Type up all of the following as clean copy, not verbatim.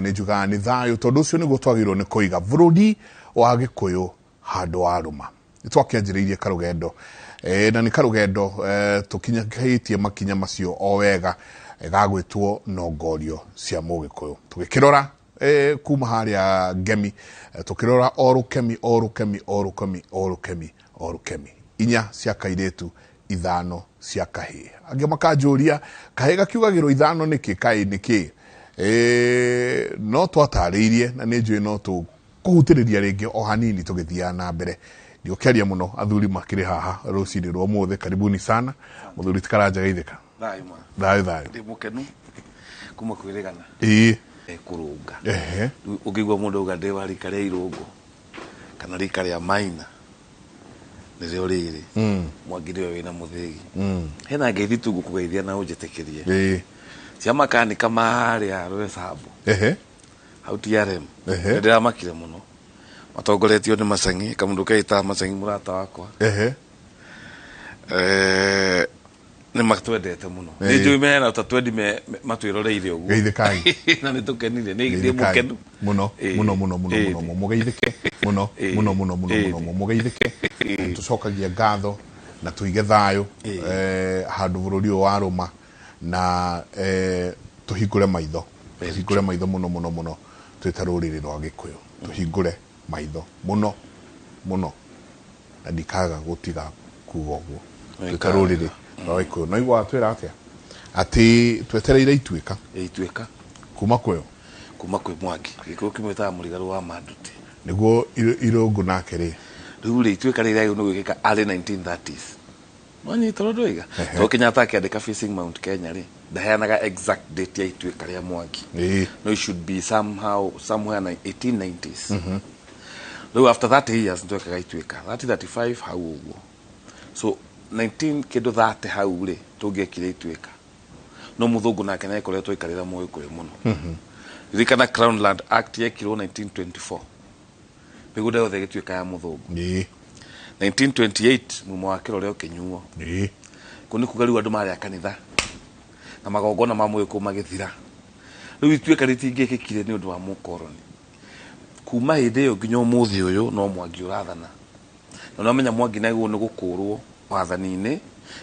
Nĩ njugaga nĩ thayũ, tondũ ũcio nĩguo twagĩrĩirwo nĩ kũiga bũrũri wa Gĩkũyũ handũ wa rũma. Nĩ twakĩanjĩrĩirie karũgendo e, na nĩ karũgendo e, tũkinyahĩtie makinya macio o wega e, gagwĩtwo nongorio cia Mũgĩkũyũ. Tũgĩkĩrora e, kuma harĩa Ngemi e, tũkĩrora o rũkemi o rũkemi o rũkemi o rũkemi o rũkemi inya cia kairĩtu, ithano cia kahĩĩ. Angĩ makanjũria kahĩĩ gakiugagĩrwo ithano nĩkĩ, kaĩ nĩkĩ? E, no twatarĩirie na nĩ njũĩ no tũkũhutĩrĩria rĩngĩ o hanini tũgĩthiaga na mbere. Ndigũkĩaria mũno, athuri makĩrĩ haha rũcinĩ rwa ũmũthĩ. Karibuni sana mũthuri ti Karanja Geithĩka. Thayũ ma. Thayũ thayũ. Ndĩ mũkenu kuma kwĩrĩgana. Ĩĩ. Kũrũnga. Ehe. Rĩu ũngĩigua mũndũ auga ndĩ wa rika rĩa irũngũ kana rika rĩa maina, nĩrĩo rĩrĩ. Mwangi nĩwe wĩna mũthĩgi. Hena ngeithi tu ngũkũgeithia na ũnjĩtĩkĩrie. Ĩĩ. Cia makanika marĩa Rwecambo. Ehe. Hau TRM. Ehe. Nĩ ndĩramakire mũno. Matongoretio nĩ Macang'i, kamũndũ keĩtaga Macang'i mũrata wakwa. Ehe. Eh, nĩ matwendete mũno. Nĩ njũĩ mena ta twendi matwĩroreire ũguo. Geithĩkai. Na nĩ tũkenire, nĩ ndĩ Geithĩkai. mũkenu. Mũno Ĩĩ. mũno mũno mũno Ĩĩ. mũno mũgeithĩke mũno Ĩĩ. mũno mũno mũno Ĩĩ. mũno mũgeithĩke. Tũcokagie ngatho na tũige thayũ Ĩĩ. Handũ bũrũri ũyũ wa rũma na tũhingũre maitho, tũhingũre maitho mũno mũno mũno twĩ ta rũrĩrĩ rwa Gĩkũyũ, tũhingũre maitho mũno mũno na ndikaga gũtiga kuga ũguo twĩ ta rũrĩrĩ rwa Gĩkũyũ. No igua watwĩra atĩa atĩ twetereire ituĩka? Ituĩka. Kuma kwĩo? Kuma kwĩ Mwangi. Gĩkũyũ kĩmwĩtaga mũrigarũ wa Manduti. Nĩguo irũngũ nake rĩ? Rĩu rĩ, ituĩka rĩrĩ rĩagĩrĩirwo nĩ gwĩkĩka early 1930s. Wanyita ũrĩa ndoiga? Tondũ Kenyatta akĩandĩka Facing Mount Kenya rĩ, ndaheanaga exact date ya ituĩka rĩa Mwangi. No it should be somehow somewhere na 1890s. Rĩu after 30 years nĩtwekaga ituĩka 30 35 hau ũguo. So 19 kĩndũ 30 hau rĩ, tũngĩekire ituĩka. No mũthũngũ nake nĩakoretwo aikarĩra Mũgĩkũyũ mũno. Ririkana Crown Land Act yekirwo 1924. Mĩgũnda yothe ĩgĩtuĩka ya mũthũngũ. 1928 mumo wa kĩrore ũkĩnyuo. Kũu nĩ kuga rĩu andũ marĩ a kanitha na magongona ma Mũgĩkũyũ magĩthira. Rĩu ituĩka rĩtingĩkĩkire nĩ ũndũ wa mũkoroni. Kuma hĩndĩ ĩyo nginya ũmũthĩ ũyũ no Mwangi ũrathana. Na nĩwamenya Mwangi nĩagĩrĩirwo nĩ gũkũrwo wathani-inĩ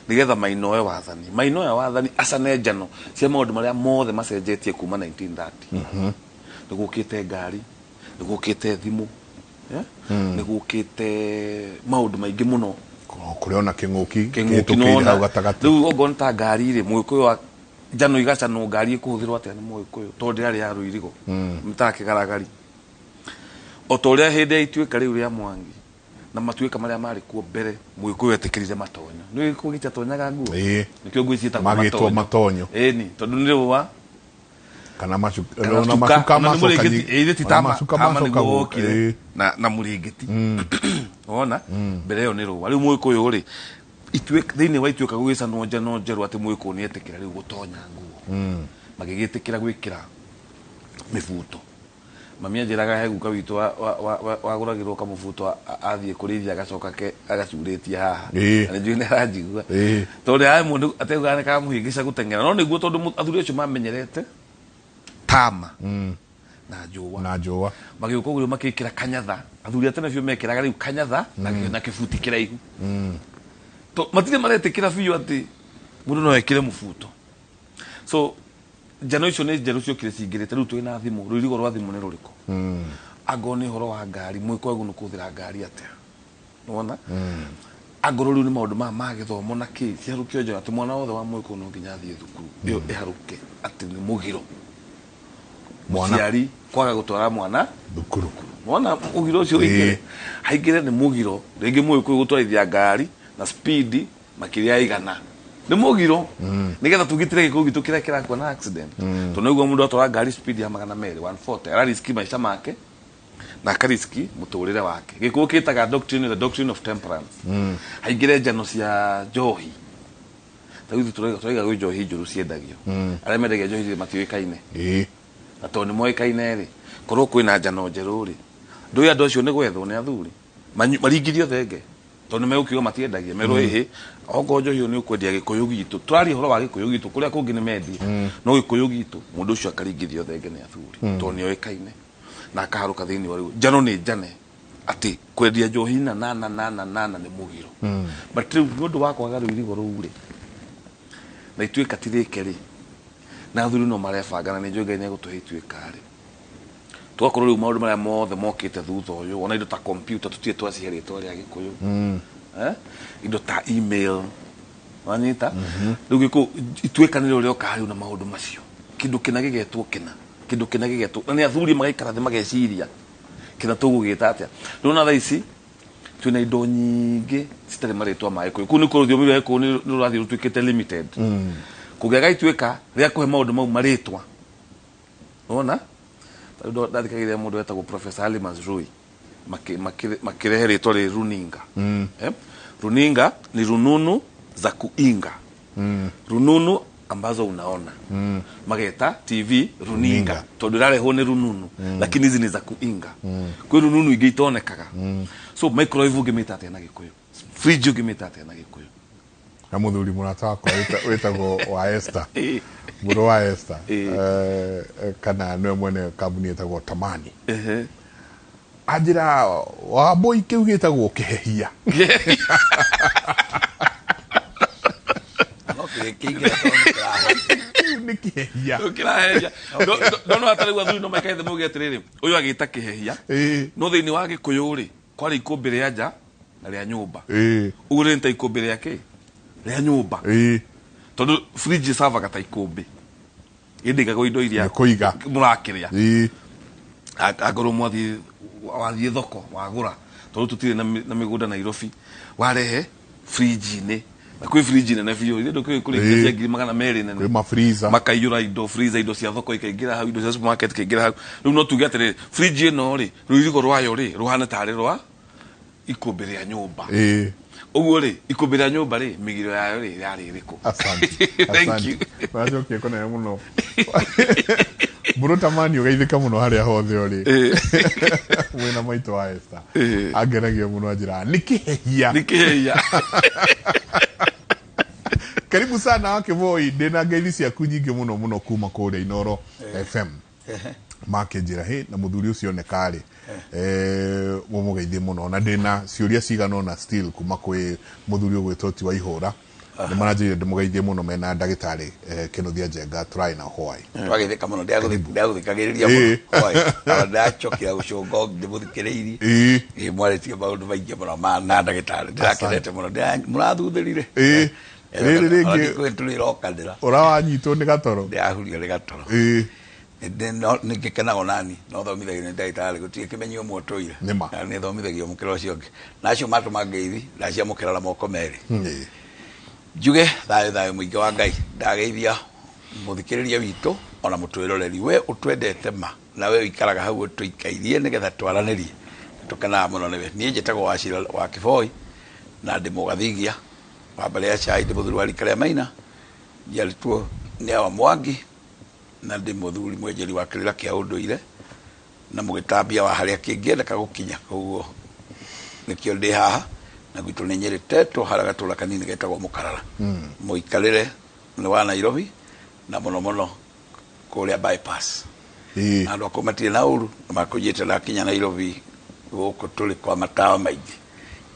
nĩgetha Maina oe wathani. Maina oya wathani acane njano cia maũndũ marĩa mothe macenjetie kuma 1930. Nĩ gũkĩte ngari, nĩ gũkĩte thimũ, nĩ gũkĩte maũndũ maingĩ mũno. Kũrĩ ona kĩng'ũki kĩng'ũki kĩhĩtũkĩire nona hau gatagatĩ. Rĩu okorwo nĩ ta ngari rĩ, Mũgĩkũyũ njano igacanwo ngari ĩkũhũthĩrwo atĩa nĩ Mũgĩkũyũ tondũ ndĩrarĩ ya rũirigo mĩtaga kĩgaragari. O ta ũrĩa hĩndĩ ya ituĩka rĩu rĩa Mwangi na matuĩka marĩa marĩ kuo mbere Mũgĩkũyũ etĩkĩrire matonyo. Nĩ gĩkũyũ gĩtiatonyaga nguo? Ĩĩ. Nĩkĩo nguo ici ciĩtagwo Magĩtwo matonyo. matonyo. Ĩni, tondũ nĩ rũa Kana macuka, kana ona cuka, macuka ona nĩ macoka mũrĩngĩti, ĩĩ, ti ona tama, macuka tama macoka nĩguo gũka, wokire ĩĩ. na mũrĩngĩti. Wona? Mbere ĩyo nĩ rũa. Rĩu Mũgĩkũyũ rĩ, ituĩka, thĩinĩ wa ituĩka gũgĩcanwo njano njerũ atĩ Mũgĩkũyũ nĩ etĩkĩra rĩu gũtonya nguo. Magĩgĩtĩkĩra gwĩkĩra mĩbuto. Mami anjĩraga he guka witũ wagũragĩrwo kamũbuto athiĩ kũrĩithia agacoka ke agacurĩtie haha. Na nĩ njũĩ nĩ aranjigua. Tondũ harĩ mũndũ ataugaga nĩ karamũhĩngĩca gũteng'era. No nĩguo tondũ athuri acio mamenyerete tama na njũa. Na njũa. Magĩũka ũguo makĩkĩra kanyatha. Athuri a tene biũ mekĩraga rĩu kanyatha na kĩbuti kĩraihu. Matirĩ maretĩkĩra biũ atĩ mũndũ no ekĩre mũbuto. So njano icio nĩ njerũ ciokire cingĩrĩte. Rĩu twĩna thimũ, rũirigo rwa thimũ nĩ rũrĩkũ? Angorwo nĩ ũhoro wa ngari, mwĩkwa nĩ kũhũthĩra ngari atĩa? Nĩwona? Angorwo rĩu nĩ maũndũ maya ma gĩthomo na kĩ, ciharũkio njano atĩ mwana wothe wa mwĩkũyũ no nginya athiĩ thukuru. Ĩyo ĩharũke atĩ nĩ mũgiro. Mwana. Mũciari kwaga gũtwara mwana thukuru. Mwana mũgiro ũcio ũingĩre. Haingĩre nĩ mũgiro. Rĩngĩ mũgĩkũyũ gũtwarithia ngari na speed makĩria ya igana nĩ mũgiro, nĩgetha tũgitĩre gĩkũyũ gitũ kĩrĩa kĩrakua na accident. Tondũ nĩguo mũndũ atwara ngari speed ya 200, 140, arariski maica make na akariski mũtũrĩre wake. Gĩkũyũ kĩtaga doctrine, the doctrine of temperance. Haingĩre njano cia njohi. Ta rĩu ithuĩ tũraiga gwĩ njohi njũru ciendagio. Arĩa mendagia njohi rĩ matiũĩkaine. Na tondũ nĩ moĩkaine rĩ, korwo kwĩna njano njerũ rĩ, ndũĩ andũ acio nĩ gwethwo nĩ athuri maringithio thenge. Tondũ nĩmegũkiuga matiendagia merwo ĩhĩ okorwo njohi ĩyo nĩ ũkwendia gĩkũyũ gitũ tũraria ũhoro wa gĩkũyũ gitũ kũrĩa kũngĩ nĩ mendie no gĩkũyũ gitũ mũndũ ũcio akaringithio thenge nĩ athuri tondũ nĩ oĩkaine na akaharũka thĩinĩ wa rĩu njano nĩ njane atĩ kwendia njohi na na na na na na na nĩ mũgiro. But rĩu nĩ ũndũ wa kwaga rũirigo rũu rĩ na ituĩka ti rĩke rĩ na athuri no marebanga na nĩ njũĩ Ngai nĩ egũtũhe ituĩka rĩ tũgakorwo rĩu maũndũ marĩa mothe mokĩte thutha ũyũ ona indo ta computer tũtirĩ twacihe rĩtwa rĩa gĩkũyũ. Indo ta email wanyita rĩu gĩkũ ituĩka nĩrĩo rĩoka rĩu na maũndũ macio kĩndũ kĩna gĩgetwo kĩna kĩndũ kĩna gĩgetwo na nĩ athuri magaikara thĩ mageciria kĩna tũgũgĩta atĩa. Rĩu na thaa ici twĩna indo nyingĩ citarĩ marĩtwa ma gĩkũyũ kũu nĩkuo rũthiomi rwa gĩkũyũ nĩ rũrathiĩ rũtuĩkĩte limited. Kũngĩaga ituĩka rĩa kũhe maũndũ mau marĩtwa wona rĩu ndathikagĩrĩria mũndũ wetagwo Professor Ali Mazrui makirehe rĩtwa rĩ runinga. Runinga ni rununu za kuinga. Rununu ambazo unaona. Mageta TV runinga tondũ ĩrarehwo nĩ rununu lakini hizi ni za kuinga. Kwĩ rununu ingĩ itonekaga. So microwave ũngĩmĩta atĩa na gĩkũyũ, fridge ũngĩmĩta atĩa na gĩkũyũ? Na mũthuri mũrata wakwa wĩtagwo wa Esther, mũrũ wa Esther, kana nĩwe mwene kambuni ĩtagwo Tamani, anjĩra Wambũi kĩu gĩtagwo kĩhehia. No kĩingĩra tondũ nĩ kĩraheria. Kĩu nĩ kĩhehia. Kĩraheria. No hatarĩ athuri no maikae thĩ mauge atĩrĩrĩ ũyũ agĩta kĩhehia no thĩinĩ wa gĩkũyũ rĩ kwarĩ ikũmbĩ rĩa nja na rĩa nyũmba. Ũguo rĩ nĩ ta ikũmbĩ rĩa kĩ rĩa nyũmba tondũ fridge ĩcavaga ta ikũmbĩ ĩndĩgagwo indo iria Nĩ kũiga. mũrakĩrĩa. Angorwo mwathiĩ wathiĩ thoko wagũra tondũ tũtirĩ na mĩgũnda Nairobi warehe fridge-inĩ na kwĩ fridge nene biũ ithe ndũkĩũĩ kũrĩ cia 200,000 nene. Kwĩ ma freezer. Makaiyũra indo freezer indo cia thoko ikaingĩra hau indo cia supermarket ikaingĩra hau. Rĩu no tuge atĩrĩrĩ fridge ĩno rĩ rũirigo rwayo rĩ rũhana tarĩ rwa ikũmbĩ rĩa nyũmba. Ũguo rĩ ikũmbĩ rĩa nyũmba rĩ mĩgiro yayo rĩ yarĩ ĩrĩkũ? Asante. Thank you. Wacokia kũnene mũno. Mbũrũ Tamani ũgeithĩka mũno harĩa hothe ũrĩ. Mwĩna maitũ wa Esther. Angenagia mũno anjĩraga nĩ kĩhehia. Nĩ kĩhehia. Karibu sana wa Kĩboi, ndĩna ngeithi ciaku nyingĩ mũno mũno kuma kũrĩa Inooro FM. Makĩnjĩra hĩ na mũthuri ũcio oneka rĩ mũmũgeithie mũno na ndĩna ciũria cigana ũna still kuma kwĩ mũthuri ũgwĩtwo ti wa ihũra nĩ maranjĩrire ndĩmũgeithie mũno mena ndagĩtarĩ Kĩnuthia Njenga tũrarĩ na hwaĩ. Twagĩthĩka mũno ndĩagũthikagĩrĩria mũno hwaĩ na ndacokire gũcũnga ndĩmũthikĩrĩirie. Mwarĩtie maũndũ maingĩ mũno na ndagĩtarĩ ndĩrakenete mũno mũrathuthĩrire. Rĩrĩ rĩngĩ kwĩ tũrĩrokanĩra ũrawanyitwo nĩ gatoro ndĩrahurio nĩ gatoro. Nĩngĩkenaga nani no thomithagio nĩ ndagĩtarĩ gũtirĩ kĩmenyi ũmwe ũtũire na nĩ thomithagio mũkĩra ũcio ũngĩ na acio matũma ngeithi ndaciamũkĩra na moko merĩ. Njuge thayũ thayũ mũingĩ wa Ngai ndageithia mũthikĩrĩria witũ ona mũtwĩroreri we ũtwendete ma na we ũikaraga hau ũtũikairie nĩgetha twaranĩrie tũkenaga mũno nĩwe. Niĩ njĩtagwo Wachira wa Kĩboi na ndĩ mũgathigia wa mbarĩ ya Chai ndĩ mũthuri wa rika rĩa Maina njiarĩtwo nĩ awa Mwangi na ndĩ mũthuri mwenjeri wa kĩrĩra kĩa ũndũire na mũgĩtambia wa harĩa kĩngĩendeka gũkinya koguo nĩkĩo ndĩ haha na gwitũ nĩ Nyĩrĩ Tetwo harĩa gatũra kanini getagwo Mũkarara. Mũikarĩre nĩ wa Nairobi na mũno mũno kũrĩa bypass. Na andũ akũu matirĩ na ũru na makũnjĩte ndakinya Nairobi gũkũ tũrĩ kwa matawa maingĩ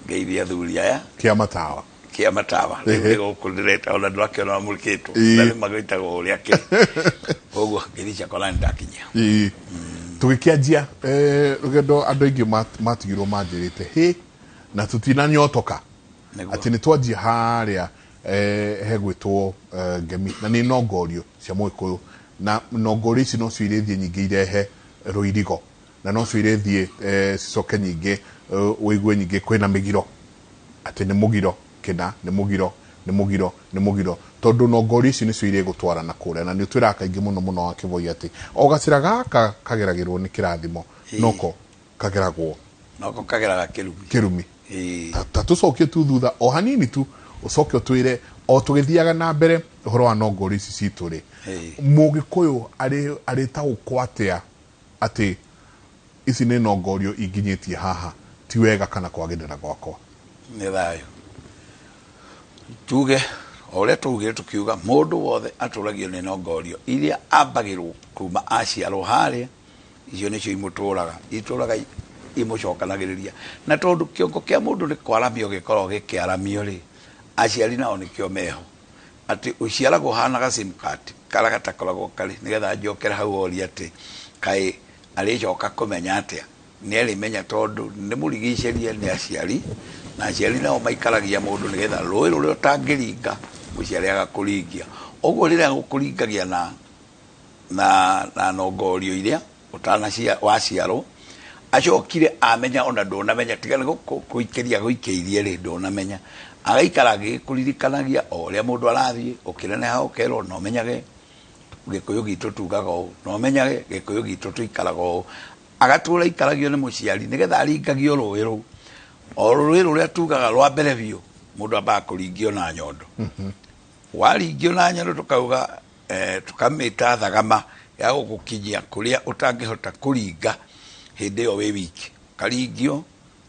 ngeithia athuri aya kĩa matawa kĩa matawa rĩu nĩ gũkũ ndĩreta ona ndũrakĩona mamũrĩkĩtwo na nĩ magĩtagwo ũrĩa kĩrĩ koguo ngeithi ciakwa na nĩndakinyia. Tũgĩkĩanjia rũgendo andũ aingĩ matigirwo manjĩrĩte hĩ na tũtinanyotoka atĩ nĩ twanjia harĩa hegwĩtwo ngemi na nĩ nongorio cia mũgĩkũyũ na nongorio ici nocio irĩthiĩ nyingĩ irehe rũirigo na nocio irĩthiĩ cicoke nyingĩ ũigue nyingĩ kwĩna mĩgiro atĩ nĩ mũgiro kĩna nĩ mũgiro nĩ mũgiro nĩ mũgiro tondũ nongorio ici nĩcio irĩgũtwara na kũrĩa na nĩ ũtwĩraga kaingĩ mũno mũno wa Kĩboi atĩ o gacĩra gaka kageragĩrwo nĩ kĩrathimo noko kageragwo noko kageraga kĩrumi kĩrumi. Ta tũcokie tu thutha o hanini tu ũcoke ũtwĩre o tũgĩthiaga na mbere ũhoro wa nongorio ici citũ rĩ mũgĩkũyũ arĩtaũkwo atĩa atĩ ici nĩ nongorio inginyĩtie haha ti wega kana kwagĩrĩra gwakwa? Nĩ thayũ. Tuge o ũrĩa twaugire tũkiuga mũndũ wothe atũragio nĩ nongorio iria ambagĩrwo kuma aciarwo harĩa, icio nĩcio imũtũraga, itũraga imũcokanagĩrĩria. Na tondũ kĩongo kĩa mũndũ nĩ kwaramio gĩkoragwo gĩkĩaramio rĩ, aciari nao nĩkĩo meho. Atĩ ũciaragwo ũhana ga sim card karĩa gatakoragwo karĩ, nĩgetha njokere hau orie atĩ kaĩ arĩcoka kũmenya atĩa. Nĩ arĩmenya tondũ nĩ mũrigicĩrie nĩ aciari, na aciari nao maikaragia mũndũ nĩgetha rũĩ rũrĩa ũtangĩringa mũciari agakũringia. Ũguo rĩrĩa agũkũringagia na nongorio iria ũtanacia waciarwo, acokire amenya ona ndũnamenya, tiga nĩ gũikĩria gũikĩirie rĩ, ndũnamenya. Agaikara agĩkũririkanagia o ũrĩa mũndũ arathiĩ, ũkĩneneha ũkerwo no ũmenyage Gĩkũyũ gitũ tugaga ũũ, no ũmenyage Gĩkũyũ gitũ tũikaraga ũũ. Agatũra aikaragio nĩ mũciari nĩgetha aringagio rũĩ rũu. O rũĩ rũrĩa tugaga rwa mbere biũ, mũndũ ambaga kũringio na nyondo. Waringio na nyondo tũkauga tũkamĩta thagama ya gũgũkinyia kũrĩa ũtangĩhota kũringa hĩndĩ ĩyo wĩ wiki. Ũkaringio,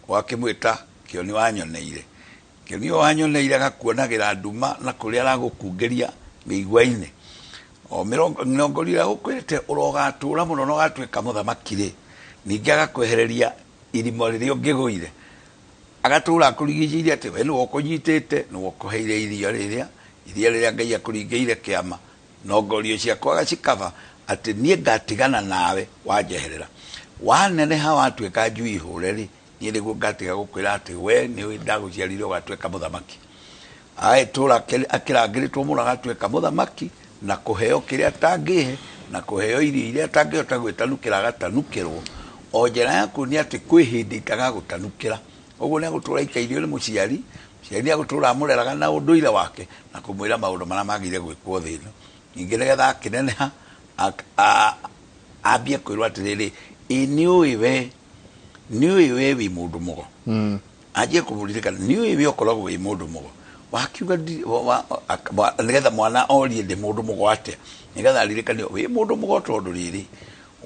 ũgakĩmwĩta Kĩoni wanyoneire. Kĩoni ũyũ wanyoneire agakuonagĩra nduma na kũrĩa aragũkungĩria mĩigua-inĩ. O mĩrongorio ĩrĩa agũkwĩrĩte ũrogatũra mũno na ũgatuĩka mũthamaki rĩ, ningĩ agakwehereria irima rĩrĩa ũngĩgũire. Agatũra akũrigicĩirie atĩ we nĩwe ũkũnyitĩte, nĩwe ũkũheire iria rĩrĩa, iria rĩrĩa Ngai akũringĩire kĩama. Nongorio ciakwa agacikaba atĩ niĩ ngatigana nawe wanjeherera. Waneneha watuĩka njui hũre rĩ, niĩ nĩguo ngatiga gũkwĩra atĩ we nĩwe ndagũciarire ũgatuĩka mũthamaki. Agagĩtũra akĩrangĩrĩtwo mũno agatuĩka mũthamaki na kũheo kĩrĩa atangĩhe na kũheo irio iria atangĩhota gwĩtanukĩra agatanukĩrwo. O njĩra ya kuonia atĩ kwĩ hĩndĩ itagagũtanukĩra. Ũguo nĩ agũtũra aikairio nĩ mũciari, mũciari nĩ agũtũra amũreraga na ũndũire wake na kũmwĩra maũndũ marĩa magĩrĩire gwĩkwo thĩ ĩno. Ningĩ nĩgetha akĩneneha ambie kwĩrwo atĩrĩrĩ, ĩ nĩũĩ we, nĩũĩ we wĩ mũndũ mũgo. Anjie kũmũririkana, nĩũĩ we ũkoragwo wĩ mũndũ mũgo. Wakiuga nĩgetha mwana orie ndĩ mũndũ mũgo atĩa, nĩgetha aririkanio wĩ mũndũ mũgo tondũ rĩrĩ,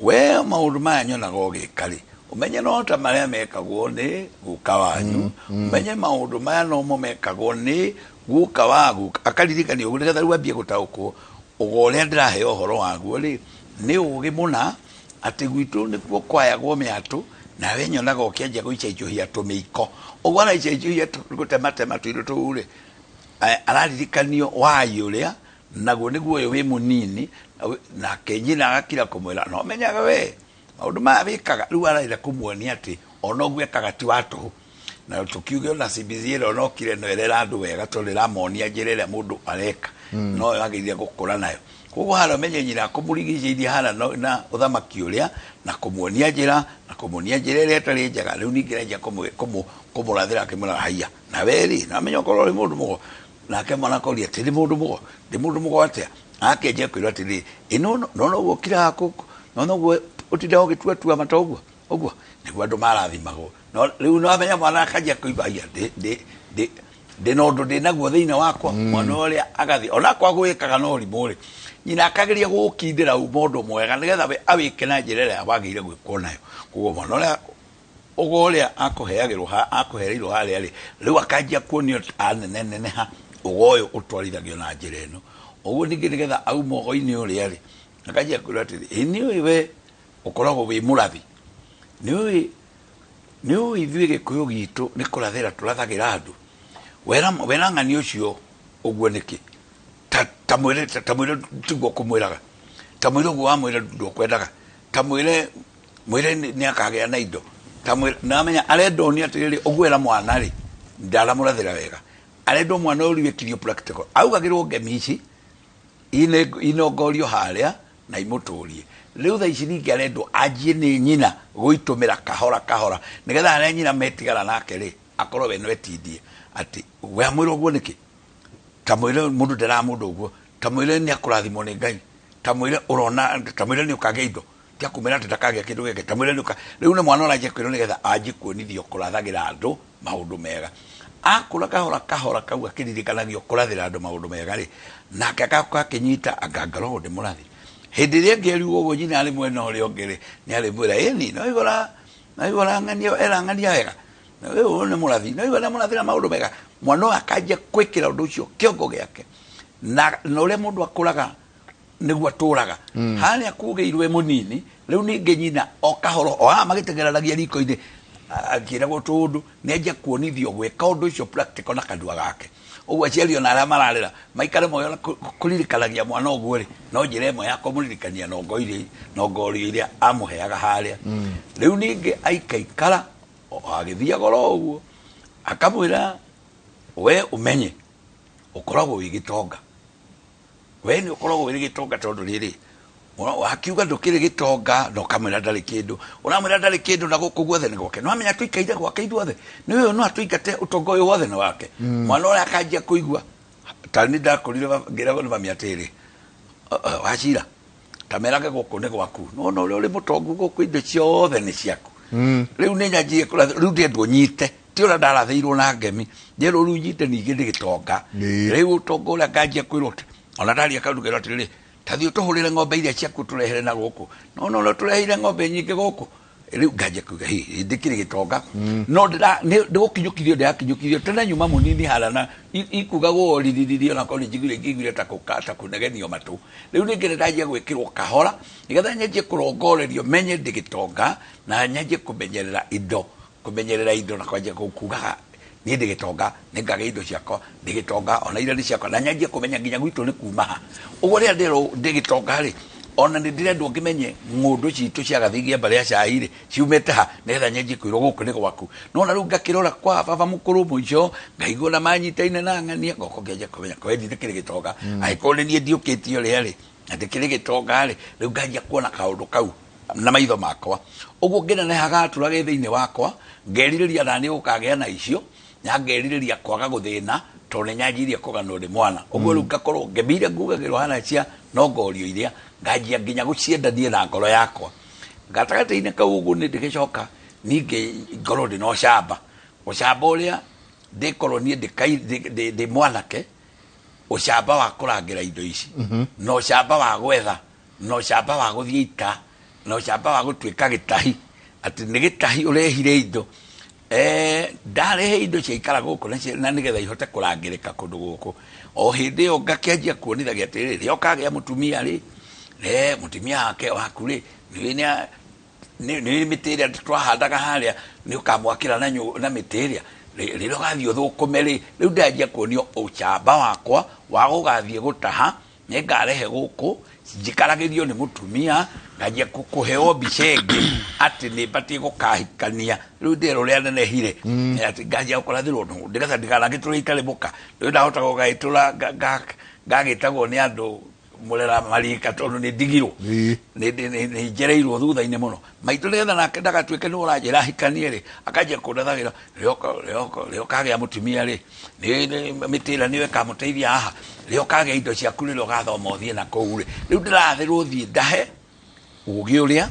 we maũndũ maya nyonaga ũgĩka rĩ, ũmenye no ta marĩa mekagwo nĩ guka wanyu, ũmenye maũndũ maya nomo mekagwo nĩ guka wa guka. Akaririkanio ũguo nĩgetha rĩu ambie gũtaũkwo ũgo ũrĩa ndĩraheo ũhoro waguo rĩ, nĩ ũgĩ mũna atĩ gwitũ nĩkuo kwayagwo mĩatũ, nawe nyonaga ũkĩanjia gũicaicũhia tũmĩiko. Ũguo araicaicũhia gũtematema tũindo tũu rĩ, araririkanio wai ũrĩa, naguo nĩguo ũyũ wĩ mũnini, nake nyina agakira kũmwĩra, no menyaga we, maũndũ maya wĩkaga, rĩu arenda kũmuonia atĩ ona ũguo ekaga ti wa tũhũ. Na tũkiuge ona CBC ĩrĩa onokire no ĩrera andũ wega tondũ ĩramonia njĩra ĩrĩa mũndũ areka, no yagĩrĩire gũkũra nayo. Koguo harĩa ũmenye nyina akũmũrigicĩirie harĩa na ũthamaki ũrĩa, na kũmuonia njĩra, na kũmuonia njĩra ĩrĩa ĩtarĩ njega. Rĩu ningĩ aranjia kũmũrathĩra akĩmwĩra haiya, na we rĩ, na amenya okorwo ũrĩ mũndũ mũgo. Nake mwana akoria atĩ ndĩ mũndũ mũgo, ndĩ mũndũ mũgo atĩa? Akĩanjia kwĩrwo atĩrĩrĩ, ĩ no noguo ũkiraga kũkũ, no noguo ũtindaga ũgĩtuatua mata ũguo, ũguo nĩguo andũ marathimagwo. No rĩu no amenya mwana akanjia kũigua haiya, ndĩ na ũndũ ndĩ naguo thĩinĩ wakwa. Mwana ũrĩa agathiĩ ona kwa gwĩkaga na ũrimũ rĩ, nyina akageria gũkindĩra uma ũndũ mwega nĩgetha we awĩke na njĩra ĩrĩa wagĩrĩire gwĩkwo nayo. Koguo mwana ũrĩa ũgo ũrĩa akũheagĩrwo ha, akũhereirwo harĩa rĩ, rĩu akanjia kuonio aneneneneha ũgo ũyũ ũtwarithagio na njĩra ĩno. Ũguo ningĩ nĩgetha auma ũgo-inĩ ũrĩa rĩ, akanjia kwĩrwo atĩrĩ, ĩ nĩũĩ we ũkoragwo wĩ mũrathi, nĩũĩ ithuĩ Gĩkũyũ gitũ nĩ kũrathĩra tũrathagĩra andũ. Wera ng'ani ũcio ũguo nĩkĩ? Ta mwĩre tiguo kũmwĩraga, ta mwĩre ũguo wamwĩra ndũkwendaga, ta mwĩre mwĩre nĩ akagĩa na indo, ta mwĩre, na amenya arenda ũni atĩrĩrĩ, ũguo era mwana rĩ, ndaramũrathĩra wega, arenda mwana ũyũ wĩkirio practical, augagĩrwo ngemi ici inongorio harĩa na imũtũrie. Rĩu thaa ici ningĩ arendwo anjie nĩ nyina gũitũmĩra kahora kahora, nĩgetha harĩa nyina metigara nake rĩ, akorwo we no etindie atĩ we amwĩra ũguo nĩkĩ, ta mwĩre mũndũ nderaga mũndũ ũguo, ta mwĩre nĩ akũrathimwo nĩ Ngai, ta mwĩre ũrona, ta mwĩre nĩ ũkagĩa indo, ti akumĩra atĩ ndakagĩa kĩndũ gĩake, ta mwĩre nĩ ũka. Rĩu nĩ mwana ũranjia kwĩrwo nĩgetha anjie kuonithio kũrathagĩra andũ maũndũ mega. Akũra kahora kahora kau akĩririkanagio kũrathĩra andũ maũndũ mega rĩ, nake agakorwo akĩnyita anga ngoragwo ndĩ mũrathi. Hĩndĩ ĩrĩa ĩngĩ ariuga ũguo nyina arĩ mwena ũrĩa ũngĩ rĩ, nĩ arĩmwĩra ĩni, no igũra, no igũra ng'ania, era ng'ania wega. Ũyũ nĩ mũrathi, nĩ waigua nĩ mũrathi na maũndũ mega. Mwana ũyũ akanjia kwĩkĩra ũndũ ũcio kĩongo gĩake, na ũrĩa mũndũ akũraga nĩguo atũraga. Harĩa kugĩirwo e mũnini, rĩu ningĩ nyina o kahoro o haha magĩtengeranagia riko-inĩ akĩragwo tũũndũ, nĩ anjia kuonithio gwĩka ũndũ ũcio practical na kanua gake. Ũguo aciari ona arĩa mararĩra maikare moyo na kũririkanagia mwana ũguo rĩ, no njĩra ĩmwe ya kũmũririkania nongorio iria amũheaga harĩa. Rĩu ningĩ aikaikara o agĩthiaga oro ũguo, akamwĩra we ũmenye ũkoragwo wĩ gĩtonga, we nĩ ũkoragwo wĩ gĩtonga, tondũ rĩrĩ wakiuga ndũkĩrĩ gĩtonga na ũkamwĩra ndarĩ kĩndũ, ũramwĩra ndarĩ kĩndũ na gũkũ guothe nĩ gwake. Nĩwamenya tũikaire gwake ithuothe, nĩ ũyũ no atũingate, ũtonga ũyũ wothe nĩ wake. Mwana ũrĩa akanjia kũigua ta nĩ ndakũrire ngĩragwo nĩ mami atĩrĩ, wacira ta merage gũkũ nĩ gwaku, nona ũrĩa ũrĩ mũtongu gũkũ indo ciothe nĩ ciaku. Rĩu nĩ nyanjie kũrathĩrwo, rĩu ndĩrendwo nyite, ti ũrĩa ndarathĩirwo na ngemi, ndĩrwo rĩu nyite ningĩ ndĩ gĩtonga. Rĩu ũtonga ũrĩa nganjia kwĩrwo atĩ, ona ndaria kaũndũ ngerwo atĩrĩrĩ, ta thiĩ ũtũhũrĩre ng'ombe iria ciaku tũrehere na gũkũ, nona ũrĩa tũreheire ng'ombe nyingĩ gũkũ. Rĩu nganjia kuga hi ndĩkĩrĩ gĩtonga, no ndĩgũkinyũkithio, ndĩrakinyũkithio tene nyuma mũnini harĩa na ikugagwo ririririo, na korwo nĩ njiguire ta ta kũnegenio matũ. Rĩu ningĩ nĩ ndanjia gwĩkĩrwo kahora nĩgetha nyanjie kũrongorerio menye ndĩ gĩtonga, na nyanjie kũmenyerera indo, kũmenyerera indo na kwanjia kugaga niĩ ndĩ gĩtonga, nĩ ngagĩa indo ciakwa, ndĩ gĩtonga ona iria nĩ ciakwa, na nyanjie kũmenya nginya gwitũ nĩ kuma ha. Ũguo rĩrĩa ndĩrwo ndĩ gĩtonga rĩ, ona nĩ ndĩrendwo ngĩmenye ng'ũndũ citũ cia gathingi mbarĩ ya cai rĩ ciumĩte ha, nĩgetha nyanjie kwĩrwo gũkũ nĩ gwaku. No na rĩu ngakĩrora kwa baba mũkũrũ mũico, ngaigua na manyitaine na ng'ania, ngoka ngĩanjia kũmenya kwendi ndĩkĩrĩ gĩtonga. Angĩkorwo nĩ niĩ ndiũkĩtie ũrĩa rĩ, na ndĩkĩrĩ gĩtonga rĩ, rĩu nganjia kuona kaũndũ kau na maitho makwa. Ũguo ngĩnenehaga atũrage thĩinĩ wakwa, ngerirĩria na niĩ gũkagĩa na icio, na ngerirĩria kwaga gũthĩna, tondũ nĩ nyanjirie kũganwo ndĩ mwana. Ũguo rĩu ngakorwo ngemi iria ngugagĩrwo hana cia nongorio iria, nganjia nginya gũcienda niĩ na ngoro yakwa. Gatagatĩ-inĩ kau ũguo nĩ ndĩgĩcoka ningĩ ngorwo ndĩna ũcamba. Ũcamba ũrĩa ndĩkorwo niĩ ndĩ mwanake, ũcamba wa kũrangĩra indo ici, na ũcamba wa gwetha, na ũcamba wa gũthiĩ ita, na ũcamba wa gũtuĩka gĩtahi, atĩ nĩ gĩtahi ũrehire indo. Ndarehe indo ciaikara gũkũ na nĩgetha ihote kũrangĩrĩka kũndũ gũkũ. O hĩndĩ ĩyo ngakĩanjia kuonithagia atĩrĩrĩ, rĩrĩa ũkagĩa mũtumia rĩ, mũtumia wake waku rĩ, nĩ mĩtĩ ĩrĩa twahandaga harĩa nĩ ũkamwakĩra na mĩtĩ ĩrĩa rĩrĩa ũgathiĩ ũthũkũme rĩ. Rĩu ndanjia kuonio ũcamba wakwa wa gũgathiĩ gũtaha, nĩ ngarehe gũkũ njikaragĩrio nĩ mũtumia, nganjia kũheo mbica ĩngĩ atĩ nĩ batiĩ gũkahikania. Rĩu ndĩrwo ũrĩa nenehire atĩ nganjia gũkũrathĩrwo nĩgetha ndikanagĩtũre itarĩ mũka. Rĩu ndahota gũgagĩtũra ngagĩtagwo nĩ andũ mũrera marika, tondũ nĩ ndigirwo, nĩ njereirwo thutha-inĩ mũno maitũ, nĩgetha nake ndagatuĩke nĩ ũranjĩra hikanie rĩ, akanjia kũndathagĩra rĩrĩa ũkagĩa mũtumia rĩ, mĩtĩ ĩrĩa nĩyo ĩkamũteithia haha, rĩrĩa ũkagĩa indo ciaku, rĩrĩa ũgathoma ũthiĩ na kũu rĩ. Rĩu ndĩrathĩrwo thiĩ ndahe ũgĩ ũrĩa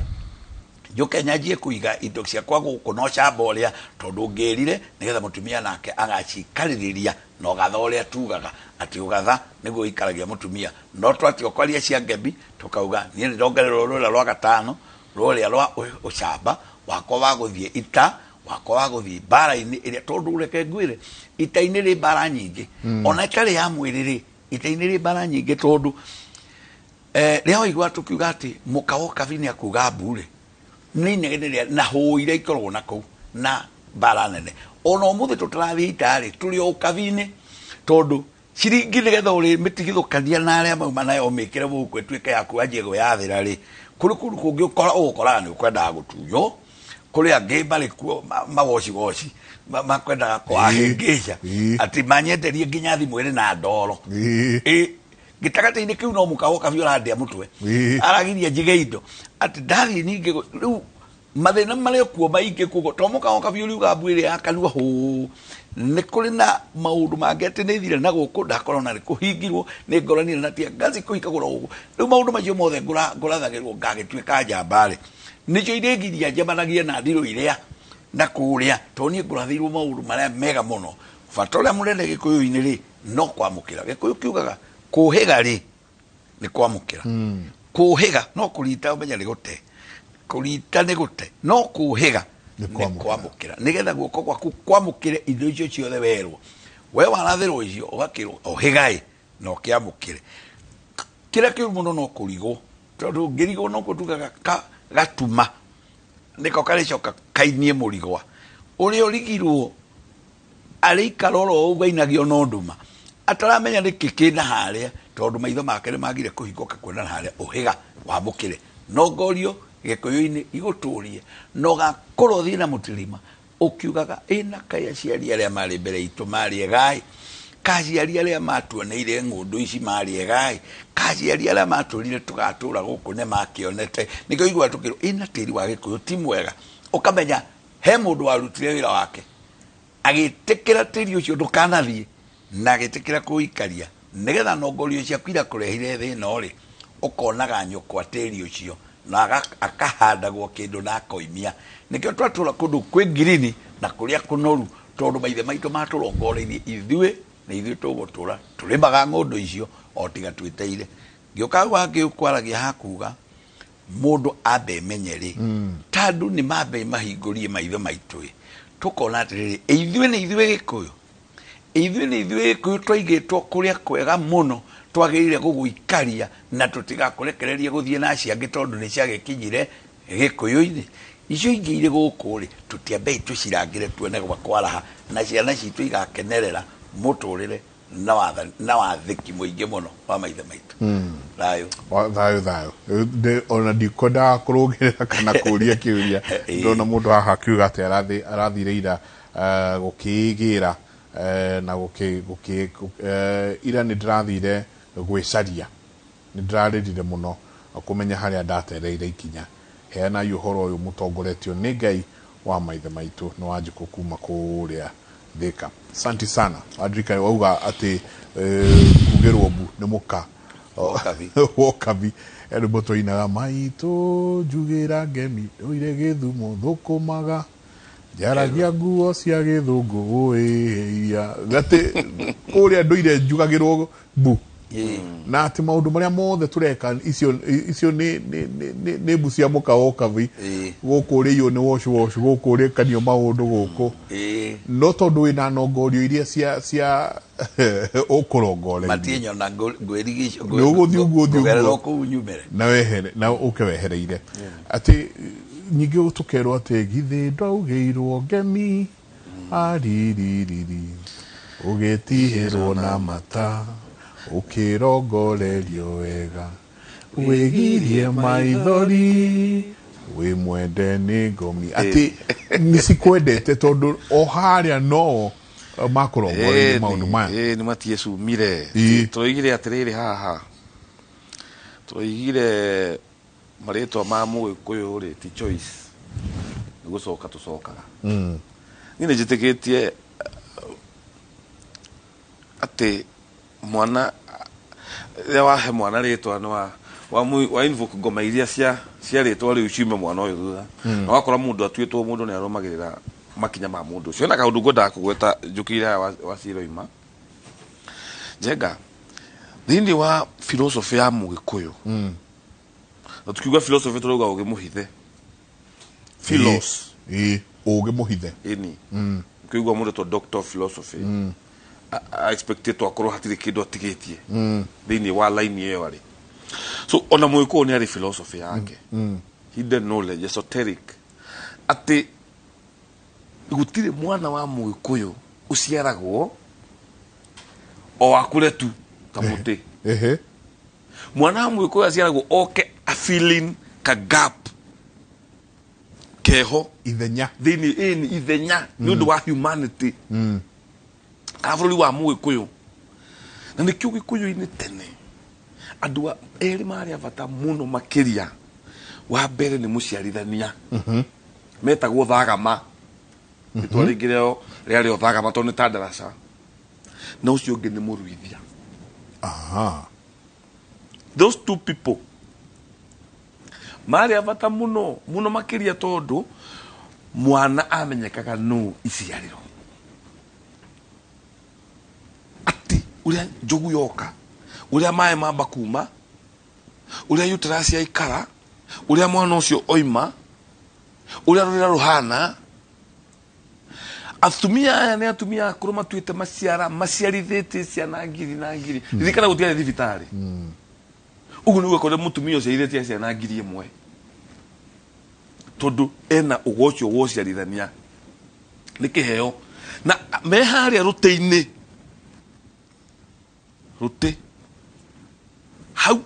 njũke nyanjie kũiga indo ciakwa gũkũ na ũcamba ũrĩa, tondũ ngĩrire nĩgetha mũtumia nake agacikarĩrĩria na ũgatha ũrĩa tugaga atĩ ũgatha nĩguo ũikaragia mũtumia. No twatiga kwaria cia ngemi, tũkauga niĩ nĩ ndongererwo rũrĩa rwa gatano, rũrĩa rwa ũcamba wakwa wa gũthiĩ ita, wakwa wa gũthiĩ mbara-inĩ ĩrĩa, tondũ reke ngwĩre, ita-inĩ rĩ mbara nyingĩ, ona ĩtarĩ ya mwĩrĩ rĩ, ita-inĩ rĩ mbara nyingĩ, tondũ rĩrĩa waigua tũkiuga atĩ mũka wa ũkabi nĩ akuga mbu rĩ, nĩ inegene rĩa na hũũ iria ikoragwo na kũu na mbara nene. Ona ũmũthĩ tũtarathiĩ ita rĩ, tũrĩ o ũkabi-inĩ, tondũ ciringi nĩgetha ũrĩ mĩtigithũkania na arĩa mauma nayo ũmĩkĩre mũhuko ĩtuĩke yaku wanjie gwĩyathĩra rĩ, kũrĩ kũndũ kũngĩ ũgũkoraga nĩ ũkwendaga gũtunywo, kũrĩ angĩ marĩ kuo mawociwoci makwendaga kũhahĩngĩca atĩ manyenderie nginya thimũ ĩrĩ na ndoro. Gĩtagatĩ-inĩ kĩu no mũkawa ũkabi ũrandĩa mũtwe, aragiria njige indo atĩ ndathiĩ ningĩ rĩu mathĩna marĩ kuo maingĩ kuo, to mũkawa ũkabi ũriuga mbu ĩrĩa ya kanua hũũ, nĩ kũrĩ na maũndũ mangĩ atĩ nĩ thire na gũkũ ndakorwo na nĩ kũhingirwo, nĩ ngoranire na tia ngaci kũhingagũrwo gũkũ. Rĩu maũndũ macio mothe ngũrathagĩrwo ngagĩtuĩka njamba rĩ, nĩcio irĩgiria njemanagie na ndirũ iria na kũrĩa, tondũ niĩ ngũrathĩirwo maũndũ marĩa mega mũno. Bata ũrĩa mũnene gĩkũyũ-inĩ rĩ, no kwamũkĩra. Gĩkũyũ kiugaga kũhĩga rĩ nĩ kwamũkĩra, kũhĩga no kũrita ũmenye nĩ gũte, kũrita nĩ gũte, no kũhĩga Nĩ nĩ kwamũkĩra. Kwamũkĩra nĩgetha guoko gwaku kwamũkĩre indo icio ciothe werwo. We warathĩrwo icio, ũgakĩrwo ũhĩgaĩ na ũkĩamũkĩre. Kĩrĩa kĩũru mũno no kũrigwo, tondũ ũngĩrigwo no kũtugaga gatuma nĩko karĩcoka kainie mũrigwa ũrĩa ũrigirwo arĩikara oro ũguo ainagio no nduma ataramenya nĩkĩ kĩna harĩa, tondũ maitho make nĩ magire kũhingũka kuona na harĩa ũhĩga wamũkĩre nongorio Gĩkũyũ-inĩ igũtũrie na ũgakorwo ũthiĩ na mũtirima ũkiugaga ĩna kaĩ aciari arĩa marĩ mbere itũ marĩ egaĩ, ka aciari arĩa matuoneire ng'ũndũ ici marĩ egaĩ, ka aciari arĩa matũrire tũgatũra gũkũ nĩ makĩonete. Nĩkĩo ũiguaga tũkĩrwo ĩna tĩri wa Gĩkũyũ ti mwega, ũkamenya he mũndũ warutire wĩra wake agĩtĩkĩra tĩri ũcio ndũkanathiĩ na agĩtĩkĩra kũũikaria nĩgetha nongorio ciaku irakũrehire thĩ ĩno rĩ, ũkonaga nyũkwa tĩri ũcio na akahandagwo kĩndũ na akoimia. Nĩkĩo twatũra kũndũ kwĩ ngirini na kũrĩa kũnoru, tondũ maithe maitũ matũrongoreirie ithuĩ na ithuĩ tũgũtũra tũrĩmaga ng'ũndũ icio o tiga twĩteire. Ngĩũka hau hangĩ ũkwaragia hakuga mũndũ ambe emenye rĩ, tondũ nĩ mambe mahingũrie maitho maitũ ĩ, tũkona atĩrĩrĩ, ithuĩ nĩ ithuĩ Gĩkũyũ, ithuĩ nĩ ithuĩ Gĩkũyũ twaigĩtwo kũrĩa kwega mũno twagĩrĩire gũgũikaria na tũtigakũrekereria gũthiĩ na acio angĩ, tondũ nĩ ciagĩkinyire Gĩkũyũ-inĩ. Icio ingĩ irĩ gũkũ rĩ, tũtiambei tũcirangĩre tuone gwa kwaraha na ciana citũ igakenerera mũtũrĩre na wathani na wathĩki mũingĩ mũno wa maithe maitũ. Thayũ. Thayũ thayũ. Ona ndikwendaga kũrũgĩrĩra kana kũria kĩũria. Ndona mũndũ haha akiuga atĩ arathire ira gũkĩĩgĩra na gũkĩ gũkĩ ira nĩ ndĩrathire gwĩcaria, nĩ ndĩrarĩrire mũno kũmenya harĩa ndatereire ikinya. Heanai ũhoro ũyũ mũtongoretio nĩ Ngai wa maithe maitũ. Nĩ Wanjikũ kuma kũrĩa Thika. Asante sana. Wanjika wauga atĩ kugĩrwo mbu nĩ mũka Wokabi. Wokabi rwĩmbo twainaga maitũ njugĩra ngemi ndũire Gĩthumo thũkũmaga njaragia nguo cia gĩthũngũ ũĩia atĩ kũrĩa ndũire njugagĩrwo mbu na atĩ maũndũ marĩa mothe tũreka icio nĩ mbu cia mũka Wokabi. Gũkũ ũrĩiywo nĩ wash wash, gũkũ ũrĩkanio maũndũ gũkũ, no tondũ wĩna nongorio iria cia ũkũrongoreirie. Matiĩnyona ngwĩrigicwo. Nĩ ũgũthiĩ ũguo, ũthiĩ ngũgerera ũguo. O kũu nyumĩre. Na wehere na ũke wehereire atĩ ningĩ tũkerwo atĩ githĩ ndwaugĩirwo ngemi ariririri ũgĩtihĩrwo na mata ũkĩrongorerio wega wĩgirie maithori wĩ mwende nĩ ngomi atĩ nĩ cikwendete tondũ o harĩa no makũrongoreirie maũndũ maya. Ĩĩ, nĩ matiecumire. Tũroigire atĩrĩrĩ, haha tũroigire marĩtwa ma Mũgĩkũyũ rĩ ti choice, nĩ gũcoka tũcokaga. Niĩ nĩ njĩtĩkĩtie atĩ mwana rĩrĩa wahe mwana rĩtwa nĩ wa invoke ngoma iria cia rĩtwa rĩu ciume mwana ũyũ thutha, na wakora mũndũ atuĩtwo mũndũ nĩ arũmagĩrĩra makinya ma mũndũ ũcio. Na kaũndũ ngwendaga kũgweta njũkĩire haha wa Ciroima Njenga thĩinĩ wa philosophy ya Mũgĩkũyũ, na tukiuga philosophy tũrauga ũgĩ mũhithe, philos. Ĩĩ, ũgĩ mũhithe. Ĩni ũkĩigua mũndũ to doctor of philosophy expected akorwo hatirĩ kĩndũ atigĩtie thĩinĩ wa line ĩyo arĩ. So ona Mũgĩkũyũ nĩ arĩ philosophy yake, hidden knowledge, esoteric, atĩ gũtirĩ mwana wa Mũgĩkũyũ ũciaragwo o akũre tu ta mũtĩ. Mwana wa Mũgĩkũyũ aciaragwo oke a filling ka gap keho. Ithenya. Thĩinĩ, ĩni, ithenya nĩ ũndũ wa humanity kana bũrũri wa Mũgĩkũyũ. Na nĩkĩo Gĩkũyũ-inĩ tene andũ erĩ marĩ a bata mũno makĩria. Wa mbere nĩ mũciarithania metagwo thagama, rĩtwa rĩngĩ rĩao rĩarĩ o thagama tondũ nĩ ta ndaraca, na ũcio ũngĩ nĩ mũruithia. Those two people marĩ a bata mũno mũno makĩria, tondũ mwana amenyekaga nũ iciarĩro, atĩ ũrĩa njogu yoka, ũrĩa maĩ mamba kuma, ũrĩa uterus yaikara, ũrĩa mwana ũcio oima, ũrĩa rũrĩra rũhana. Atumia aya nĩ atumia akũrũ matuĩte maciara maciarithĩtie ciana ngiri na ngiri. Ririkana gũtiarĩ thibitarĩ. Ũguo nĩguo akorire mũtumia ũciarithĩtie ciana 1000 tondũ ena ũgo ũcio wa ũciarithania nĩ kĩheo. Na me harĩa rũtĩ-inĩ, rũtĩ hau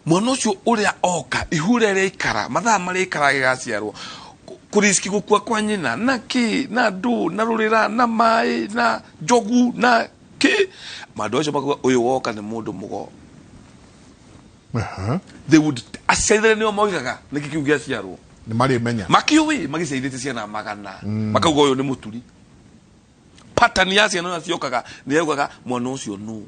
mwana ũcio ũrĩa oka ihu rĩrĩa rĩaikara mathaa marĩa aikara gĩgaciarwo kũriski gũkua kwa nyina na kĩ na ndũ na rũrĩra na maĩ na njogu na kĩ mandũ acio makauga ũyũ woka nĩ mũndũ mũgo. They would aciarithania nĩo moigaga nĩkĩ kĩu gĩaciarwo nĩ marĩmenya makiũĩ magĩciarithĩtie ciana magana makauga ũyũ nĩ mũturi. Pattern ya ciana ũrĩa ciokaga nĩ yaugaga mwana ũcio nũ.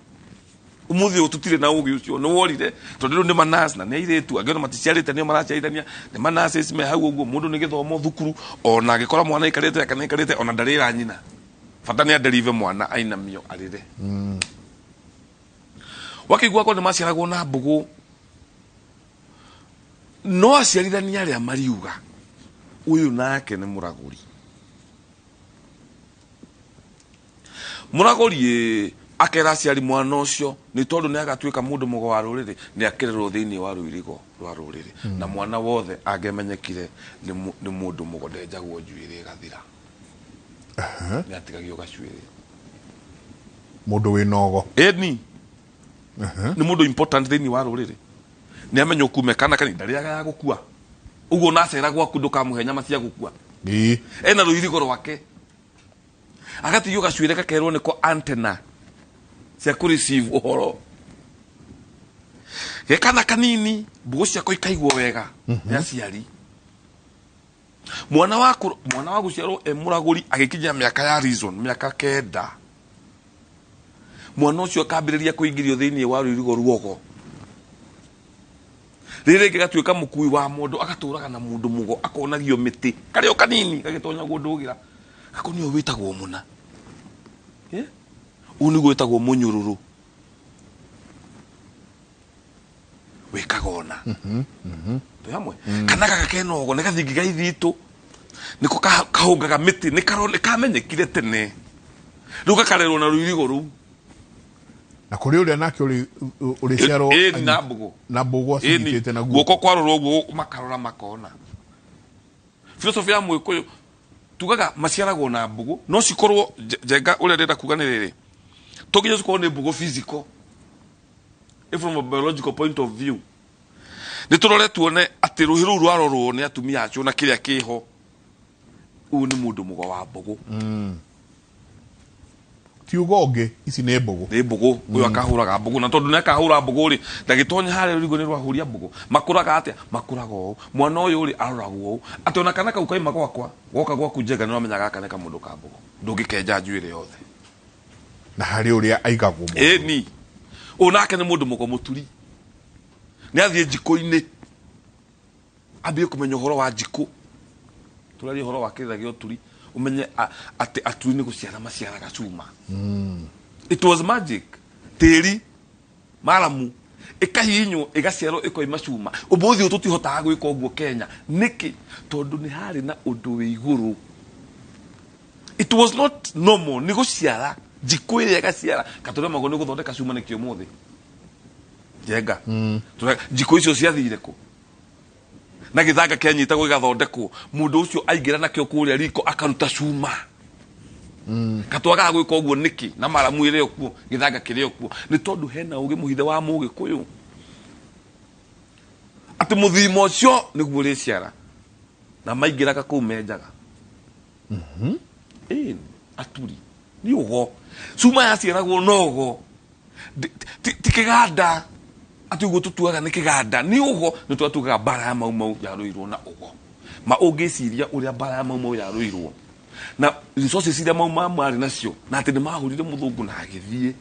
Ũmũthĩ ũyũ tũtirĩ na ũgĩ ũcio nĩ worire tondũ rĩu nĩ manurse na nĩ airĩtu angĩ ona maticiarĩte nĩo maraciarithania nĩ manurses me hau ũguo mũndũ nĩ gĩthomo thukuru ona angĩkora mwana aikarĩte kana aikarĩte ona ndarĩra nyina bata nĩ aderive mwana ainamio arĩre. Wakĩigua ko nĩ maciaragwo na mbũgũ no aciarithania arĩa mariuga ũyũ nake nĩ mũragũri. Mũragũri ĩ akera aciari mwana ũcio nĩ tondũ nĩ agatuĩka mũndũ mũgo wa rũrĩrĩ nĩ akĩrerwo thĩinĩ wa rũirigo rwa rũrĩrĩ na mwana wothe angĩamenyekire nĩ mũndũ mũgo ndenjagwo njuĩrĩ ĩgathira nĩ atigagio gacuĩrĩ. Mũndũ wĩna ũgo. Ĩni nĩ mũndũ important thĩinĩ wa rũrĩrĩ nĩ amenya ũkume kana kani ndarĩaga ya gũkua ũguo nacera gwaku ndũkamũhe nyama cia gũkua. Ena rũirigo rwake agatigio gacuĩrĩ gakerwo nĩko antenna cia kũ receive ũhoro gekana kanini mbũgũ ciako ikaigwo wega nĩ aciari. Mwana wa mwana wa gũciarwo e mũragũri agĩkinyia mĩaka ya reason mĩaka 9 mwana ũcio akambĩrĩria kũingĩrio thĩinĩ wa rũirigo ruogo rĩrĩ rĩngĩ gatuĩka mũkui wa mũndũ agatũraga na mũndũ mũgo akonagio mĩtĩ karĩ o kanini gagĩtonyagwo ndũgĩra gakonio wĩtagwo mũna ũyũ nĩguo wĩtagwo mũnyũrũrũ wĩkaga ona twĩ hamwe kana gaka kena ũgo nĩ gathingi ga ithitũ nĩko kahũngaga mĩtĩ nĩ kamenyekire tene rĩu gakarerwo na rũirigo rũu na kũrĩ ũrĩa nake ũrĩciarwo ĩni na mbũgũ na mbũgũ acinyitĩte na guoko kwarorwo ũguo makarora makona. Philosophy ya Mũgĩkũyũ tugaga maciaragwo na mbũgũ no cikorwo njenga ũrĩa ndĩrenda kuga nĩ rĩrĩ to nginya cikorwo nĩ mbũgũ physical if from a biological point of view nĩ tũrore tuone atĩ rũhĩ rũu rwarorwo nĩ atumia acio na kĩrĩa kĩho ũyũ nĩ mũndũ mũgo wa mbũgũ. Ti ugo ũngĩ ici nĩ mbũgũ nĩ mbũgũ ũyũ akahũraga mbũgũ na tondũ nĩ akahũra mbũgũ rĩ ndagĩtonya harĩa rũrigo nĩ rwahũria mbũgũ makũraga atĩa makũraga ũũ mwana ũyũ rĩ aroragwo ũũ atĩ ona kana kau kaima gwakwa goka gwaku njenga nĩ ũramenya gaka nĩ kamũndũ ka mbũgũ ndũngĩkenja njuĩrĩ yothe na harĩ ũrĩa aigagwo mũndũ. Ĩni ũyũ nake nĩ mũndũ mũgo mũturi nĩ athiĩ njiko-inĩ ambie kũmenya ũhoro wa njiko tũraria ũhoro wa kĩrĩra gĩa ũturi ũmenye atĩ aturi nĩ gũciara maciaraga cuma. It was magic tĩri maramu ĩkahihinywo ĩgaciarwo ĩkoima cuma. Ũmũthĩ ũyũ tũtihotaga gwĩka ũguo Kenya nĩkĩ tondũ nĩ harĩ na ũndũ wĩ igũrũ. It was not normal nĩ gũciara njiko ĩrĩa ĩgaciara katũremagwo nĩ gũthondeka cuma nĩkĩ ũmũthĩ njenga njiko icio ciathire kũ na gĩthanga kĩanyitagwo gĩgathondekwo mũndũ ũcio aingĩra nakĩo kũrĩa riko akaruta cuma katwagaga gwĩka ũguo nĩkĩ na maramu ĩrĩ o kuo gĩthanga kĩrĩ o kuo nĩ tondũ hena ũgĩ mũhithe wa Mũgĩkũyũ atĩ mũthimo ũcio nĩguo ũrĩciara na maingĩraga kũu menjaga. Ĩĩ aturi nĩ ũgo cuma yaciaragwo na ũgo ti kĩganda atĩ ũguo tũtuaga nĩ kĩganda nĩ ũgo nĩ twatugaga mbara ya Mau Mau yarũirwo na ũgo ma ũngĩciria ũrĩa mbara ya Mau Mau yarũirwo na resources iria Mau Mau marĩ nacio na atĩ nĩ mahũrire mũthũngũ na agĩthiĩ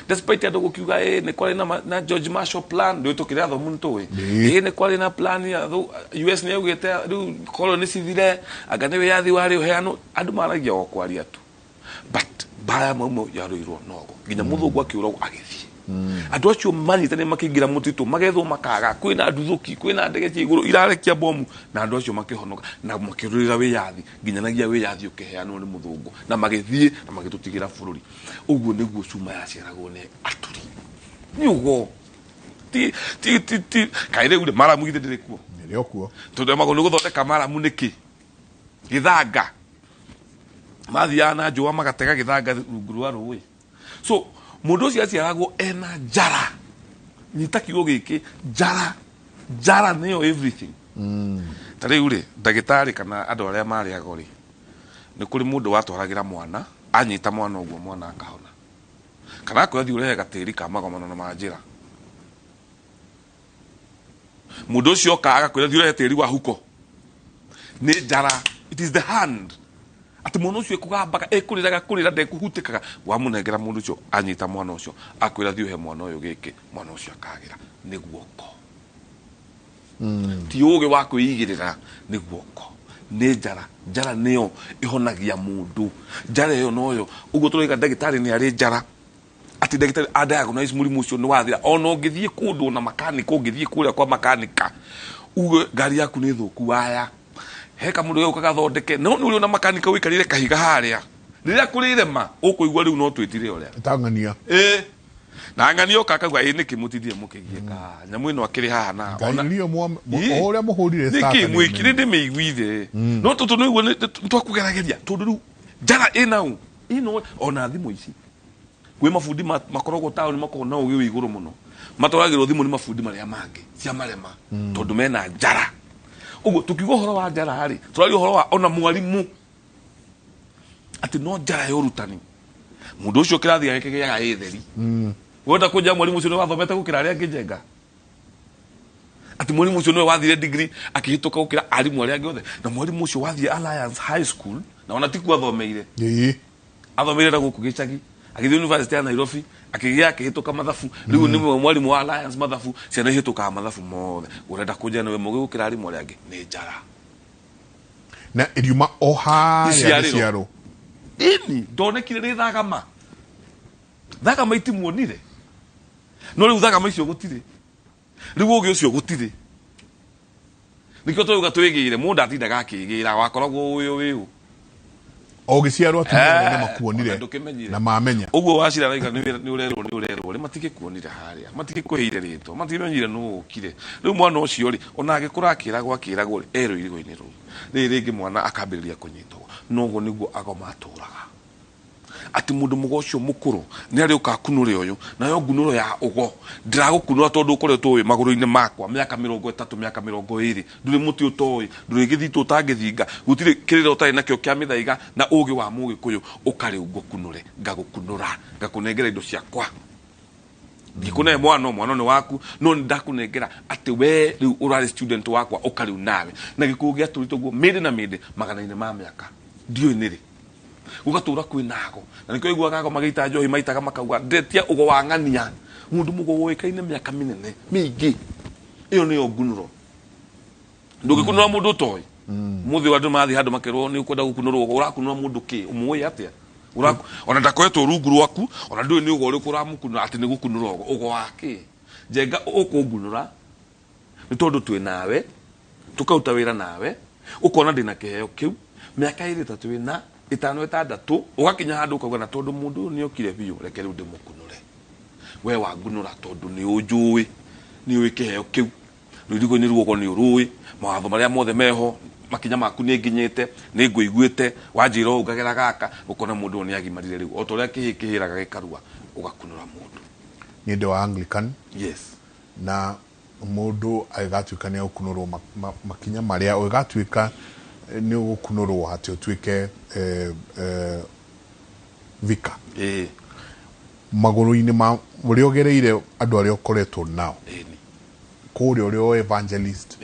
despite andũ gũkiuga ĩ nĩ kwarĩ na George Marshall plan ndũĩ tũkĩrĩ athomu nĩ tũĩ ĩ nĩ kwarĩ na plan ya US nĩ yaugĩte rĩu koloni cithire anga nĩ wĩyathi warĩ ũheanwo andũ maragia o kwaria tu but mbara ya Mau Mau yarũirwo nogo nginya mũthũngũ akĩũragwo agĩthiĩ. Andũ acio manyitanĩire makĩingĩra mũtitũ, magethwo makaga, kwĩna nduthũki, kwĩna ndege cia igũrũ irarekia bomu, na andũ acio makĩhonoka na makĩrũĩrĩra wĩyathi nginyanagia wĩyathi ũkĩheanwo nĩ mũthũngũ, na magĩthiĩ na magĩtũtigĩra bũrũri. Ũguo nĩguo cuma yaciaragwo nĩ aturi. Nĩ ũgo. Ti ti ti ti kaĩ rĩu rĩ maramu githĩ ndĩrĩ kuo? Ĩrĩ o kuo. Tondũ magũrũ nĩ gũthondeka maramu nĩkĩ? Gĩthanga. Mathiaga na njũa magatega gĩthanga rungu rwa rũĩ. So mũndũ ũcio aciaragwo ena njara. Nyita kiugo gĩkĩ, njara. Njara nĩyo everything. Ta rĩu rĩ, ndagĩtarĩ kana andũ arĩa marĩago rĩ, nĩ kũrĩ mũndũ watwaragĩra mwana, anyita mwana ũguo mwana akahona. Kana akwĩra thiĩ ũrehe gatĩri ka magomano na ma njĩra. Mũndũ ũcio oka agakwĩra thiĩ ũrehe tĩri wa huko. Nĩ njara. It is the hand. Atĩ mwana ũcio ekũgambaga, ekũrĩraga kũrĩra ndekũhutĩkaga. Wamũnengera mũndũ ũcio, anyita mwana ũcio, akwĩra thiĩ ũhe mwana ũyũ gĩkĩ, mwana ũcio akagĩra. Nĩ guoko. Ti ũgĩ wa kwĩigĩrĩra, nĩ guoko. Nĩ njara. Njara nĩyo ĩhonagia mũndũ. Njara ĩyo noyo. Ũguo tũroiga ndagĩtarĩ nĩ arĩ njara. Atĩ ndagĩtarĩ a diagnose mũrimũ ũcio nĩ wathira. Ona ũngĩthiĩ kũndũ na makanika, ũngĩthiĩ kũrĩa kwa makanika, uge ngari yaku nĩ thũku waya. He kamũndũ gegũka gathondeke. No nĩ ũrĩ ona makanika ũikarĩire kahiga harĩa. Rĩrĩa kũrĩrema, ũkũigua rĩu no twĩtire ũrĩa. Tang'ania. Ĩĩ. Na ng'ania oka akauga ĩ nĩkĩ mũtindire mũkĩgiĩka nyamũ ĩno akĩrĩ haha na Ngai ona- nĩyo Ĩ. o ũrĩa mũhũrire nĩkĩ starter nĩ- mwĩkire ndĩmĩiguire no tũtũ nĩguo nĩtwakũgeragĩria tondũ rĩu njara ĩna ũ ĩno ona thimũ ici kwĩ mabundi makoragwo taũni makoragwo na ũgĩ wĩ igũrũ mũno matwaragĩrwo thimũ nĩ mabundi marĩa mangĩ cia marema tondũ mena njara. Ũguo tũkiuga ũhoro wa njara rĩ, tũraria ũhoro wa ona mwarimũ atĩ no njara ya ũrutani mũndũ ũcio kĩrathi gĩake gĩaga ĩ theri. Wenda kũnjĩra mwarimũ ũcio nĩ wathomete gũkĩra arĩa angĩ njenga? Atĩ mwarimũ ũcio nĩwe wathire degree akĩhĩtũka gũkĩra arimũ arĩa angĩ othe, na mwarimũ ũcio wathiĩ Alliance High School na ona tikuo athomeire. Athomeire na gũkũ gĩcagi, agĩthiĩ University ya Nairobi, akĩgĩa akĩhĩtũka mathabu. Rĩu nĩ mwarimũ wa Alliance mathabu, ciana ihĩtũkaga mathabu mothe. Ũrenda kũnjĩra nĩwe mũgĩ gũkĩra arimũ arĩa angĩ? Nĩ njara. Na ĩriuma o harĩa Iciarĩro. gĩciaro. Ĩni, ndonekire rĩ thagama. Thagama itimuonire. No rĩu thagama icio gũtirĩ. Rĩu ũgĩ ũcio gũtirĩ. Nĩkĩo tũrauga twĩgĩre, mũndũ atindaga akĩgĩra, wakoragwo ũĩ ũĩ ũ. O gĩciarwo atumia anene makuonire Ona ndũkĩmenyire. na mamenya. Ũguo wacira raiga nĩ ũrerwo nĩ ũrerwo rĩ, matigĩkuonire harĩa, matigĩkũheire rĩtwa, matikĩmenyire nũ ũkire. Rĩu mwana ũcio rĩ, ona agĩkũra akĩragwo akĩragwo rĩ, e rũirigo-inĩ rũu. Rĩrĩ rĩngĩ mwana akambĩrĩria kũnyitwo. Noguo nĩguo ago matũraga. Atĩ mũndũ mũgo ũcio mũkũrũ nĩ arĩũka akunũre ũyũ, nayo ngunũro ya ũgo ndĩragũkunũra tondũ ũkoretwo wĩ magũrũ-inĩ makwa mĩaka mĩrongo ĩtatũ, mĩaka mĩrongo ĩrĩ, ndũrĩ mũtĩ ũtoĩ, ndũrĩ gĩthitũ ũtangĩthinga, gũtirĩ kĩrĩra ũtarĩ nakĩo kĩa mĩthaiga na ũgĩ wa mũgĩkũyũ, ũka rĩu ngũkunũre, ngagũkunũra, ngakũnengera indo ciakwa. Ngĩkũne mwana, mwana nĩ waku, no nĩ ndakũnengera atĩ we rĩu ũrarĩ student wakwa, ũka rĩu nawe. Na gĩkũyũ gĩatũrĩte ũguo mĩndĩ na mĩndĩ magana-inĩ ma mĩaka, ndiũĩ nĩrĩ. Gũgatũra kwĩ nago. Na nĩkĩo ũiguaga ago magĩita njohi maitaga makauga ndetia ũgo wa ng'ania. Mũndũ mũgo woĩkaine mĩaka mĩnene mĩingĩ. Ĩyo nĩyo ngunũro. Ndũngĩkunũra mũndũ ũtoĩ. Mũthĩ wa andũ mathiĩ handũ makerwo nĩ ũkwenda gũkunũrwo ũgo, ũrakunũra mũndũ kĩ? Ũmũĩ atĩa? Ona ndakoretwo rungu rwaku, ona ndũĩ nĩ ũgo ũrĩkũ ũramũkunũra atĩ nĩ gũkunũra ũgo. Ũgo wa kĩ? Njenga ũkũngunũra nĩ tondũ twĩ nawe, tũkaruta wĩra nawe, ũkona ndĩna kĩheo kĩu, mĩaka ĩrĩ ĩtatũ ĩna, ĩtano ĩtandatũ, ũgakinya handũ ũkauga na tondũ mũndũ ũyũ nĩokire biũ, reke rĩu ndĩmũkunũre. We wangunũra tondũ nĩ ũnjũĩ, nĩ ũĩ kĩheo kĩu, rũirigo-inĩ ruogo nĩ ũrũĩ, mawatho marĩa mothe meho, makinya maku nĩ nginyĩte, nĩ ngũiguĩte, wanjĩra ũũ ngagera gaka, ũkona mũndũ ũyũ nĩ agimarire rĩu. O ta ũrĩa kĩhĩ kĩhĩraga gĩkarua, ũgakunũra mũndũ. Niĩ ndĩ wa Anglican. Yes. Na mũndũ agĩgatuĩka nĩ egũkunũrwo makinya marĩa ũgĩgatuĩka nĩ ũgũkunũrwo atĩ ũtuĩke vicar. Magũrũ-inĩ ma ũrĩa ũgereire andũ arĩa ũkoretwo nao. Kũrĩa ũrĩa o evangelist,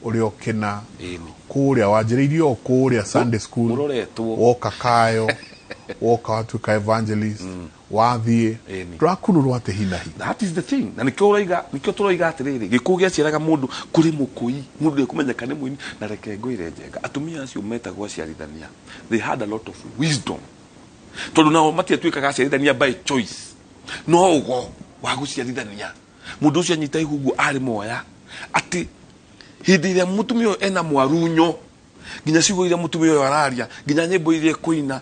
ũrĩa ũkĩna, kũrĩa wanjĩrĩirie o kũrĩa Sunday school, Ũroretwo. woka Kayo, woka watuĩka evangelist, wathiĩ, ndũrakunũrwo atĩ hi na hi. That is the thing. Na nĩkĩo ũroiga, nĩkĩo tũroiga atĩrĩrĩ, gĩkũyũ gĩaciaraga mũndũ kũrĩ mũkũi, mũndũ ndekũmenyeka nĩ mũini. Na reke ngwĩre Njenga, atumia acio metagwo aciarithania, they had a lot of wisdom. Tondũ nao matiatuĩkaga aciarithania by choice. No ũgo. Wa gũciarithania mũndũ ũcio anyita ihu ũguo arĩ moya atĩ hĩndĩ ĩrĩa mũtumia ũyũ ena mwarunyo, nginya ciugo iria mũtumia ũyũ araria, nginya nyĩmbo iria ekũina,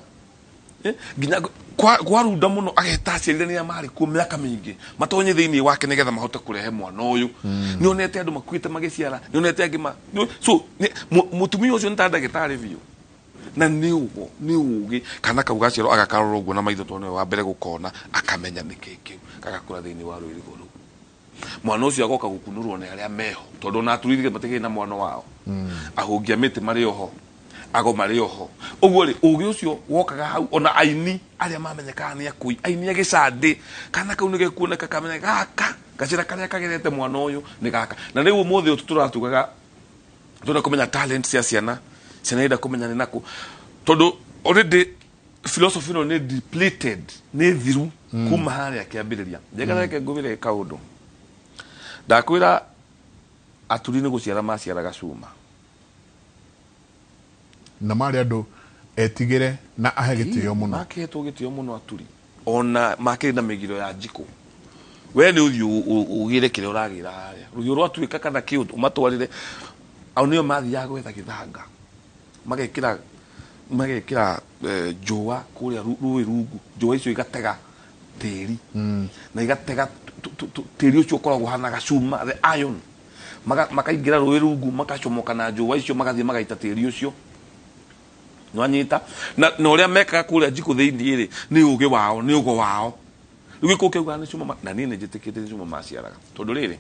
nginya kwarunda mũno ageta aciarithania marĩ kuo mĩaka mĩingĩ matonye thĩinĩ wake nĩgetha mahote kũrehe mwana ũyũ. Nĩonete andũ makuĩte magĩciara, nĩonete angĩ ma so mũtumia ũcio nĩ ta ndagĩtarĩ biũ, na nĩ ũgo nĩ ũgĩ. Kana kau gaciarwo agakarora ũguo na maitho, tondũ nĩwe wa mbere gũkona, akamenya nĩkĩ kĩu, gagakũra thĩinĩ wa rwĩrigo rũu. Mwana ũcio agoka gũkunũrwo nĩ arĩa meho, tondũ ona aturithie matikĩrĩ na mwana wao. Ahũngi a mĩtĩ marĩ oho, ago marĩ oho. Ũguo rĩ, ũgĩ ũcio wokaga hau. Ona aini arĩa mamenyekaga nĩ akũi, aini a gĩcandĩ, kana kau nĩgekuoneka kamenya gaka gacĩra karĩa kagerete mwana ũyũ nĩ gaka. Na rĩu ũmũthĩ ũyũ tũratugaga tũrenda kũmenya talent cia ciana, ciana irenda kũmenya nĩ nakũ, tondũ already philosophy ĩno nĩ depleted, nĩ thiru kuma harĩa kĩambĩrĩria. Njega, reke ngwĩre kaũndũ. Ndakwĩra aturi nĩ gũciara maciaraga cuma. Na marĩ andũ etigĩre na ahe gĩtĩo mũno. Makĩhetwo gĩtĩo mũno aturi, ona makĩrĩ na mĩgiro ya njikũ. We nĩ ũthiĩ ũgĩre kĩrĩa ũragĩra harĩa rũhiũ rwatuĩka kana kĩ ũmatwarĩre. Au nĩo mathiaga gwetha gĩthanga, magekĩra njũa kũrĩa rũĩ rungu. Njũa icio igatega tĩri na igatega tĩri ũcio ũkoragwo ũhana gacuma, the iron. Makaingĩra rũĩ rungu, makacomoka na njũa icio, magathiĩ magaita tĩri ũcio. Nwanyita na ũrĩa mekaga kũrĩa njikũ thĩinĩ rĩ, nĩ ũgĩ wao, nĩ ũgo wao. Rĩu gĩkũ kĩaugaga nĩ cuma na niĩ nĩ njĩtĩkĩtie nĩ cuma maciaraga, tondũ rĩrĩ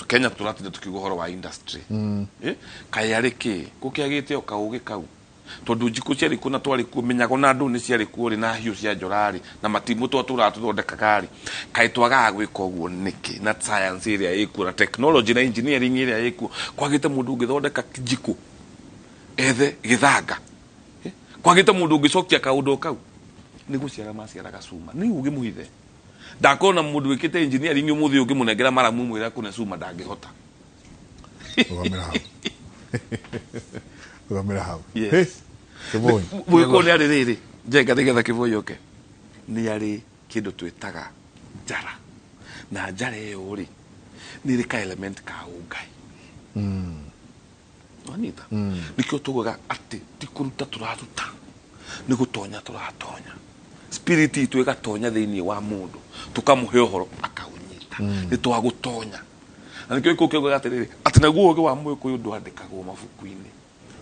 Kenya tũratinda tũkiuga ũhoro wa industry. Kaĩ arĩ kĩ gũkĩagĩte o kaũgĩ kau, tondũ njikũ ciarĩ kuo na twarĩ kuo, mĩnyago na ndũ nĩ ciarĩ kuo rĩ, na hiũ cia njora rĩ, na matimũ twatũraga tũthondekaga rĩ, kaĩ twagaga gwĩka ũguo nĩkĩ? Na science ĩrĩa ĩkuo, na technology na engineering ĩrĩa ĩkuo, kwagĩte mũndũ ũngĩthondeka njikũ ethe gĩthanga? Kwagĩte mũndũ ũngĩcokia kaũndũ o kau? Nĩ gũciara maciaraga cuma, nĩ ũgĩ mũhithe. Ndakorwo na mũndũ wĩkĩte engineering ũmũthĩ ũngĩmũnengera maramu mwĩre kũne cuma, ndangĩhota. Rũgamĩra hau, rũgamĩra hau. Yes. Hey, Kĩboi. Mũgĩkũyũ nĩ arĩ rĩrĩ njenga nĩgetha kĩboi oke, nĩ arĩ kĩndũ twĩtaga njara, na njara ĩyo rĩ, nĩ ĩrĩ ka element ka ũngai. Wanyita? Nĩkĩo tugaga atĩ ti kũruta tũraruta, nĩ gũtonya tũratonya. Spirit itũ ĩgatonya thĩinĩ wa mũndũ, tũkamũhe ũhoro akaũnyita. Nĩ twagũtonya. Na nĩkĩo gĩkũyũ kĩaugaga atĩrĩrĩ, atĩ naguo ũgĩ wa mũgĩkũyũ ndwandĩkagwo mabuku-inĩ,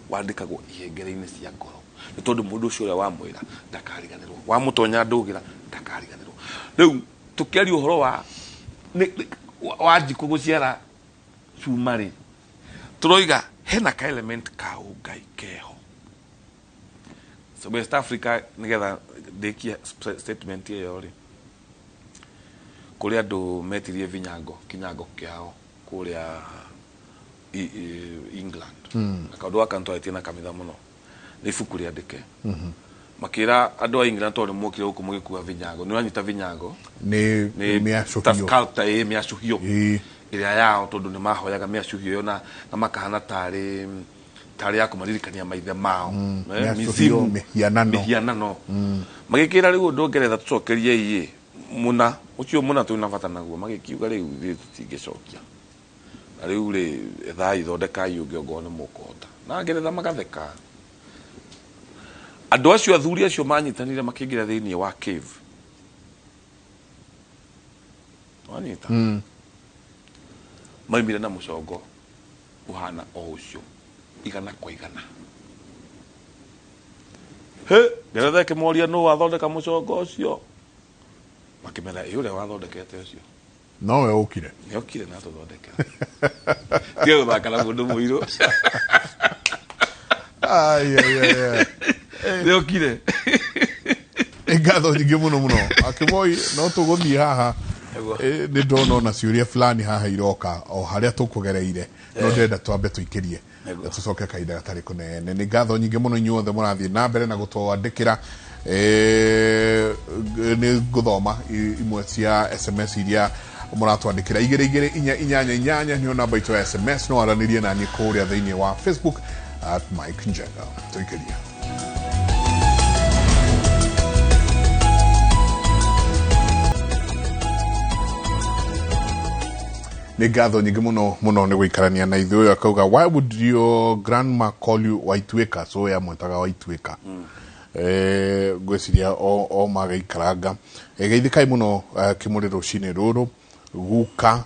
wandĩkagwo ihengere-inĩ cia ngoro, nĩ tondũ mũndũ ũcio ũrĩa wamwĩra ndakariganĩrwo, wamũtonya ndũgĩra ndakariganĩrwo. Rĩu tũkĩaria ũhoro wa wa njikũ gũciara cuma rĩ, tũroiga hena ka element ka ũngai keho. So West Africa, nĩgetha ndĩkie statement ĩyo rĩ, kũrĩ andũ metirie vinyango, kinyango kĩao kũrĩa England. Na kaũndũ gaka nĩtwarĩtie na kanitha mũno, nĩ ibuku rĩandĩke. Makĩra andũ a England, tondũ nĩ mokire gũkũ mũgĩkua vinyango, nĩ ũranyita vinyango? Nĩ nĩ mĩacũhio. Ta sculptor, ĩ mĩacũhio ĩrĩa yao, tondũ nĩ mahoyaga mĩacũhio ĩyo na makahana tarĩ ya kũmaririkania maithe mao. Mĩacũhio, mĩzimu, mĩhianano. Mĩhianano. Magĩkĩra rĩu ũndũ Ngeretha, tũcokerie ĩ mũna ũcio mũna twĩna bata naguo. Magĩkiuga rĩu ithuĩ tũtingĩcokia, na rĩu rĩ, ethai, thondekai ũngĩ ongorwo nĩ mũkũhota. Na Ngeretha magatheka. Andũ acio, athuri acio manyitanire, makĩingĩra thĩinĩ wa cave. Wanyita? Maumire na mũcongo ũhana o ũcio 100%. He Ngeretha ĩkĩmoria, nũ wathondeka mũcongo ũcio? Makĩmera, ĩ ũrĩa wathondekete ũcio. Nowe ũkire. Nĩokire na tũthondekera. Tiga gũthaka na mũndũ mũirũ. Ai, ai, ai, ai. Nĩokire. Nĩ ngatho nyingĩ mũno mũno, Akĩboi. No tũgũthiĩ haha. Nĩguo. Nĩ ndona ona ciũria fulani haha iroka o harĩa tũkũgereire, no ndĩrenda twambe tũikĩrie. Nĩguo. Tũcoke kahinda gatarĩ kũnene. Nĩ ngatho nyingĩ mũno inyuothe mũrathiĩ na mbere na gũtwandĩkĩra. Nĩ ngũthoma imwe cia SMS iria mũratwandĩkĩra. 22488 nĩyo namba itũ ya SMS. No aranĩrie naniĩ kũrĩa thĩinĩ wa Facebook @MikeNjenga. Tũikĩrie. Nĩ ngatho nyingĩ mũno mũno nĩ gũikarania na ithuĩ. Ũyũ akauga, why would your grandma call you Waituĩka? So yamwĩtaga Waituĩka. Ngwĩciria o magĩikaranga. Geithĩkai mũno kĩmũrĩ rũcinĩ rũrũ. Guka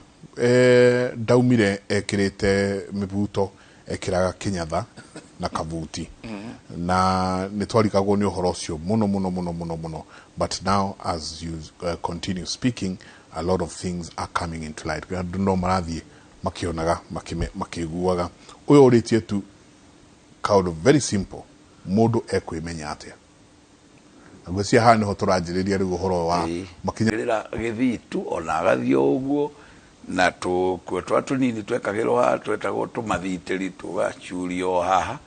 ndaumire ekĩrĩte mĩbuto, ekĩraga kĩnyatha na kabuti, na nĩ twarigagwo nĩ ũhoro ũcio mũno mũno mũno mũno mũno, but now as you continue speaking, a lot of things are coming into light. Andũ no marathiĩ makĩonaga, makĩiguaga. Ũyũ ũrĩtie tu kaũndũ very simple, mũndũ ekwĩmenya atĩa? Na ngwĩciria haha nĩho tũranjĩrĩria rĩu ũhoro wa makinya. Rĩra gĩthitu ona agathiĩ o ũguo na tũkuo twa tũnini twekagĩrwo haha, twetagwo tũmathitĩri, tũgacurio haha,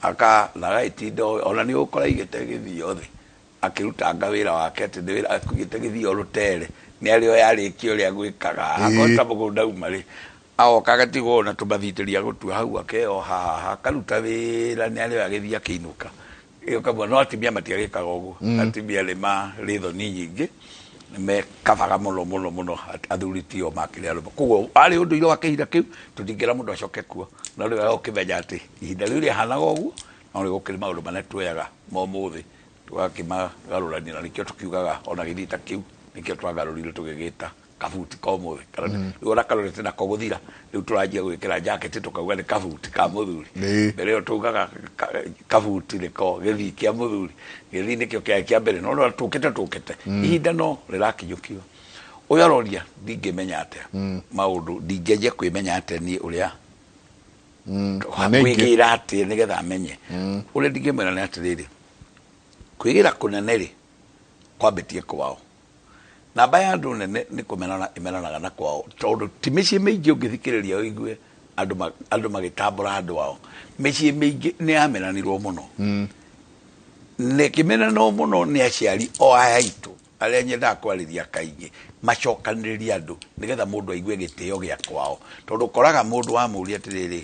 aka na agagĩtinda ona nĩ ũgũkora aigĩte gĩthio thĩ akĩrutanga wĩra wake, atĩ nĩ wĩra akuigĩte gĩthio rũtere, nĩ arĩ o yarĩkia ũrĩa gwĩkaga. Akorwo ta mũgũnda uma rĩ, agoka agatigwo na tũmathitĩri agũtua hau, akeyoha haha, akaruta wĩra, nĩ arĩ o agĩthiĩ akĩinũka. Ĩyo kamwe no atumia matiagĩkaga ũguo. Atumia nĩ marĩ thoni nyingĩ, nĩ mekabaga mũno mũno mũno, athuri tio makĩrĩ arũme. Koguo arĩ ũndũire wa kĩhinda kĩu, tũtingĩra mũndũ acoke kuo, no rĩu ũkĩmenya atĩ ihinda rĩu rĩahanaga ũguo, no rĩu gũkĩrĩ maũndũ marĩa tuoyaga ma ũmũthĩ tũgakĩmagarũrania, na nĩkĩo tũkiugaga ona gĩthii ta kĩu nĩkĩo twagarũrire tũgĩgĩta kabuti ka ũmũthĩ. Rĩu ona karorete nako gũthira, rĩu tũranjia gwĩkĩra jaketi tũkauga nĩ kabuti ka mũthuri. Mbere ĩyo tugaga kabuti nĩko gĩthii kĩa mũthuri, gĩthii nĩkĩo kĩarĩ kĩa mbere, no no tũkĩte ihinda no rĩrakinyũkio. Ũyũ aroria ndingĩmenya atĩa maũndũ, ndingĩanjia kwĩmenya atĩa niĩ ũrĩa kwĩgĩra atĩa nĩgetha amenye. Ũrĩa ndingĩmwĩra nĩ atĩrĩrĩ, kwĩgĩra kũnene rĩ kwambĩtie kwao. Namba ya andũ nene nĩ kũmenana ĩmenanaga na kwao, tondũ ti mĩciĩ mĩingĩ ũngĩthikĩrĩria ũigue andũ magĩtambũra andũ ao. Mĩciĩ mĩingĩ nĩ yamenanirwo mũno. Na ĩkĩmenanwo mũno nĩ aciari o aya aitũ arĩa nyendaga kwarĩria kaingĩ, macokanĩrĩrie andũ nĩgetha mũndũ aigue gĩtĩo gĩa kwao. Tondũ ũkoraga mũndũ wamũria atĩrĩrĩ,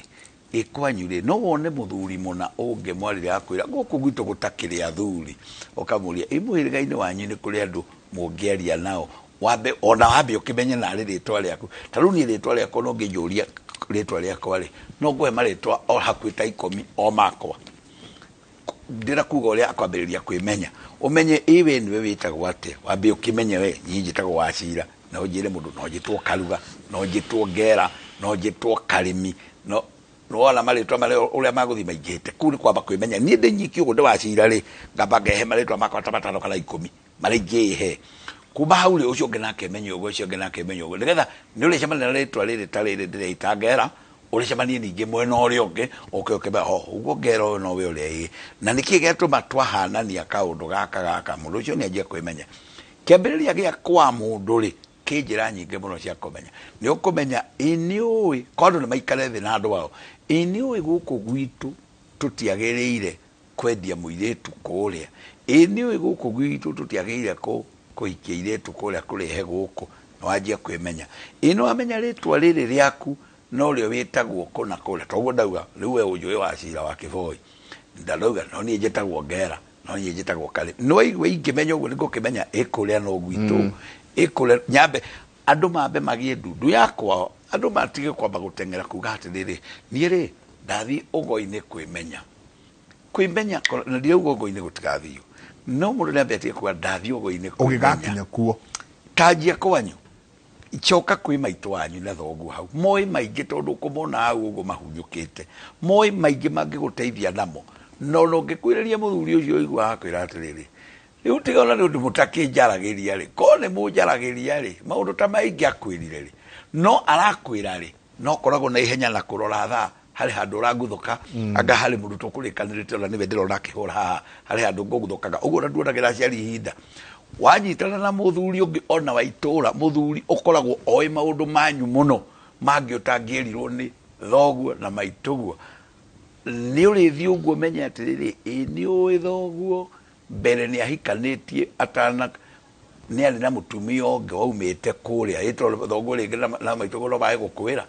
ĩ kwanyu rĩ, no wone mũthuri mũna ũngĩmwarĩria akwĩra gũkũ gwitũ gũtakĩrĩ athuri, ũkamũria ĩ mũhĩrĩga-inĩ wanyu nĩ kũrĩ andũ mũngĩaria nao, wambe ona wambe ũkĩmenye narĩ rĩtwa rĩaku. Ta rĩu niĩ rĩtwa rĩakwa no ngĩnjũria rĩtwa rĩakwa rĩ, no ngũhe marĩtwa o hakuhĩ ta 10 o makwa. Ndĩra kuga ũrĩa akwambĩrĩria kwĩmenya, ũmenye ĩ we nĩwe wĩtagwo atĩa, wambe ũkĩmenye we niĩ njĩtagwo Wachira, no njĩre mũndũ no njĩtwo Karuga, no njĩtwo Ngera, no njĩtwo Karĩmi, no nĩwona marĩtwa marĩa ũrĩa magũthiĩ maingĩhĩte. Kũu nĩ kwamba kwĩmenya. Niĩ ndĩ nyiki ũguo ndĩ Wachira rĩ, ngamba ngehe marĩtwa makwa ta 5 kana 10 marĩa ingĩĩhe. Kuma hau rĩ, ũcio ũngĩ nake amenye ũguo, ũcio ũngĩ nake amenye ũguo, nĩgetha nĩ ũrĩcemania na rĩtwa rĩrĩ ta rĩrĩ ndĩreita Ngera, ũrĩcemanie ningĩ mwena ũrĩa ũngĩ, ũke ũkĩmenya, o, ũguo Ngera ũyũ nowe ũrĩa ĩĩ. Na nĩkĩ gĩatũma twahanania kaũndũ gaka gaka, mũndũ ũcio nĩ anjia kwĩmenya. Kĩambĩrĩria gĩa kwa mũndũ rĩ, kĩ njĩra nyingĩ mũno cia kũmenya. Nĩ ũkũmenya, ĩ nĩ ũĩ, kwa andũ nĩ maikare thĩ na andũ ao, ĩ nĩ ũĩ gũkũ gwitũ tũtiagĩrĩire kwendia mũirĩtu kũrĩa, ĩ nĩ ũĩ gũkũ gwitũ tũtiagĩrĩire kũhikia airĩtu kũrĩa kũrehe gũkũ, nĩ wanjia kwĩmenya. Ĩ nĩ wamenya rĩtwa rĩrĩ rĩaku no rĩo wĩtagwo kũna kũrĩa, toguo ndauga rĩu we ũnjũĩ Wachira wa Kĩboi, ndauga no niĩ njĩtagwo Ngera, no niĩ njĩtagwo Karĩ. Nĩ waigua ingĩmenya ũguo nĩ ngũkĩmenya ĩ kũrĩa no gwitũ, ĩ kũrĩa nyambe andũ mambe magĩe ndundu ya kwao, andũ matige kwamba gũteng'era kuga atĩrĩrĩ, niĩ rĩ ndathiĩ ũgo-inĩ kwĩmenya. Kwĩmenya, na ndirauga ũgo-inĩ gũtigathio, no mũndũ nĩ ambe atige kuga ndathiĩ ũgo-inĩ kwĩmenya. Ũgĩgakinya kuo. Tanjia kwanyu, coka kwĩ maitũ wanyu na thoguo hau, moĩ maingĩ tondũ ũkũmona hau ũguo mahunyũkĩte, moĩ maingĩ mangĩgũteithia namo. No no ũngĩkwĩrĩria mũthuri ũcio ũiguaga akwĩra atĩrĩrĩ, rĩu tiga ona nĩ ũndũ mũtakĩnjaragĩria rĩ, korwo nĩ mũnjaragĩria rĩ, maũndũ ta maingĩ akwĩrire rĩ, no arakwĩra rĩ, no koragwo na ihenya na kũrora thaa, harĩ handũ ũranguthũka, anga harĩ mũndũ tũkũrĩkanĩrĩte ona nĩwe ndĩrona akĩhũra haha, harĩ handũ ngũguthũkaga. Ũguo ona nduonagĩra aciari ihinda. Wanyitana na mũthuri ũngĩ ona wa itũũra, mũthuri ũkoragwo oĩ maũndũ manyu mũno, mangĩ ũtangĩerirwo nĩ thoguo na maitũguo. Nĩ ũrĩthiĩ ũguo ũmenye atĩrĩrĩ, ĩ nĩ ũĩ thoguo mbere nĩ ahikanĩtie atana, nĩ arĩ na mũtumia ũngĩ waumĩte kũrĩa, ĩ tondũ thoguo rĩngĩ na maitũguo no mage gũkwĩra.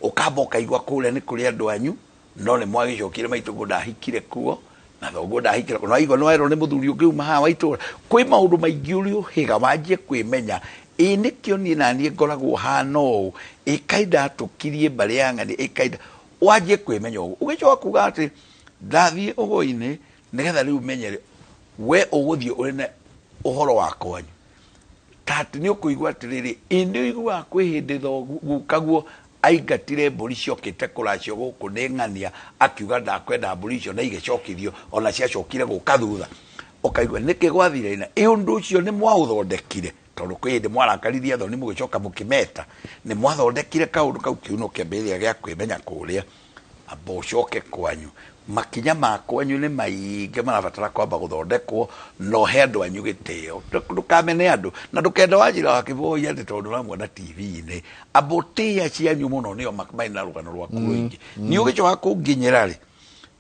Ũkamba ũkaigua kũrĩa nĩ kũrĩ andũ anyu, no nĩ mwagĩcokire maitũguo ndahikire kuo, na thoguo ndahikire kuo. No waigua nĩ werwo nĩ mũthuri ũngĩ uma haha wa itũũra. Kwĩ maũndũ maingĩ ũrĩ ũhĩga wanjie kwĩmenya, Ĩ nĩkĩo niĩ naniĩ ngoragwo hana ũũ, ĩ kaĩ ndatũkirie mbarĩ ya ng'ania, ĩ kaĩ wanjie kwĩmenya ũguo. Ũgĩcoka kuga atĩ ndathiĩ ũgũi-inĩ nĩgetha rĩu menye rĩ, we ũgũthiĩ ũrĩ na ũhoro wa kwanyu. Ta atĩ nĩ ũkũigua atĩrĩrĩ, ĩ nĩ ũiguaga kwĩ hĩndĩ gukaguo aingatire mbũri ciokĩte kũracio gũkũ nĩ ng'ania, akiuga ndakwenda mbũri icio na igĩcokithio, ona ciacokire gũka thutha. Ũkaigua nĩkĩ gwathire ina, ĩ ũndũ ũcio nĩ mwaũthondekire, tondũ kwĩ hĩndĩ mwarakaririe athoni mũgĩcoka mũkĩmeta, nĩ mwathondekire kaũndũ kau kĩu no kĩambĩrĩria gĩa kwĩmenya kũrĩa, amba ũcoke kwanyu. Makinya ma kwanyu nĩ maingĩ marabatara kwamba gũthondekwo, na ũhe andũ anyu gĩtĩo. Ndũkamene andũ, na ndũkende Wanjira wa Kĩboi atĩ tondũ ũramuona TV-inĩ. Amba ũtĩe acianyu mũno nĩo marĩ na rũgano rwaku rũingĩ. Niĩ ũgĩcoka kũnginyĩra rĩ,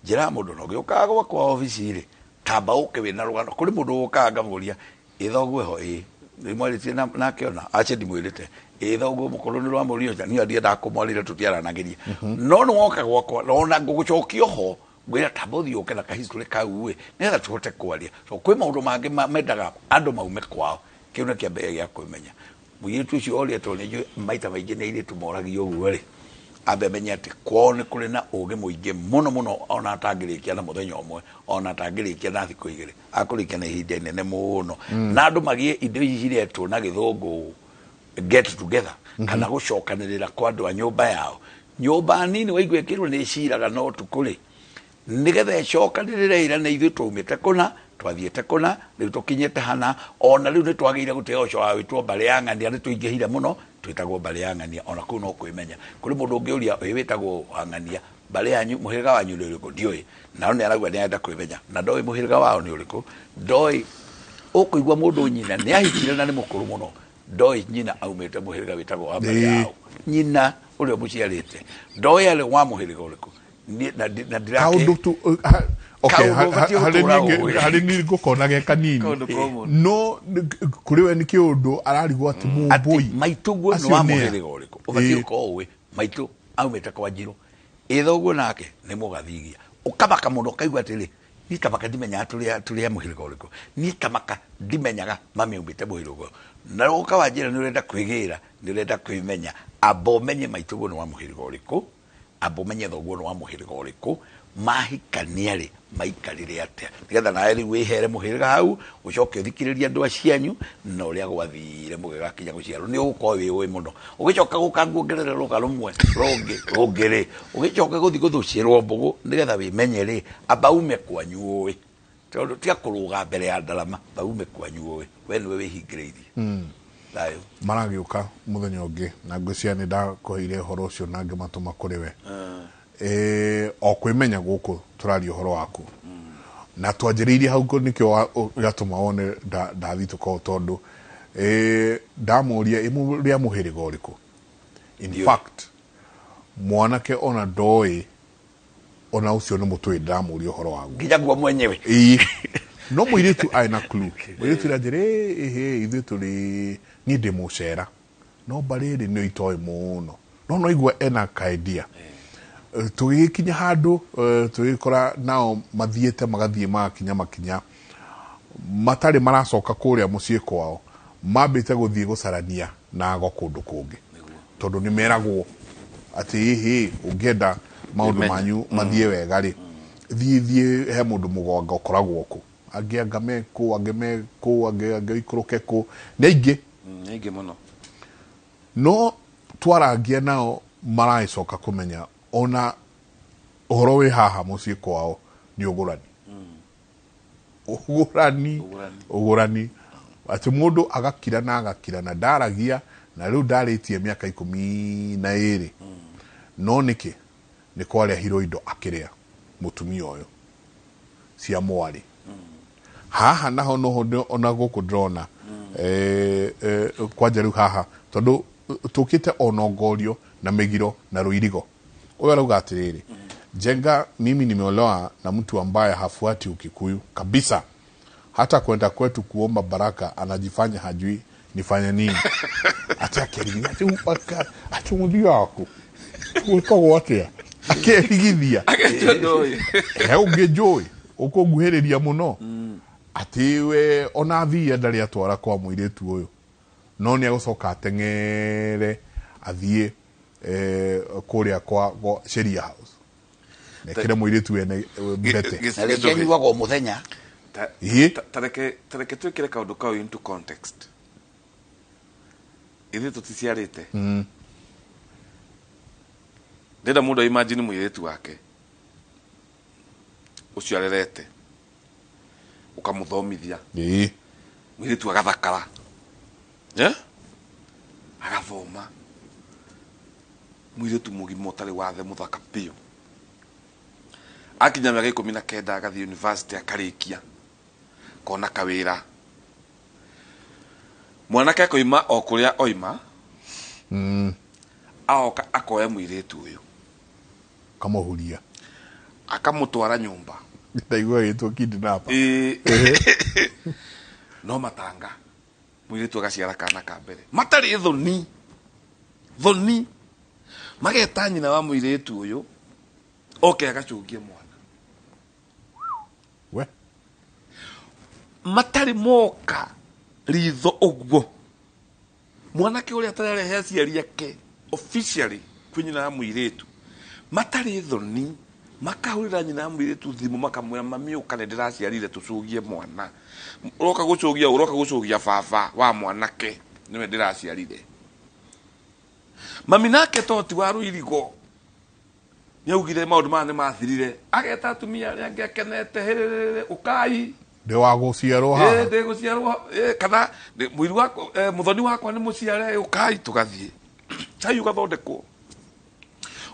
njĩraga mũndũ ona ũgĩũkaga gwakwa obici rĩ, tamba ũke wĩna rũgano. Kũrĩ mũndũ ũkaga ngamũria, ĩ thoguo eho? Ĩ nĩ mwarĩtie nake ona? Aca ndimwĩrĩte. Ĩ thoguo mũkũrũ nĩ rwamũria? Ũca niĩ ndiendaga kũmwarĩria tũtiaranagĩria. No nĩ woka gwakwa na ona ngũgũcokia ho ngwĩra tamba ũthiĩ ũke na kahistory kau ĩ nĩgetha tũhote kwaria. So kwĩ maũndũ mangĩ mendaga andũ maume kwao. Kĩu nĩ kĩambĩrĩria gĩa kwĩmenya. Mũirĩtu ũcio oria tondũ nĩ njũĩ maita maingĩ nĩ airĩtu moragio ũguo rĩ, ambe amenye atĩ kwao nĩ kũrĩ na ũgĩ mũingĩ mũno mũno ona atangĩrĩkia na mũthenya ũmwe, ona atangĩrĩkia na thikũ igĩrĩ, akũrĩkia na ihinda inene mũno. Na andũ magĩe indo ici ciretwo na gĩthũngũ get together, kana gũcokanĩrĩra kwa andũ a nyũmba yao. Nyũmba nini waigua ĩkĩrwo nĩ ĩciraga na ũtukũ rĩ, nĩgetha ĩcokanĩrĩre ĩrane ithuĩ twaumĩte kũna, twathiĩte kũna, rĩu tũkinyĩte hana, ona rĩu nĩ twagĩire gũtĩo ũcio wa wĩtwo mbarĩ ya ng'ania, nĩ tũingĩhire mũno, twĩtagwo mbarĩ ya ng'ania, ona kũu no kwĩmenya. Kũrĩ mũndũ ũngĩũria ĩ wĩtagwo wa ng'ania, mbarĩ yanyu, mũhĩrĩga wanyu nĩ ũrĩkũ? Ndiũĩ. Nao nĩ arauga nĩ arenda kwĩmenya, na ndoĩ mũhĩrĩga wao nĩ ũrĩkũ, ndoĩ, ũkũigua mũndũ nyina nĩ ahikire na nĩ mũkũrũ mũno, ndoĩ nyina aumĩte mũhĩrĩga wĩtagwo wa mbarĩ yao. Nyina ũrĩa ũmũciarĩte, ndoĩ arĩ wa mũhĩrĩga ũrĩkũ. Na ndirake Kaũndũ tu okay, Kaũndũ ũbatiĩ harĩ gũtũra niĩ ũĩ. harĩ niĩ ngũkona ge kanini. Kaũndũ common. No kũrĩ we nĩ kĩũndũ ararigwo atĩ Atĩ mũmbũi maitũ guo nĩ acio wa nĩ a? mũhĩrĩga ũrĩkũ ũbatiĩ gũkorwo ũĩ maitũ aumĩte kwa njirũ, ĩ thoguo nake nĩ mũgathigia. Ũkamaka mũno ũkaigua atĩrĩ, niĩ tamaka ndimenyaga tũrĩ a mũhĩrĩga ũrĩkũ, niĩ tamaka ndimenyaga mami aumĩte mũhĩrĩga ũrĩkũ. Na ũka wanjĩra nĩ ũrenda kwĩgĩra, nĩ ũrenda kwĩmenya, amba ũmenye maitũ guo nĩ wa mũhĩrĩga ũrĩkũ, amba ũmenye thoguo nĩ wa mũhĩrĩga ũrĩkũ, mahikania rĩ maikarire atĩa, nĩgetha nawe rĩu wĩhere mũhĩrĩga hau, ũcoke ũthikĩrĩrie andũ acianyu na ũrĩa gwathire mũgĩgakinya gũciarwo, nĩ ũgũkorwo wĩ ũĩ mũno. Ũgĩcoka gũka nguongerere rũga rũmwe rũngĩ rũngĩ rĩ, ũgĩcoka gũthiĩ gũthũcĩrwo mbũgũ nĩgetha wĩmenye rĩ, amba ume kwanyu ũĩ, tondũ tiga kũrũga mbere ya ndarama, amba ume kwanyu ũĩ, we nĩwe wĩhingĩrĩirie. Thayũ. Maragĩũka mũthenya ũngĩ na ngwĩciria nĩ ndakũheire ũhoro ũcio na ngĩmatũma kũrĩ we. O kwĩmenya gũkũ tũraria ũhoro waku. Na twanjĩrĩirie hau nĩkĩo gĩatũma wone ndathitũka ũũ tondũ ndamũria ĩ mũrĩ a mũhĩrĩga ũrĩkũ. In Ndiũĩ. fact, mwanake ona ndoĩ ona ũcio nĩ mũtũĩ ndamũria ũhoro waguo. Nginya guo mwenyewe. Ĩĩ. No mũirĩtu arĩ na clue. Mũirĩtu aranjĩra, ĩhĩ, ithuĩ tũrĩ, niĩ ndĩ mũcera. No mbarĩ ĩrĩ nĩyo itoĩ mũno. No no igua ena kaendia. Tũgĩgĩkinya handũ, tũgĩkora nao mathiĩte magathiĩ magakinya makinya. Matarĩ maracoka kũrĩa mũciĩ kwao. Mambĩte gũthiĩ gũcarania na ago kũndũ kũngĩ. Tondũ nĩ meragwo atĩ ĩhĩ, ũngĩenda maũndũ manyu mathiĩ wega rĩ, thiĩ thiĩ he mũndũ mũgwanga ũkoragwo kũ. Angĩ anga me kũ, angĩ me kũ, angĩ angĩ ikũrũke kũ. Nĩ aingĩ. Nĩ aingĩ mũno. No twarangia nao maragĩcoka kũmenya ona ũhoro wĩ haha mũciĩ kwao nĩ ũgũrani. Ũgũrani. Ũgũrani. Atĩ mũndũ agakira na agakira na ndaragia na rĩu ndarĩtie mĩaka 12. No nĩkĩ? Nĩ kwarehirwo indo akĩrĩa mũtumia ũyũ cia mwarĩ. Haha naho noho ona gũkũ ndĩrona, kwanja rĩu haha tondũ tũkĩte onongorio na mĩgiro na rũirigo. Ũyũ arauga atĩrĩrĩ, Njenga, mimi nimeolewa na mtu ambaye hafuati Ukikuyu kabisa. Hata kwenda kwetu kuomba baraka anajifanya hajui nifanye nini. Ati akerigithia, ati upaka, ati muthia waku. Gwĩkagwo atĩa? Akerigithia. Agetua ndũĩ. He ũngĩ njũĩ, ũkũnguhĩrĩria mũno. Atĩ we ona thia ndarĩ atwara kwa mũirĩtu ũyũ. No nĩ agũcoka ateng'ere athiĩ kũrĩa kwa Sheria House nekĩre mũirĩtu wene mbete. Na rĩngĩ anyuaga o mũthenya. Ta reke twĩkĩre kaũndũ kau into context. Ithuĩ tũticiarĩte. Ndĩrenda mũndũ imagine mũirĩtu wake ũcio arerete, ũkamũthomithia, mũirĩtu agathakara, agathoma, mũirĩtu mũgima ũtarĩ wathe, mũthaka biũ, akinya mĩaka 19 agathiĩ university, akarĩkia, kona kawĩra. Mwanake akoima o kũrĩa oima, aoka akoya mũirĩtu ũyũ, Kamũhuria, akamũtwara nyũmba. Ndaigua gĩtwo kidnapper. Ĩĩ. No matanga mũirĩtu agaciara kana ka mbere, matarĩ thoni thoni, mageta nyina wa mũirĩtu ũyũ oke agacũngie mwana. We. Matarĩ moka ritho ũguo, mwanake ũrĩa atararehe aciari ake officially kwĩ nyina wa mũirĩtu, matarĩ thoni makahũrĩra nyina wa mũirĩtu thimũ, makamwĩra, "Mami, ũka, nĩ ndĩraciarire, tũcũgie mwana." Ũroka gũcũgia, ũroka gũcũgia baba wa mwanake, nĩwe ndĩraciarire. Mami nake to ti wa rũirigo, nĩ augire maũndũ maya nĩ mathirire, ageta atumia arĩa angĩ akenete, "Hĩrĩrĩrĩ, ũkai." Ndĩ wa gũciarwo haha. Ndĩ gũciarwo, kana mũiru wakwa, mũthoni wakwa nĩ mũciare, ũkai tũgathiĩ cai ũgathondekwo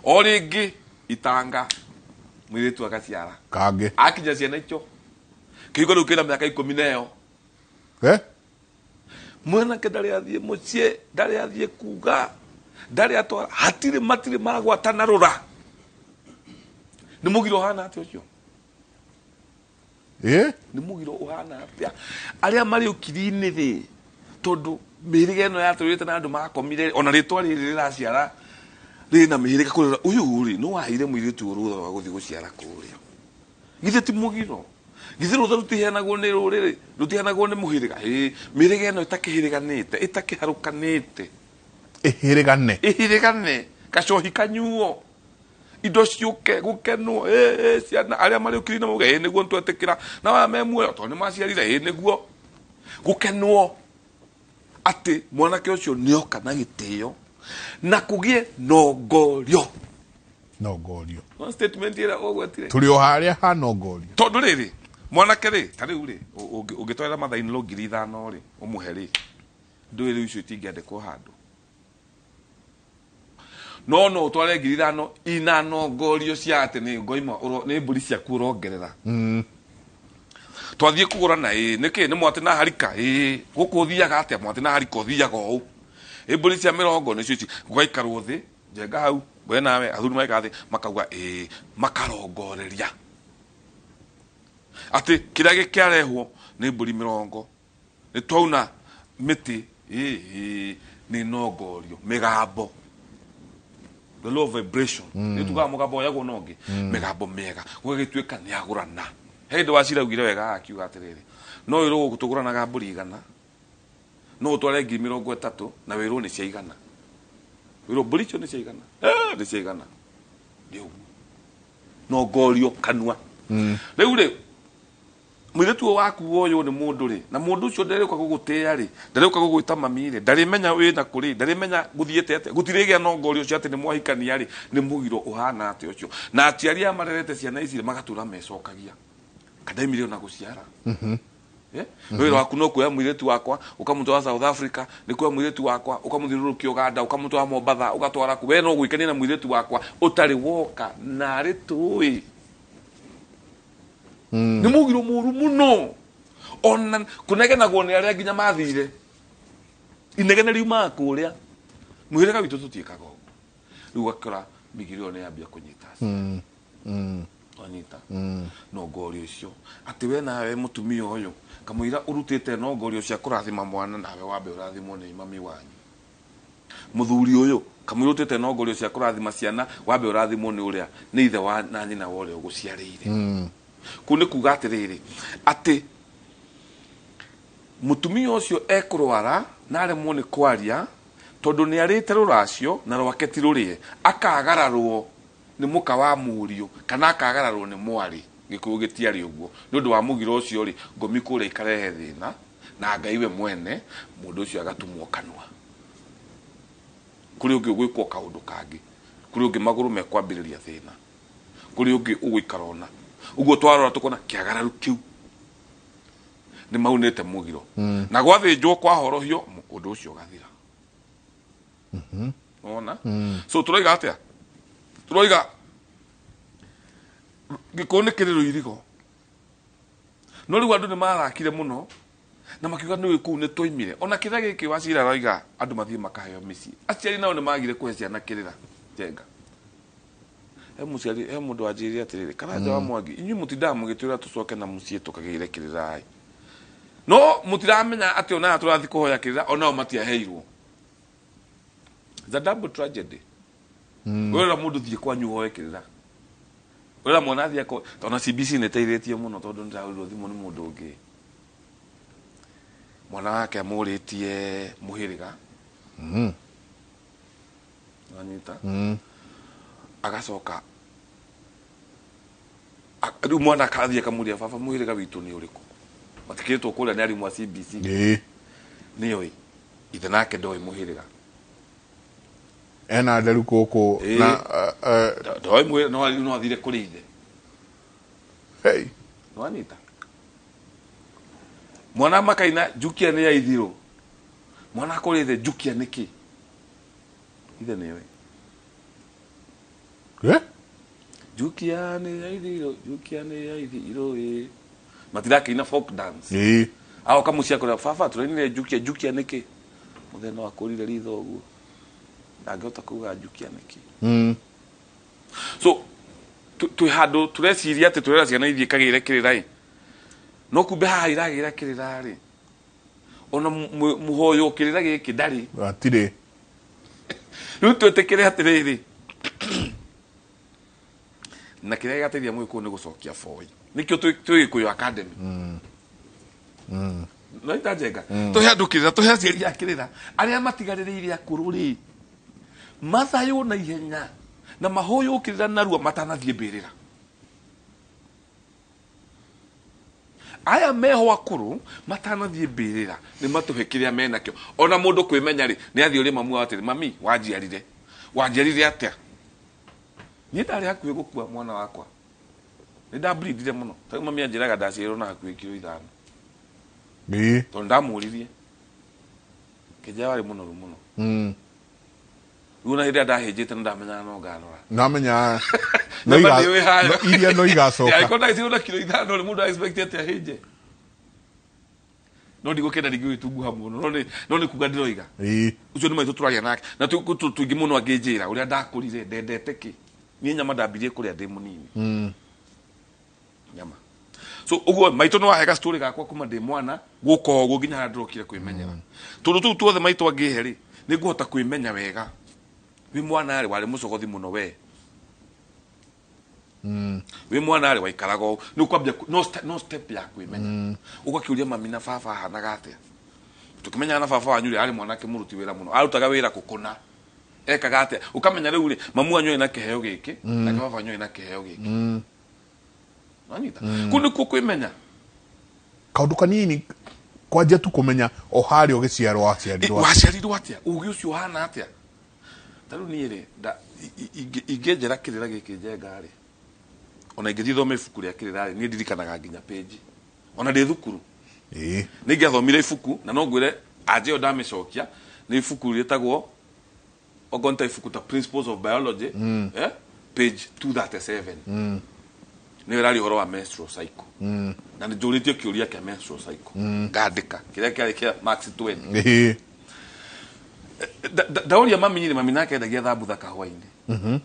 o rĩngĩ. Itanga mũirĩtu agaciara kangĩ. Akinya ciana icio kĩhingo rĩu kĩna mĩaka 10 na ĩyo. Mwanake ndarĩ athiĩ mũciĩ, ndarĩ athiĩ kuga, ndarĩ atwara, hatirĩ, matirĩ magwatana rũra. Nĩ mũgiro ũhana atĩa ũcio? Nĩ mũgiro ũhana atĩa arĩa marĩ ũkiri-inĩ thĩ, tondũ mĩhĩrĩga ĩno yatũrĩte na andũ makomire, ona rĩtwa rĩrĩ rĩraciara rĩna mĩhĩrĩga kũrĩa. Ũyũ rĩ, nĩ waheire mũirĩtu ũyũ rũtha rwa gũthiĩ gũciara kũrĩa? Githĩ ti mũgiro? Githĩ rũtha rũtiheanagwo nĩ rũrĩrĩ, rũtiheanagwo nĩ mũhĩrĩga? Ĩĩ, mĩhĩrĩga ĩno ĩtakĩhĩrĩganĩte, ĩtakĩharũkanĩte. Ĩhĩrĩgane. Ĩhĩrĩgane, gacohi kanyuo, indo ciũke, gũkenwo, ĩ ciana arĩa marĩ ũkiri-inĩ mauge, "Ĩ nĩguo nĩtwetĩkĩra," na aya me muoyo tondũ nĩ maciarire, "Ĩ nĩguo," gũkenwo atĩ mwanake ũcio nĩoka na gĩtĩo na kũgĩe nongorio. Nongorio. No statement ĩrĩa ũgwetire. Tũrĩ o harĩa ha nongorio. Tondũ rĩrĩ, mwanake rĩ, ta rĩu rĩ, ũngĩtwarĩra mother-in-law 5,000 rĩ, ũmũhe rĩ, ndũĩ rĩu icio itingĩandĩkwo handũ, no no ũtware 5,000 ina nongorio cia atĩ nĩ ngoima nĩ mbũri ciaku ũrongerera. Twathiĩ kũgũra na ĩ nĩkĩ nĩ mwatĩ na harika ĩ gũkũ ũthiaga atĩa, mwatĩ na harika ũthiaga ũũ, ĩ mbũri cia 20 nĩcio ici, gũgaikarwo thĩ njenga hau, we nawe, athuri magaikara thĩ makauga ĩ, makarongoreria atĩ kĩrĩa gĩkĩarehwo nĩ mbũri 20, nĩ twauna mĩtĩ ĩ nĩ nongorio, mĩgambo, the law of vibration, nĩ tugaga mũgambo woyagwo na ũngĩ, mĩgambo mĩega, gũgagĩtuĩka nĩ agũrana. He hĩndĩ wacira augire wega, akiuga atĩrĩrĩ, no wĩrwo gũkũ tũgũranaga mbũri 100, no ũtware 30,000 na wĩrwo nĩ cia 100, wĩrwo mbũri icio nĩ cia 100, nĩ cia 100, nĩ ũguo nongorio kanua. Rĩu rĩ, mũirĩtu ũyũ waku ũyũ nĩ mũndũ rĩ, na mũndũ ũcio ndarĩũka gũgũtĩĩa rĩ, ndarĩũka gũgwĩta mami rĩ, ndarĩmenya wĩna kũrĩ, ndarĩmenya gũthiĩte atĩa, gũtirĩgĩa nongorio ũcio atĩ nĩ mwahikania rĩ. Nĩ mũgiro ũhana atĩa ũcio? Na aciari aya marerete ciana ici rĩ, magatũra mecokagia kandaimire ona gũciara. Wĩra waku no kuoya mũirĩtu wakwa ũkamũtwara South Africa, nĩ kuoya mũirĩtu wakwa ũkamũthiũrũrũkia Uganda, ũkamũtwara Mombatha, ũgatwara kũ, we no gwĩkenia na mũirĩtu wakwa ũtarĩ woka narĩ tũĩ. Nĩ mũgiro mũru mũno, ona kũnegenagwo nĩ arĩa nginya mathire, inegene riumaga kũrĩa mũhĩrĩga witũ, tũtiĩkaga ũguo. Rĩu ũgakora mĩgiro ĩyo nĩ yambia kũnyita aciari. Wanyita nongorio ũcio atĩ we nawe mũtumia ũyũ kamũira ũrutĩte nongorio cia kũrathima mwana, nawe wambe ũrathimwo nĩ mami wanyu. Mũthuri ũyũ kamũira ũrutĩte nongorio cia kũrathima ciana, wambe ũrathimwo nĩ ũrĩa nĩ ithe wa na nyina wa ũrĩa ũgũciarĩire. Kũu nĩ kuga atĩrĩrĩ, atĩ Mũtumia ũcio ekũrwara na aremwo nĩ kwaria tondũ nĩ arĩte rũracio na rwake ti rũrĩe, akagararwo nĩ mũka wa mũriũ kana akagararwo nĩ mwarĩ. Gĩkũyũ gĩtiarĩ ũguo. Nĩ ũndũ wa mũgiro ũcio rĩ, ngomi kũrĩa ikarehe thĩna na Ngai we mwene mũndũ ũcio agatumwo kanua. Kũrĩ ũngĩ ũgwĩkwo kaũndũ kangĩ, kũrĩ ũngĩ magũrũ mekwambĩrĩria thĩna, kũrĩ ũngĩ ũgũikara ũna. Ũguo twarora tũkona kĩagararu kĩu nĩ maunĩte mũgiro. Na gwathĩnjwo kwahorohio ũndũ ũcio ũgathira. Wona? So tũroiga atĩa? Tũroiga Gĩkũyũ nĩ kĩrĩ rũirigo. No rĩu andũ nĩ marakire mũno na makiuga nĩ kũu nĩ twaimire. Ona kĩrĩra gĩkĩ Wachira aroiga andũ mathiĩ makaheo mĩciĩ. Aciari nao nĩ magire kũhe ciana kĩrĩra Njenga. He mũciari, he mũndũ wanjĩrire atĩrĩrĩ, Karanja wa Mwangi, inyuĩ mũtindaga mũgĩtwĩra tũcoke na mũciĩ tũkagĩre kĩrĩra ĩ. No mũtiramenya atĩ ona aya tũrathiĩ kũhoya kĩrĩra onao matiaheirwo. It's a double tragedy. Wĩra mũndũ thiĩ kwanyu ũhoe kĩrĩra. Wĩra mwana athiĩ ako ona CBC nĩ ĩteithĩtie mũno tondũ nĩ ndahũrirwo thimũ nĩ mũndũ ũngĩ. Mwana wake amũrĩtie mũhĩrĩga. Wanyita? Agacoka rĩu mwana akathiĩ akamũria baba mũhĩrĩga witũ nĩ ũrĩkũ? Matikĩrĩtwo kũrĩa nĩ arimũ a CBC. Nĩoĩ. Ithe nake ndoĩ mũhĩrĩga. Ena nderu gũkũ na Ndoĩ mũhĩrĩga no no athire kũrĩ ithe. Hey. Nĩwanyita? Mwana makaina njukia nĩ ya ithirũ. Mwana akũrĩ ithe njukia nĩkĩ? Ithe nĩoĩ. Eh? Njukia nĩ ya ithirũ, njukia nĩ ya ithirũ ĩ. Matirakĩina folk dance. Agoka mũciĩ akoria baba tũrainire njukia, njukia nĩkĩ? Mũthee no akũrire ritho ũguo. Ndangĩhota kuga njukia nĩkĩ. So twĩ handũ tũreciria atĩ tũrera ciana ithiĩ ikagĩre kĩrĩra ĩ. No kumbe haha iragĩra kĩrĩra rĩ, ona mũhoywo kĩrĩra gĩkĩ ndarĩ. Hatirĩ. Rĩu twĩtĩkĩre atĩrĩrĩ, na kĩrĩa gĩgateithia mũgĩkũyũ nĩ gũcokia boi. Nĩkĩo twĩ Gĩkũyũ Academy. No ita njenga. Tũhe andũ kĩrĩra, tũhe aciari a kĩrĩra. Arĩa matigarĩrĩire akũrũ rĩ, mathaywo na ihenya na mahoywo kĩrĩra narua matanathiĩ mbĩrĩra. Aya meho akũrũ matanathiĩ mbĩrĩra nĩ matũhe kĩrĩa menakĩo. Ona mũndũ kwĩmenya rĩ, nĩ athiĩ ũrĩ mamu wao atĩrĩ, mami wanjiarire. Wanjiarire atĩa? Niĩ ndarĩ hakuhĩ gũkua mwana wakwa. Nĩ ndableedire mũno. Tarĩu mami anjĩraga ndaciarirwo na hakuhĩ kiro 5. Tondũ ndamũririe. Kĩnja warĩ mũnoru mũno. Rĩu ona hĩndĩ ĩrĩa ndahĩnjĩte nĩ ndamenyaga no nganora. Namenya no iga iria no igacoka. Angĩkorwo ndagĩciarwo na kiro 5 rĩ, mũndũ expect atĩ ahĩnje. No ndigũkĩenda rĩngĩ gũgĩtunguha mũno, no nĩ kuga ndĩroiga. Ũcio nĩ maitũ tũraria nake. Na tũingĩ mũno angĩnjĩra ũrĩa ndakũrire, ndendete kĩ. Niĩ nyama ndambirie kũrĩa ndĩ mũnini. Nyama. So ũguo maitũ nĩ wahe gastory gakwa kuma ndĩ mwana gũka ũguo nginya harĩa ndĩrokire kwĩmenyera. Tondũ tũu tuothe maitũ angĩhe rĩ, nĩ ngũhota kwĩmenya wega. Wĩ mwana rĩ, warĩ mũcogothi mũno we. Wĩ mwana rĩ, waikaraga ũũ. Nĩ ũkwambia no step ya kwĩmenya. Ũgakĩũria mami na baba ahanaga atĩa. Tũkĩmenyana na baba wanyu rĩ, arĩ mwanake mũruti wĩra mũno. Arutaga wĩra kũkũna. Ekaga atĩa. Ũkamenya rĩu rĩ, mamu wanyu arĩ na kĩheo gĩkĩ, nake baba wanyu arĩ na kĩheo gĩkĩ. Wanyita? Kũu nĩkuo kwĩmenya. Kaũndũ kanini kwanjia tu kũmenya o harĩa ũgĩciarwo waciarirwo atĩa. Waciarirwo atĩa? Ũgĩ ũcio ũhana atĩa? Ta rĩu niĩ rĩ, ingĩnjĩra kĩrĩra gĩkĩ njenga rĩ, ona ingĩthiĩ thome ibuku rĩa kĩrĩra rĩ, niĩ ndirikanaga nginya page. Ona ndĩ thukuru. Nĩ ingĩathomire ibuku, na no ngwĩre anja ĩyo ndamĩcokia, nĩ ibuku rĩtagwo, okorwo nĩ ta ibuku ta Principles of Biology, page 237. Nĩyo ĩraria ũhoro wa menstrual cycle. Na nĩ njũrĩtio kĩũria kĩa menstrual cycle. Ngandĩka kĩrĩa kĩarĩ kĩa marks 20. Ndaũria mami rĩ, mami nake endagia thambutha kahũa-inĩ.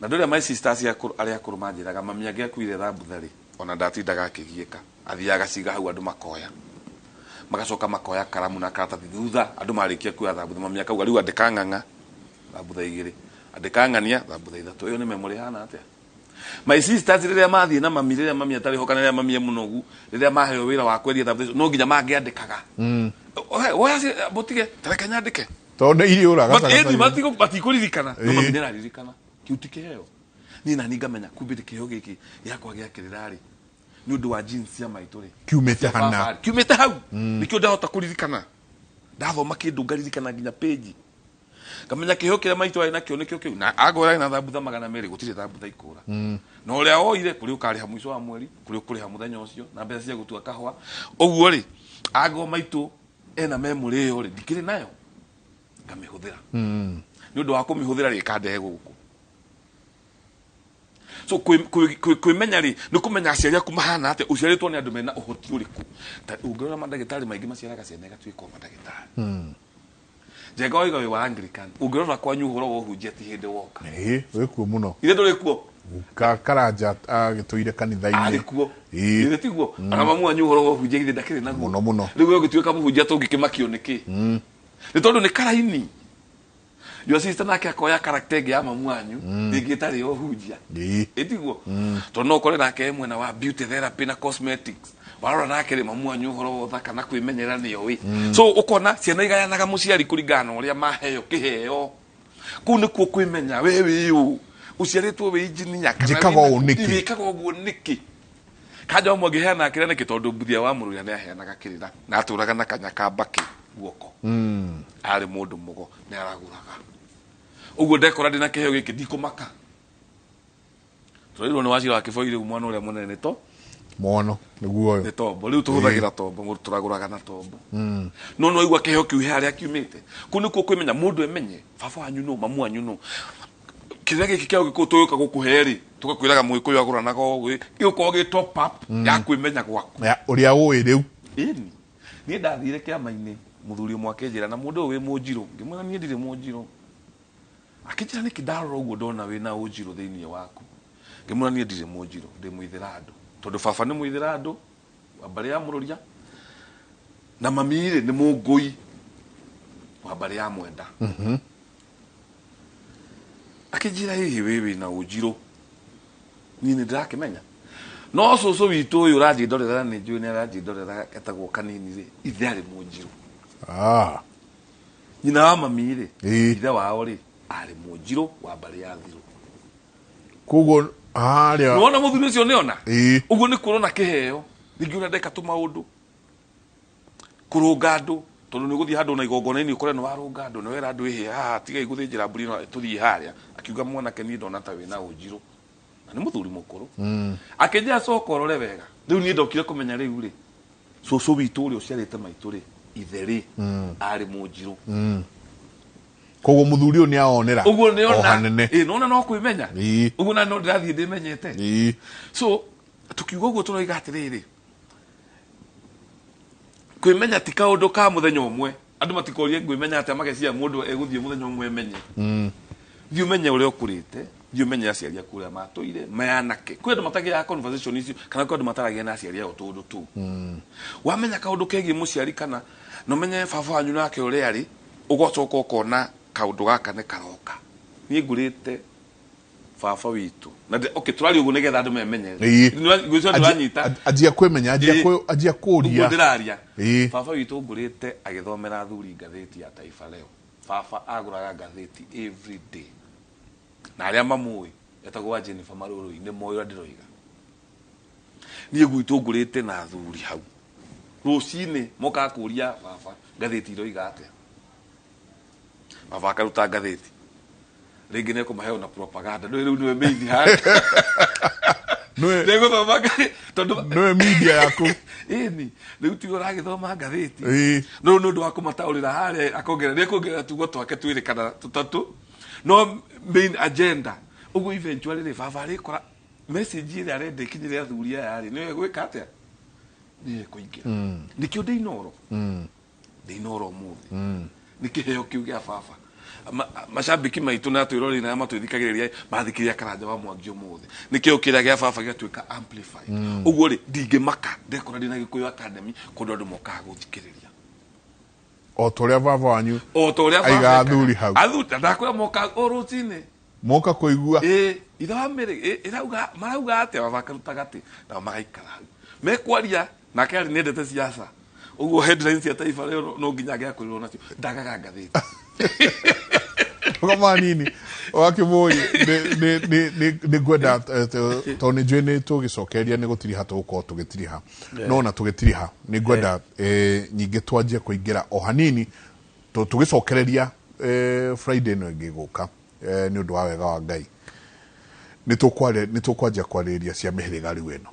Na ndũrĩa my sisters arĩa akũrũ manjĩraga mami angĩakuire thambutha rĩ, ona ndatindaga akĩgiĩka. Athiaga agaciga hau andũ makoya. Magacoka makoya karamu na karatathi thutha andũ marĩkia kuoya thambutha. Mami akauga rĩu andĩka ng'ang'a thambutha 2, andĩka ng'ania thambutha 3. Ĩyo nĩ memory ĩhana atĩa? My sisters rĩrĩa mathiĩ na mami, rĩrĩa mami atarĩ ho kana rĩrĩa mami e mũnogu, rĩrĩa maheo wĩra wa kwendia thabuthia, no nginya mangĩandĩkaga. Ohe, oya mũtige, ta reke nyandĩke. Tondũ nĩ iriũra But ĩni matikũririkana. No mami nĩararirikana. Kĩu ti kĩheo. Niĩ nani ngamenya kumbe ndĩ kĩheo gĩkĩ gĩakwa gĩa kĩrĩra rĩ, nĩ ũndũ wa genes cia maitũ rĩ. Kiumĩte Cia hana. baba rĩ. Kiumĩte hau. Nĩkĩo ndahota kũririkana. Ndathoma kĩndũ ngaririkana nginya page. Ngamenya kĩheo kĩrĩa maitũ arĩ nakĩo nĩkĩo kĩu. Na angorwo arĩ na thambutha 200, gũtirĩ thambutha ikũra. Na ũrĩa woire, kũrĩ ũkarĩha mũico wa mweri, kũrĩ ũkũrĩha mũthenya ũcio, na mbeca cia gũtua kahũa. Ũguo rĩ, angorwo maitũ ena memory ĩyo rĩ, ndikĩrĩ nayo. Ngamĩhũthĩra. Nĩ ũndũ wa kũmĩhũthĩra rĩ, ĩkandehe gũkũ. So kwĩmenya rĩ, nĩ kũmenya aciari aku mahana atĩa, ũciarĩtwo nĩ andũ mena ũhoti ũrĩkũ. Ta ũngĩrora mandagĩtarĩ maingĩ maciaraga ciana igatuĩka o mandagĩtarĩ. Njenga waiga wĩ wa Anglican, ũngĩrora kwanyu ũhoro wa ũhunjia ti hĩndĩ woka. Ĩĩ, wĩ kuo mũno. Ithe ndũrĩ kuo? Karanja agĩtũire kanitha-inĩ. Arĩ kuo. Ithe tiguo? Ona mamu wanyu ũhoro wa ũhunjia ithe ndakĩrĩ naguo. Mũno, mũno. Rĩu we ũngĩtuĩka mũhunjia tũngĩkĩmakio nĩkĩ? Nĩ tondũ nĩ karaini. Your sister nake akoya character ĩngĩ ya mamu wanyu, ĩngĩ ĩtarĩ ya ũhunjia. Ĩtiguo? Tondũ no ũkore nake e mwena wa beauty therapy na cosmetics. Warora nake rĩ, mamu wanyu ũhoro wa ũthaka na kwĩmenyerera nĩ oĩ. So ũkona ciana igayanaga mũciari kũringana na ũrĩa maheo kĩheo. Kũu nĩkuo kwĩmenya, we wĩ ũ? Ũciarĩtwo wĩ engineer kana Njĩkaga wĩna ũũ nĩkĩ? Wĩkaga ũguo nĩkĩ? Kanja ũmwe angĩheana kĩrĩra nĩkĩ? Tondũ Mbuthia wa Mũrũya nĩ aheanaga kĩrĩra na atũraga na kanya ka mbakĩ guoko. Arĩ mũndũ mũgo nĩ aragũraga. Ũguo ndekora ndĩna kĩheo gĩkĩ ndikũmaka. Tũrairwo nĩ wacira wa Kĩboi rĩu mwana ũrĩa mũnene nĩ to Mwono nĩguo ũyũ. Nĩ tombo. Rĩu tũhũthagĩra tombo, tũragũraga na tombo. No nĩ waigua kĩheo kĩu he harĩa kiumĩte. Kũu nĩkuo kwĩmenya, mũndũ emenye baba wanyu nũ, mamu wanyu nũ. Kĩrĩa gĩkĩ kĩa Ũgĩkũyũ tũgĩũka gũkũhe rĩ, tũgakwĩraga Mũgĩkũyũ agũranaga ũũ, gĩgũkorwo gĩ top up ya kwĩmenya gwaku. Ya, ũrĩa ũĩ rĩu. Ĩni. Niĩ ndathire kĩama-inĩ, mũthuri ũmwe akĩnjĩra, na mũndũ ũyũ wĩ mũnjirũ. Ngĩmwĩra niĩ ndirĩ mũnjirũ. Akĩnjĩra nĩkĩ ndarora ũguo ndona wĩna ũnjirũ thĩinĩ waku. Ngĩmwĩra niĩ ndirĩ mũnjirũ, ndĩ mũithĩrandũ. Tondũ baba nĩ mũithĩrandũ, wa mbarĩ ya Mũrũria, na mami rĩ nĩ mũngũi wa mbarĩ ya Mwenda. Akĩnjĩra hihi wĩ wĩna ũnjirũ. Niĩ nĩ ndĩrakĩmenya. No cũcũ witũ ũyũ ũranjĩndorera na nĩ njũĩ nĩ aranjĩndorera etagwo Kanini rĩ, ithe arĩ mũnjirũ. Nyina wa mami rĩ, ithe wao rĩ, arĩ mũnjirũ wa mbarĩ ya Thirũ. Koguo harĩa Nĩwona mũthuri ũcio nĩona? Ũguo nĩ kuona kĩheo. Rĩngĩ ũrĩa ndeka tũmaũndũ. Kũrũnga andũ, tondũ nĩ ũgũthiĩ handũ na igongona-inĩ ũkore nĩ warũnga andũ, nĩ wera andũ ĩhĩ haha, tigai gũthĩnjĩra mbũri ĩno tũthiĩ harĩa. Akiuga mwanake niĩ ndona ta wĩna ũnjirũ. Na nĩ mũthuri mũkũrũ. Akĩnjĩra coka ũrore wega. Rĩu niĩ ndokire kũmenya rĩu rĩ, cũcũ witũ ũrĩa ũciarĩte maitũ rĩ, ithe rĩ, arĩ mũnjirũ. Koguo mũthuri ũyũ nĩ aonera. Ũguo nĩ O ona. hanene. Ĩ, nona no kwĩmenya. Ũguo na no ndĩrathiĩ ndĩmenyete. So, tukiuga ũguo tũroiga atĩrĩrĩ, kwĩmenya ti kaũndũ ka mũthenya ũmwe. Andũ matikorie ngwĩmenya atĩa, mageciria mũndũ egũthiĩ mũthenya ũmwe emenye. Thiĩ ũmenye ũrĩa ũkũrĩte, thiĩ ũmenye aciari aku ũrĩa matũire, meanake. Kwĩ andũ matagĩaga conversation icio, kana kwĩ andũ mataragia na aciari ao tũũndũ tũu. Wamenya kaũndũ kegiĩ mũciari kana na ũmenye baba wanyu nake ũrĩa arĩ, ũgacoka ũkona kaũndũ gaka nĩ karoka. Niĩ ngũrĩte baba witũ. Na okay, tũraria ũguo nĩgetha andũ memenye. Ngwĩciria ndĩranyita. Anjia kwĩmenya, anjia kũria. Ũguo ndĩraria. Baba witũ ngũrĩte agĩthomera athuri ngathĩti ya Taifa Leo. Baba agũraga ngathĩti every day. Na arĩa mamũĩ, etagwo wa Jennifer Marũrũi, nĩ moĩ ũrĩa ndĩroiga. Niĩ gwitũ ngũrĩte na athuri hau. Rũcinĩ mokaga kũria baba ngathĩti iroiga atĩa. Baba akaruta ngathĩti. Rĩngĩ nĩ ekũmahe ona propaganda. Nĩwe rĩu nĩwe main hand. Nĩegũthoma ngathĩti, tondũ Nĩwe media yaku. Ĩni, rĩu tiwe ũragĩthoma ngathĩti. No nĩ ũndũ wa kũmataũrĩra harĩa, akongerera, nĩekuongerera tugo twake twĩrĩ kana tũtatũ. No main agenda. Ũguo eventually rĩ, baba arĩkora message ĩrĩa arenda ĩkinyĩre athuri aya rĩ, nĩyo ĩgwĩka atĩa? Nĩyo ĩkũingĩra. Nĩkĩo ndĩ Inooro. Ndĩ Inooro ũmũthĩ. Nĩ kĩheo kĩu gĩa baba. Macambĩki maitũ na atwĩroreri na arĩa matwĩthikagĩrĩria mathikĩrĩria Karanja wa Mwangi ũmũthĩ. Nĩ kĩheo kĩrĩa gĩa baba gĩgatuĩka amplified. Ũguo rĩ, ndingĩmaka ndekora ndĩ na Gĩkũyũ Academy kũndũ andũ mokaga gũthikĩrĩria. O ta ũrĩa baba wanyu O ta ũrĩa baba aigaga ekaga. athuri hau. Athuri, na ndakwĩra mokaga o rũcinĩ. Moka kũigua. Ĩĩ, ithe wa Mary, ĩrauga marauga atĩa? Baba akaruta gatĩ, nao magaikara hau mekwaria nake. Arĩ nĩendete siasa, ũguo headlines cia Taifa Leo no nginya angĩakorirwo nacio, ndagaga ngathĩti. Rũgama hanini wakĩmũĩ, nĩ ngwenda tondũ nĩ njũĩ nĩ tũgĩcokeria, nĩ gũtiriha tũgũkorwo tũgĩtiriha, no ona tũgĩtiriha nĩ ngwenda nyingĩ twanjie kũingĩra o hanini tũgĩcokereria Friday ĩno ĩngĩ gũka, nĩ ũndũ wa wega wa Ngai nĩ tũkwanjia kwarĩrĩria cia mĩhĩrĩga rĩu ĩno,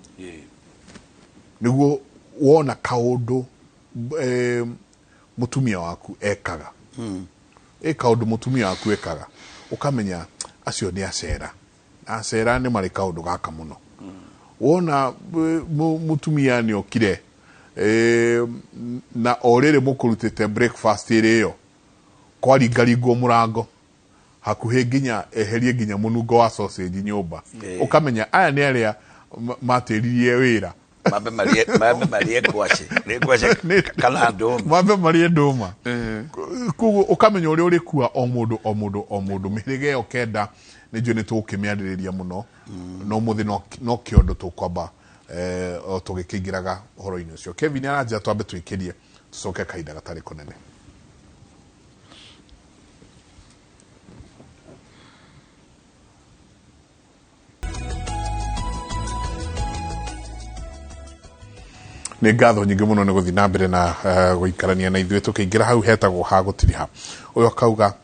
nĩguo wona kaũndũ mũtumia waku ekaga, ĩ kaũndũ mũtumia waku ekaga, ũkamenya acio nĩ acera, acera nĩ marĩ kaũndũ gaka mũno. Wona mũtumia nĩ okire na o rĩrĩ mũkũrutĩte breakfast ĩrĩ ĩyo, kwaringaringwo mũrango hakuhĩ nginya eherie nginya mũnungo wa sausage nyũmba, ũkamenya aya nĩ arĩa matĩririe wĩra. Mambe marĩe ngwacĩ, nĩ ngwacĩ kana ndũma. Mambe marĩe ndũma. Koguo ũkamenya ũrĩa ũrĩkua o mũndũ, o mũndũ, o mũndũ. Mĩhĩrĩga ĩyo 9 nĩ njũĩ nĩ tũgũkĩmĩarĩrĩria mũno, no mũthĩ no kĩondo tũkwamba o tũgĩkĩingĩraga ũhoro-inĩ ũcio. Kevin aranjĩra twambe twĩkĩrie, tũcoke kahinda gatarĩ kũnene. Nĩ ngatho nyingĩ mũno nĩ gũthiĩ na mbere na gũikarania na ithuĩ tũkĩingĩra hau hetagwo ha gũtiriha. Ũyũ akauga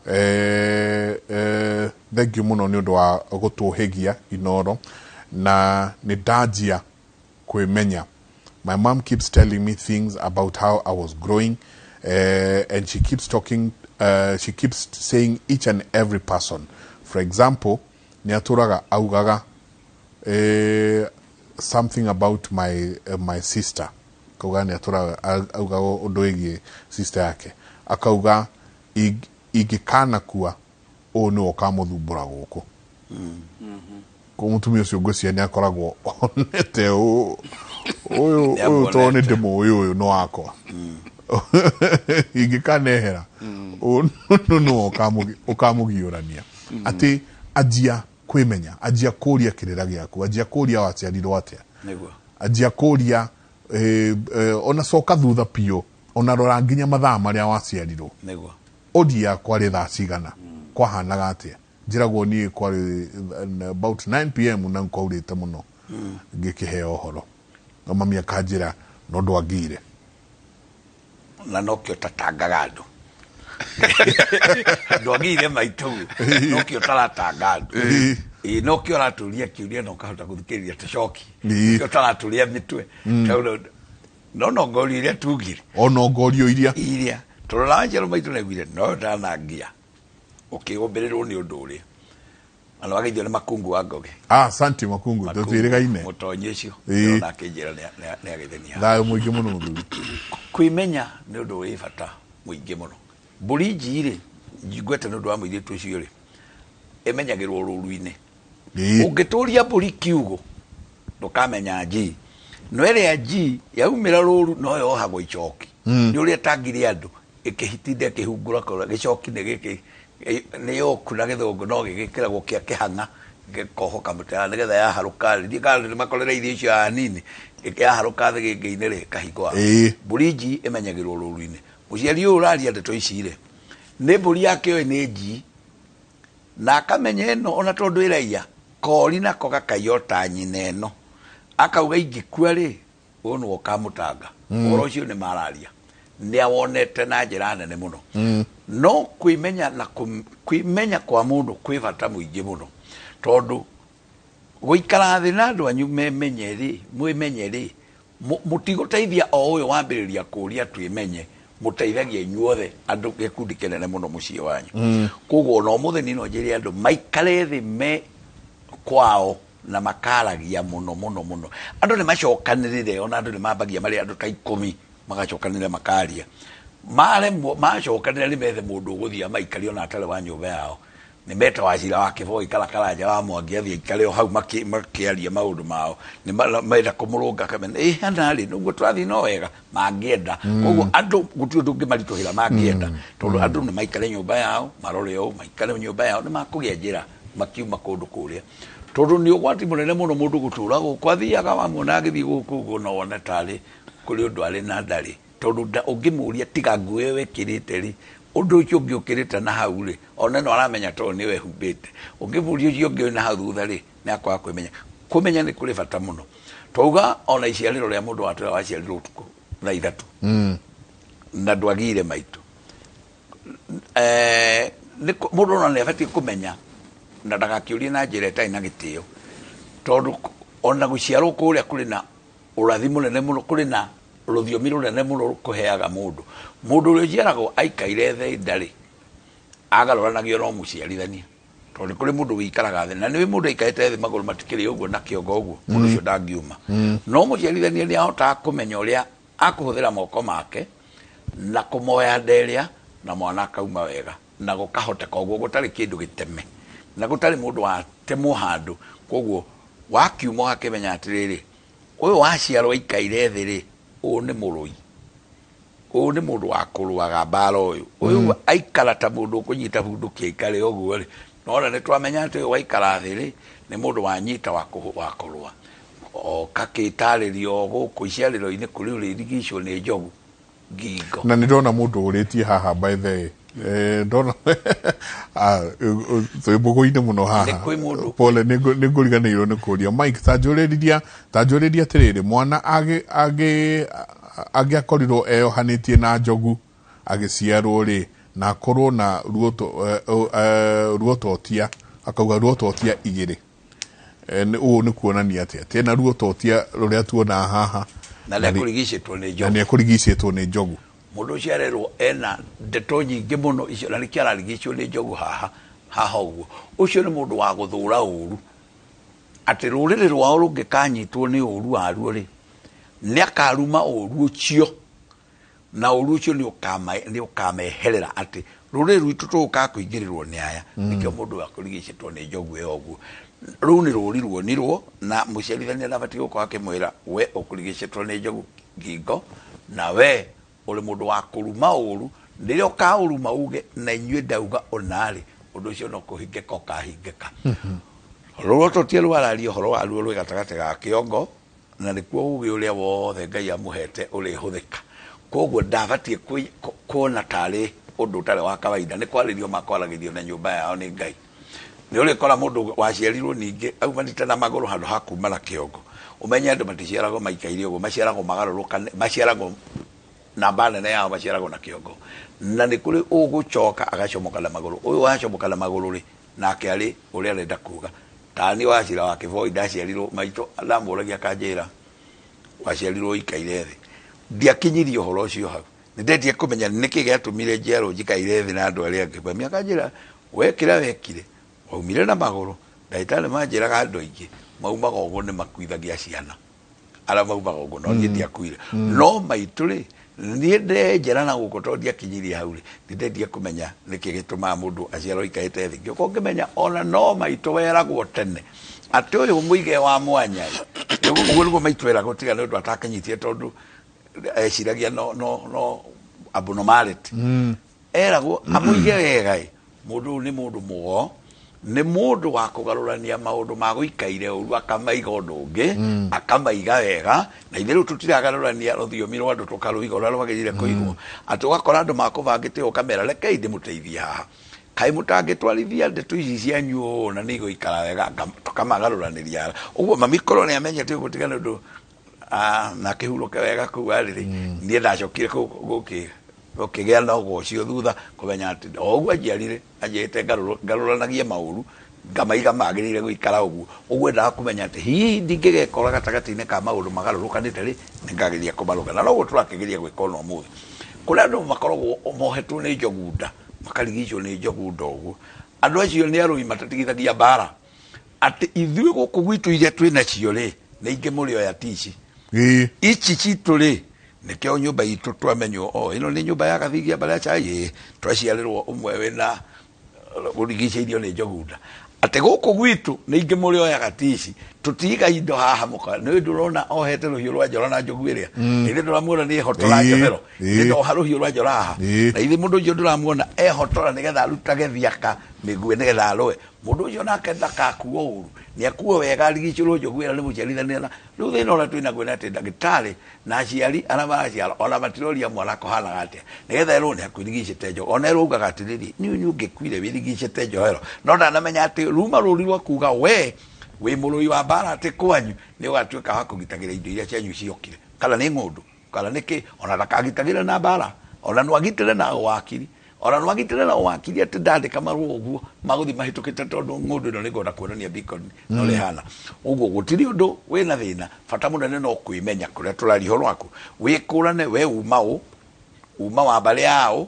thank you mũno nĩ ũndũ wa gũtũhĩgia Inoro, na nĩ ndanjia kwĩmenya. My mom keeps telling me things about how I was growing, and she keeps talking, she keeps saying each and every person. For example, nĩ atũraga augaga something about my sister. Kauga nĩ atũraga augaga ũndũ wĩgiĩ sister yake, akauga ingĩkanakua ũũ nĩwe ũkamũthumbũra gũkũ. Ko mũtumia ũcio ngwĩciria nĩ akoragwo onete ũyũ ũyũ ũyũ, tondũ nĩ ndĩmũĩ ũyũ nĩ wakwa, ingĩkanehera ũyũ nĩwe ũkamũgiũrania. Atĩ anjia kwĩmenya, anjia kũria kĩrĩra gĩaku, anjia kũria waciarirwo atĩa. Anjia kũria ona coka thutha biũ, ona rora nginya mathaa marĩa waciarirwo. Odi yakwa rĩ thaa cigana, kwahanaga atĩa? Njĩragwo niĩ kwarĩ about 9 p.m. na kwaurĩte mũno ngĩkĩheo ũhoro, no mami akanjĩra no ndwangire. Na nokĩo tatangaga andũ, ndwagĩire maitũ, nokĩo taratanga andũ. Ĩĩ, nokĩo ũratũria kĩũria na ũkahota gũthikĩrĩria tũcoki. Nokĩo taratũria mĩtwe. Tondũ no nongorio iria tugire. O nongorio iria. Iria tondũ na njerũ maitũ naiguire no ndanangia ũkĩũmbĩrĩrwo nĩ ũndũ ũrĩa na nĩwageithio nĩ Makungu wa Ngoge. Ah, asante Makungu, tũtwĩrĩgaine. Mũtonyi ũcio. Na akĩnjĩra nĩ agethenia. Thayũ mũingĩ mũno mũthuri. Kwĩmenya nĩ ũndũ wĩ bata mũingĩ mũno. Mbũri njii rĩ, ngwete nĩ ũndũ wa mũirĩtu ũcio rĩ, ĩmenyagĩrwo rũru-inĩ. Ũngĩtũria mbũri kiugũ ndũkamenya njii, no ĩrĩa njii yaumĩra rũru no yohagwo icoki nĩ ũrĩa ĩtangire andũ ĩkĩhitinda ĩkĩhungura kũrĩa. Gĩcoki nĩ gĩkĩ, nĩ yoku na Gĩthũngũ, no gĩgĩkĩragwo kĩa kĩhang'a gĩkohoka mũtĩ haha nĩgetha yaharũka rĩ, ndiĩ kana nĩ makorereirie icio haha nini, yaharũka thĩgĩngĩ-inĩ rĩ, ĩkahingwo haha. Mbũri njii ĩmenyagĩrwo rũru-inĩ. Mũciari ũyũ ũraria ndeto ici rĩ, nĩ mbũri yake oĩ nĩ njii, na akamenya ĩno ona tondũ ĩraiya kori nako gakaiya o ta nyina ĩno, akauga ingĩkua rĩ, ũyũ nĩwe ũkamũtanga. Ũhoro ũcio nĩ mararia nĩ awonete na njĩra nene mũno. No kwĩmenya na kwĩmenya kwa mũndũ kwĩ bata mũingĩ mũno, tondũ gũikara thĩ na andũ anyu memenye rĩ, mwĩmenye rĩ, mũtigũteithia o ũyũ wambĩrĩria kũria twĩmenye, mũteithagia inyuothe andũ gĩkundi kĩnene mũno mũciĩ wanyu. Koguo ona ũmũthĩ niĩ no njĩre andũ maikare thĩ me kwao na makaragia mũno mũno mũno. Andũ nĩ macokanĩrĩre, ona andũ nĩ mambagia marĩ andũ ta 10, magacokanĩrĩra makaria, maremwo macokanĩrĩra nĩ methe mũndũ ũgũthiĩ amaikarie ona atarĩ wa nyũmba yao, nĩ meta Wacira wa Kĩboi kana Karanja wa Mwangi athiĩ aikare o hau makĩaria maũndũ mao. Nĩ menda kũmũrũnga kamena ĩ hana rĩ, nĩguo tũrathiĩ no wega mangĩenda. Koguo andũ gũtirĩ ũndũ ũngĩmaritũhĩra mangĩenda, tondũ andũ nĩ maikare nyũmba yao marore ũũ, maikare nyũmba yao nĩ makũgĩa njĩra Makiuma kũndũ kũrĩa, tondũ nĩ ũgwati mũnene mũno mũndũ gũtũra gũkũ. Athiaga wamuona agĩthiĩ gũkũ ũguo, no wone tarĩ kũrĩ ũndũ arĩ na ndarĩ, tondũ ũngĩmũria tiga nguo ĩyo wĩkĩrĩte rĩ, ũndũ ũcio ũngĩ ũkĩrĩte na hau rĩ, one no aramenya tondũ nĩwe humbĩte. Ũngĩmũria ũcio ũngĩ wĩ na hau thutha rĩ, nĩ akwaga kwĩmenya. Kũmenya nĩ kũrĩ bata mũno. Twauga ona iciarĩro rĩa mũndũ watwĩra waciarirwo ũtukũ thaa 3 na ndwagire maitũ. Mũndũ ona nĩ abatiĩ kũmenya na ndagakĩũrie na njĩra ĩtarĩ na gĩtĩo, tondũ ona gũciarwo kũrĩa kũrĩ na ũrathi mũnene mũno, kũrĩ na rũthiomi rũnene mũno kũheaga mũndũ. Mũndũ ũrĩa ũciaragwo aikaire thĩ ndarĩ agarũranagio no mũciarithania, tondũ nĩ kũrĩ mũndũ wĩikaraga thĩ na nĩ mũndũ aikarĩte thĩ magũrũ matikĩrĩ ũguo na kĩongo ũguo, mũndũ ũcio ndangiuma. No mũciarithania nĩ ahotaga kũmenya ũrĩa akũhũthĩra moko make na kũmoya nda ĩrĩa na mwana akauma wega, na gũkahoteka ũguo gũtarĩ kĩndũ gĩteme na gũtarĩ mũndũ watemwo handũ. Koguo wakiuma ũgakĩmenya atĩrĩrĩ, ũyũ waciarwo aikaire thĩ rĩ, ũyũ nĩ mũrũi, ũyũ nĩ mũndũ wa kũrũaga mbara, ũyũ ũyũ aikara ta mũndũ ũkũnyita bunduki aikare ũguo rĩ. Nona nĩ twamenya atĩ ũyũ waikara thĩ rĩ, nĩ mũndũ wanyita wa kũrũa. Okakĩtarĩrio gũkũ iciarĩro-inĩ kũrĩ ũrĩrigicwo nĩ njogu ngingo. Na nĩ ndona mũndũ ũrĩtie haha, by the way, ndona twĩ mbũgũ-inĩ mũno haha. Nĩ kwĩ mũndũ. Pole, nĩ ngũriganĩirwo nĩ kũria Mike. Ta njũrĩria atĩrĩrĩ, mwana angĩakorirwo eyohanĩtie na njogu agĩciarwo rĩ, na akorwo na ruototia, akauga ruototia 2, ũũ nĩ kuonania atĩa? Atĩ ena ruototia rũrĩa tuonaga haha. Na nĩ akũrigicĩtwo nĩ njogu. Na nĩ akũrigicĩtwo nĩ njogu. Mũndũ ũcio arerwo ena ndeto nyingĩ mũno icio, na nĩkĩo ararigicwo nĩ njogu haha haha ũguo. Ũcio nĩ mũndũ wa gũthũra ũru, atĩ rũrĩrĩ rwao rũngĩkanyitwo nĩ ũru waruo rĩ, nĩ akaruma ũru ũcio, na ũru ũcio nĩ ũkameherera, atĩ rũrĩrĩ rwitũ tũgũkaga kũingĩrĩrwo nĩ aya. Nĩkĩo mũndũ akũrigicĩtwo nĩ njogu ĩyo ũguo. Rũu nĩ rũri ruonirwo, na mũciarithania ndabatiĩ gũkorwo akĩmwĩra we ũkũrigicĩtwo nĩ njogu ngingo, na we ũrĩ mũndũ wa kũruma ũru, rĩrĩa ũkaũruma uge na inyuĩ ndauga ũnarĩ, ũndũ ũcio no kũhingĩka ũkahingĩka. Rũrototie rwararia ũhoro waruo rwĩ gatagatĩ ga kĩongo, na nĩkuo ũgĩ ũrĩa wothe Ngai amũhete ũrĩhũthĩka. Koguo ndabatiĩ kuona tarĩ ũndũ ũtarĩ wa kawaida, nĩ kwarĩrio makwaragĩrio na nyũmba yao nĩ Ngai. Nĩ ũrĩkora mũndũ waciarirwo ningĩ aumanĩte na magũrũ handũ ha kuma na kĩongo. Ũmenye andũ maticiaragwo maikaire ũguo, maciaragwo magarũrũkane, maciaragwo namba nene yao maciaragwo na kĩongo. Na nĩ kũrĩ ũgũcoka agacomoka na magũrũ. Ũyũ wacomoka na magũrũ rĩ, nake arĩ ũrĩa arenda kuga. Ta niĩ wacira wa Kĩboi ndaciarirwo maitũ ndamũragia akanjĩra waciarirwo ũikaire thĩ. Ndiakinyirie ũhoro ũcio hau. Nĩ ndendire kũmenya nĩkĩ gĩatũmire njiarwo njikaire thĩ na andũ arĩa angĩ. Mami akanjĩra we kĩrĩa wekire waumire na magũrũ. Ndagĩtarĩ manjĩraga andũ aingĩ maumaga ũguo nĩ makuithagia ciana. Arĩa maumaga ũguo, no niĩ ndiakuire. No maitũ rĩ, niĩ ndenjera na gũkũ tondũ ndiakinyirie hau rĩ, nĩ ndendire kũmenya nĩkĩ gĩtũmaga mũndũ aciarwo aikarĩte thĩ. Ngĩũka ngĩmenya ona no maitũ weragwo tene atĩ ũyũ mũige wa mwanya ĩ. Ũguo nĩguo maitũ eragwo, tiga nĩ ũndũ atakinyĩtie tondũ eciragia no abnormality. Eragwo amũige wega ĩ, mũndũ ũyũ nĩ mũndũ mũgo, nĩ mũndũ wa kũgarũrania maũndũ ma gũikaire ũru akamaiga ũndũ ũngĩ, akamaiga wega. Na ithuĩ rĩu tũtiragarũrania rũthiomi rwa andũ tũkarũiga ũrĩa rwagĩrĩire kũigwo. Atĩ ũgakora andũ makũbangĩte ũkamera rekei ndĩmũteithie haha, kaĩ mũtangĩtwarithia ndeto ici cianyu ũũ na nĩ igũikara wega, tũkamagarũranĩria ũguo. Mami korwo nĩ amenyete ũguo, tiga nĩ ũndũ na akĩhurũke wega kũu arĩ rĩ, niĩ ndacokire gũkĩgĩa na ũgo ũcio thutha kũmenya atĩ o ũguo anjiarire anjĩrĩte ngarũranagie maũru ngamaiga magĩrĩire gũikara ũguo. Ũguo endaga kũmenya atĩ hihi ndingĩgekora gatagatĩ-inĩ ka maũndũ magarũrũkanĩte rĩ, nĩngageria kũmarũnga. Na noguo tũrakĩgeria gwĩka ona ũmũthĩ. Kũrĩ andũ makoragwo mohetwo nĩ njogu nda, makarigicwo nĩ njogu nda ũguo. Andũ acio nĩ arũi matatigithagia mbara. Atĩ ithuĩ gũkũ gwitũ iria twĩ nacio rĩ, nĩ ingĩ mũrĩoya ti ici. Ici citũ rĩ, nĩkĩo nyũmba itũ twamenywo, o ĩno nĩ nyũmba ya Gathigia Mbaracha, ĩ twaciarĩrwo ũmwe wĩna ũrigicĩirio nĩ njogu nda. Atĩ gũkũ gwitũ nĩ ingĩ mũrĩoyaga ti ici. Tũtiga indo haha mũka, nĩ ndũrona ohete rũhiũ rwa njora na njogu ĩrĩa. Ithe ndũramuona nĩ ehotora njohero. Nĩ ndoha rũhiũ rwa njora haha. Na ithe mũndũ ũcio ndũramuona Ehotora nĩgetha arutage thiaka mĩguĩ nĩgetha arũe. Mũndũ ũcio nake ndakakuo ũru, nĩ akuo wega, arigicũrwo njogu ĩyo nĩ mũciarithania. Na rĩu thĩna ũrĩa twĩ naguo nĩ atĩ ndagĩtarĩ na aciari arĩa maraciara ona matiroria mwana akũhanaga atĩa, nĩgetha erwo nĩ akwĩrigicĩte njogu. Ona erwo ugaga atĩrĩrĩ, niĩ ũngĩkuire wĩrigicĩte njohero, no ndanamenya atĩ ruma rũri rwa kuga we wĩ mũrũi wa mbara atĩ kwanyu nĩ ũgatuĩka wa kũgitagĩra indo iria cianyu ciokire, kana nĩ ng'ũndũ kana nĩ kĩ. Ona ndakagitagĩre na mbara, ona no agitĩre na wakiri, ona no agitĩre na wakiri atĩ ndandĩka marũa ũguo magũthiĩ mahĩtũkĩte, tondũ ng'ũndũ ĩno nĩngwenda kuonania beacon na ũrĩa ĩhana ũguo. Gũtirĩ ũndũ wĩna thĩna. Bata mũnene no kwĩmenya kũrĩa tũraria ũhoro waku, wĩkũrane we uma ũ, uma wa mbarĩ yao,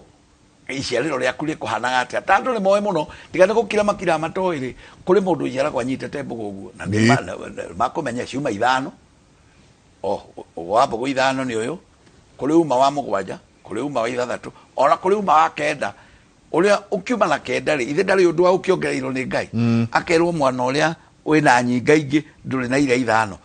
iciarĩro rĩaku rĩkũhanaga atĩa, ta andũ nĩ moĩ mũno. Tiga nĩ gũkira makira matoĩ rĩ, kũrĩ mũndũ ũciaragwo anyitĩte mbũgũ ũguo na nĩ makũmenya ciuma ithano o wa mbũgũ ithano nĩ ũyũ, kũrĩ uma wa mũgwanja, kũrĩ uma wa ithathatũ, ona kũrĩ uma wa kenda. Ũrĩa ũkiuma na kenda rĩ, ithe ndarĩ ũndũ wa ũkĩongereirwo nĩ Ngai, akerwo mwana ũrĩa wĩna nyinga ingĩ ndũrĩ na iria ithano.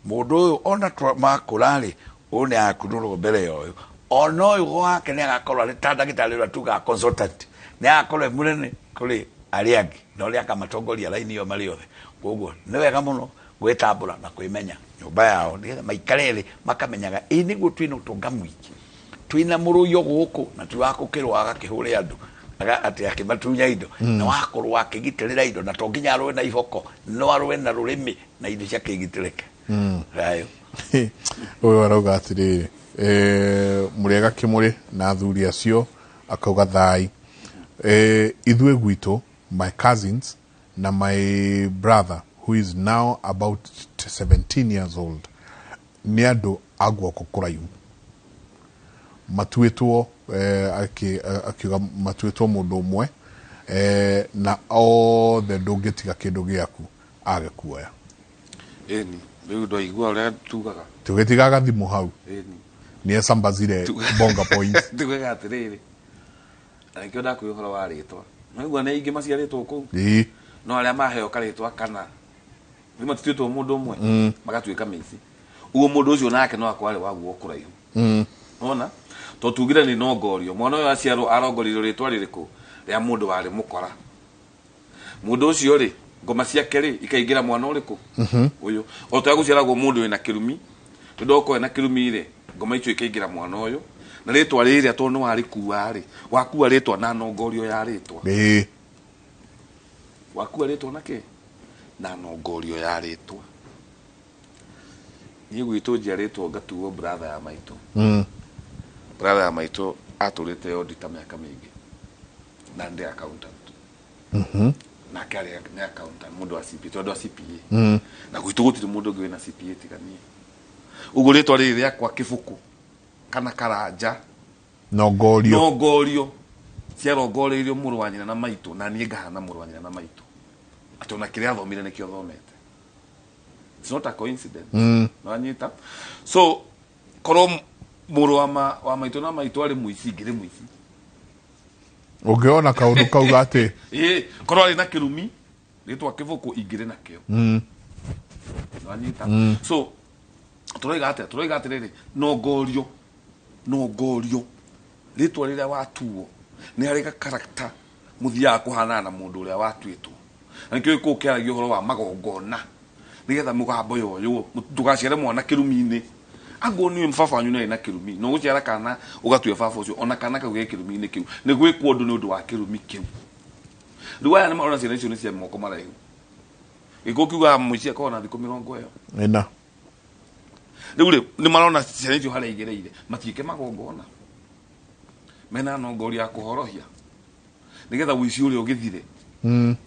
Mũndũ ũyũ ona makũra rĩ, ũyũ nĩ agakunũrwo mbere ya ũyũ, ona ũyũ wake nĩ agakorwo arĩ ta ndagĩtarĩ ũrĩa tugaga consultant, nĩ agakorwo e mũnene kũrĩ arĩa angĩ na ũrĩa akamatongoria raini ĩyo marĩ othe. Koguo nĩ wega mũno gwĩtambũra na kwĩmenya nyũmba yao, nĩgetha maikare thĩ makamenyaga ĩ nĩguo twĩna ũtonga mũingĩ, twĩna mũrũi o gũkũ na ti wa gũkĩrwo agakĩhũre andũ atĩ akĩmatunya indo, na wakorwo akĩgitĩrĩra indo, na to nginya arũe na iboko, no arũe na rũrĩmĩ na indo ciake igitĩrĩke. Thayũ. Ũyũ arauga atĩrĩrĩ, mũrĩega kĩmũrĩ na athuri acio, akauga thai. Ithuĩ gwitũ, my cousins na my brother who is now about 17 years old nĩ andũ a guoko kũraihu matuĩtwo, akiuga matuĩtwo mũndũ ũmwe, na othe ndũngĩtiga kĩndũ gĩaku age kuoya. Ĩni rĩu ndwaigua ũrĩa tugaga. Tũgĩtigaga thimũ hau. Nĩ ecambazire bonga points. Tugaga atĩrĩrĩ, na nĩkĩo ndakwĩra ũhoro wa rĩtwa, naigua nĩ aingĩ maciarĩtwo kũu, no arĩa maheo karĩtwa kana rĩu matituĩtwo mũndũ ũmwe, magatuĩka mĩici. Ũguo mũndũ ũcio nake no akorwo arĩ wa guoko kũraihu. Ona to tugire nĩ nongorio, mwana ũyũ aciarwo arongoririo rĩtwa rĩrĩkũ? Rĩa mũndũ warĩ mũkora. Mũndũ ũcio rĩ, ngoma ciake rĩ ikaingĩra mwana ũrĩkũ? Ũyũ. O ta gũciaragwo mũndũ wĩna kĩrumi, tondũ okorwo ena kĩrumi rĩ, ngoma icio ikaingĩra mwana ũyũ na rĩtwa rĩrĩa, tondũ nĩ warĩkua rĩ, wakua rĩtwa na nongorio ya rĩtwa. Wakua rĩtwa na kĩ? Na nongorio ya rĩtwa. Niĩ gwitũ njiarĩtwo ngatuo brother ya maitũ. Brother ya maitũ atũrĩte auditor mĩaka mĩingĩ na ndĩ accountant. Nake arĩ nĩ accountant, mũndũ wa CPA, tondũ wa CPA. Na gwitũ gũtirĩ mũndũ ũngĩ wĩna CPA tiga niĩ. Ũguo rĩtwa rĩrĩ rĩakwa kĩbũkũ kana karanja, nongorio, nongorio ciarongoreirio mũrũ wa nyina na maitũ, na niĩ ngahana mũrũ wa nyina na maitũ, atĩ ona kĩrĩa athomire nĩkĩo thomete. It's not a coincidence. Nĩwanyita? So korwo mũrũ wa maitũ na maitũ arĩ mũici, ngĩrĩ mũici. Ũngĩona kaũndũ kauga atĩ Ĩĩ, korwo arĩ na kĩrumi rĩtwa kĩbũkũ, ingĩrĩ nakĩo. Nĩwanyita? So tũroiga atĩa? Tũroiga atĩrĩrĩ, nongorio, nongorio, rĩtwa rĩrĩa watuo nĩ harĩ gakarakta mũthiaga kũhanana na mũndũ ũrĩa watuĩtwo. Na nĩkĩo gĩkũyũ kĩaragia ũhoro wa magongona, nĩgetha mũgambo yoywo ndũgaciare mwana kĩrumi-inĩ. Angorwo nĩ baba wanyu nĩ arĩ na kĩrumi, no gũciara kana ũgatua baba ũcio, ona kana kau ge kĩrumi-inĩ kĩu, nĩ gwĩkwo ũndũ nĩ ũndũ wa kĩrumi kĩu. Rĩu aya nĩ marona ciana icio nĩ cia moko maraihu. Gĩkũyũ kiugaga mũici akoragwo na thikũ mĩrongo ĩyo. Ĩna. Rĩu rĩ, nĩ marona ciana icio harĩa igereire, matiĩke magongona mena nongoria ya kũhorohia nĩgetha ũici ũrĩa ũgĩthire,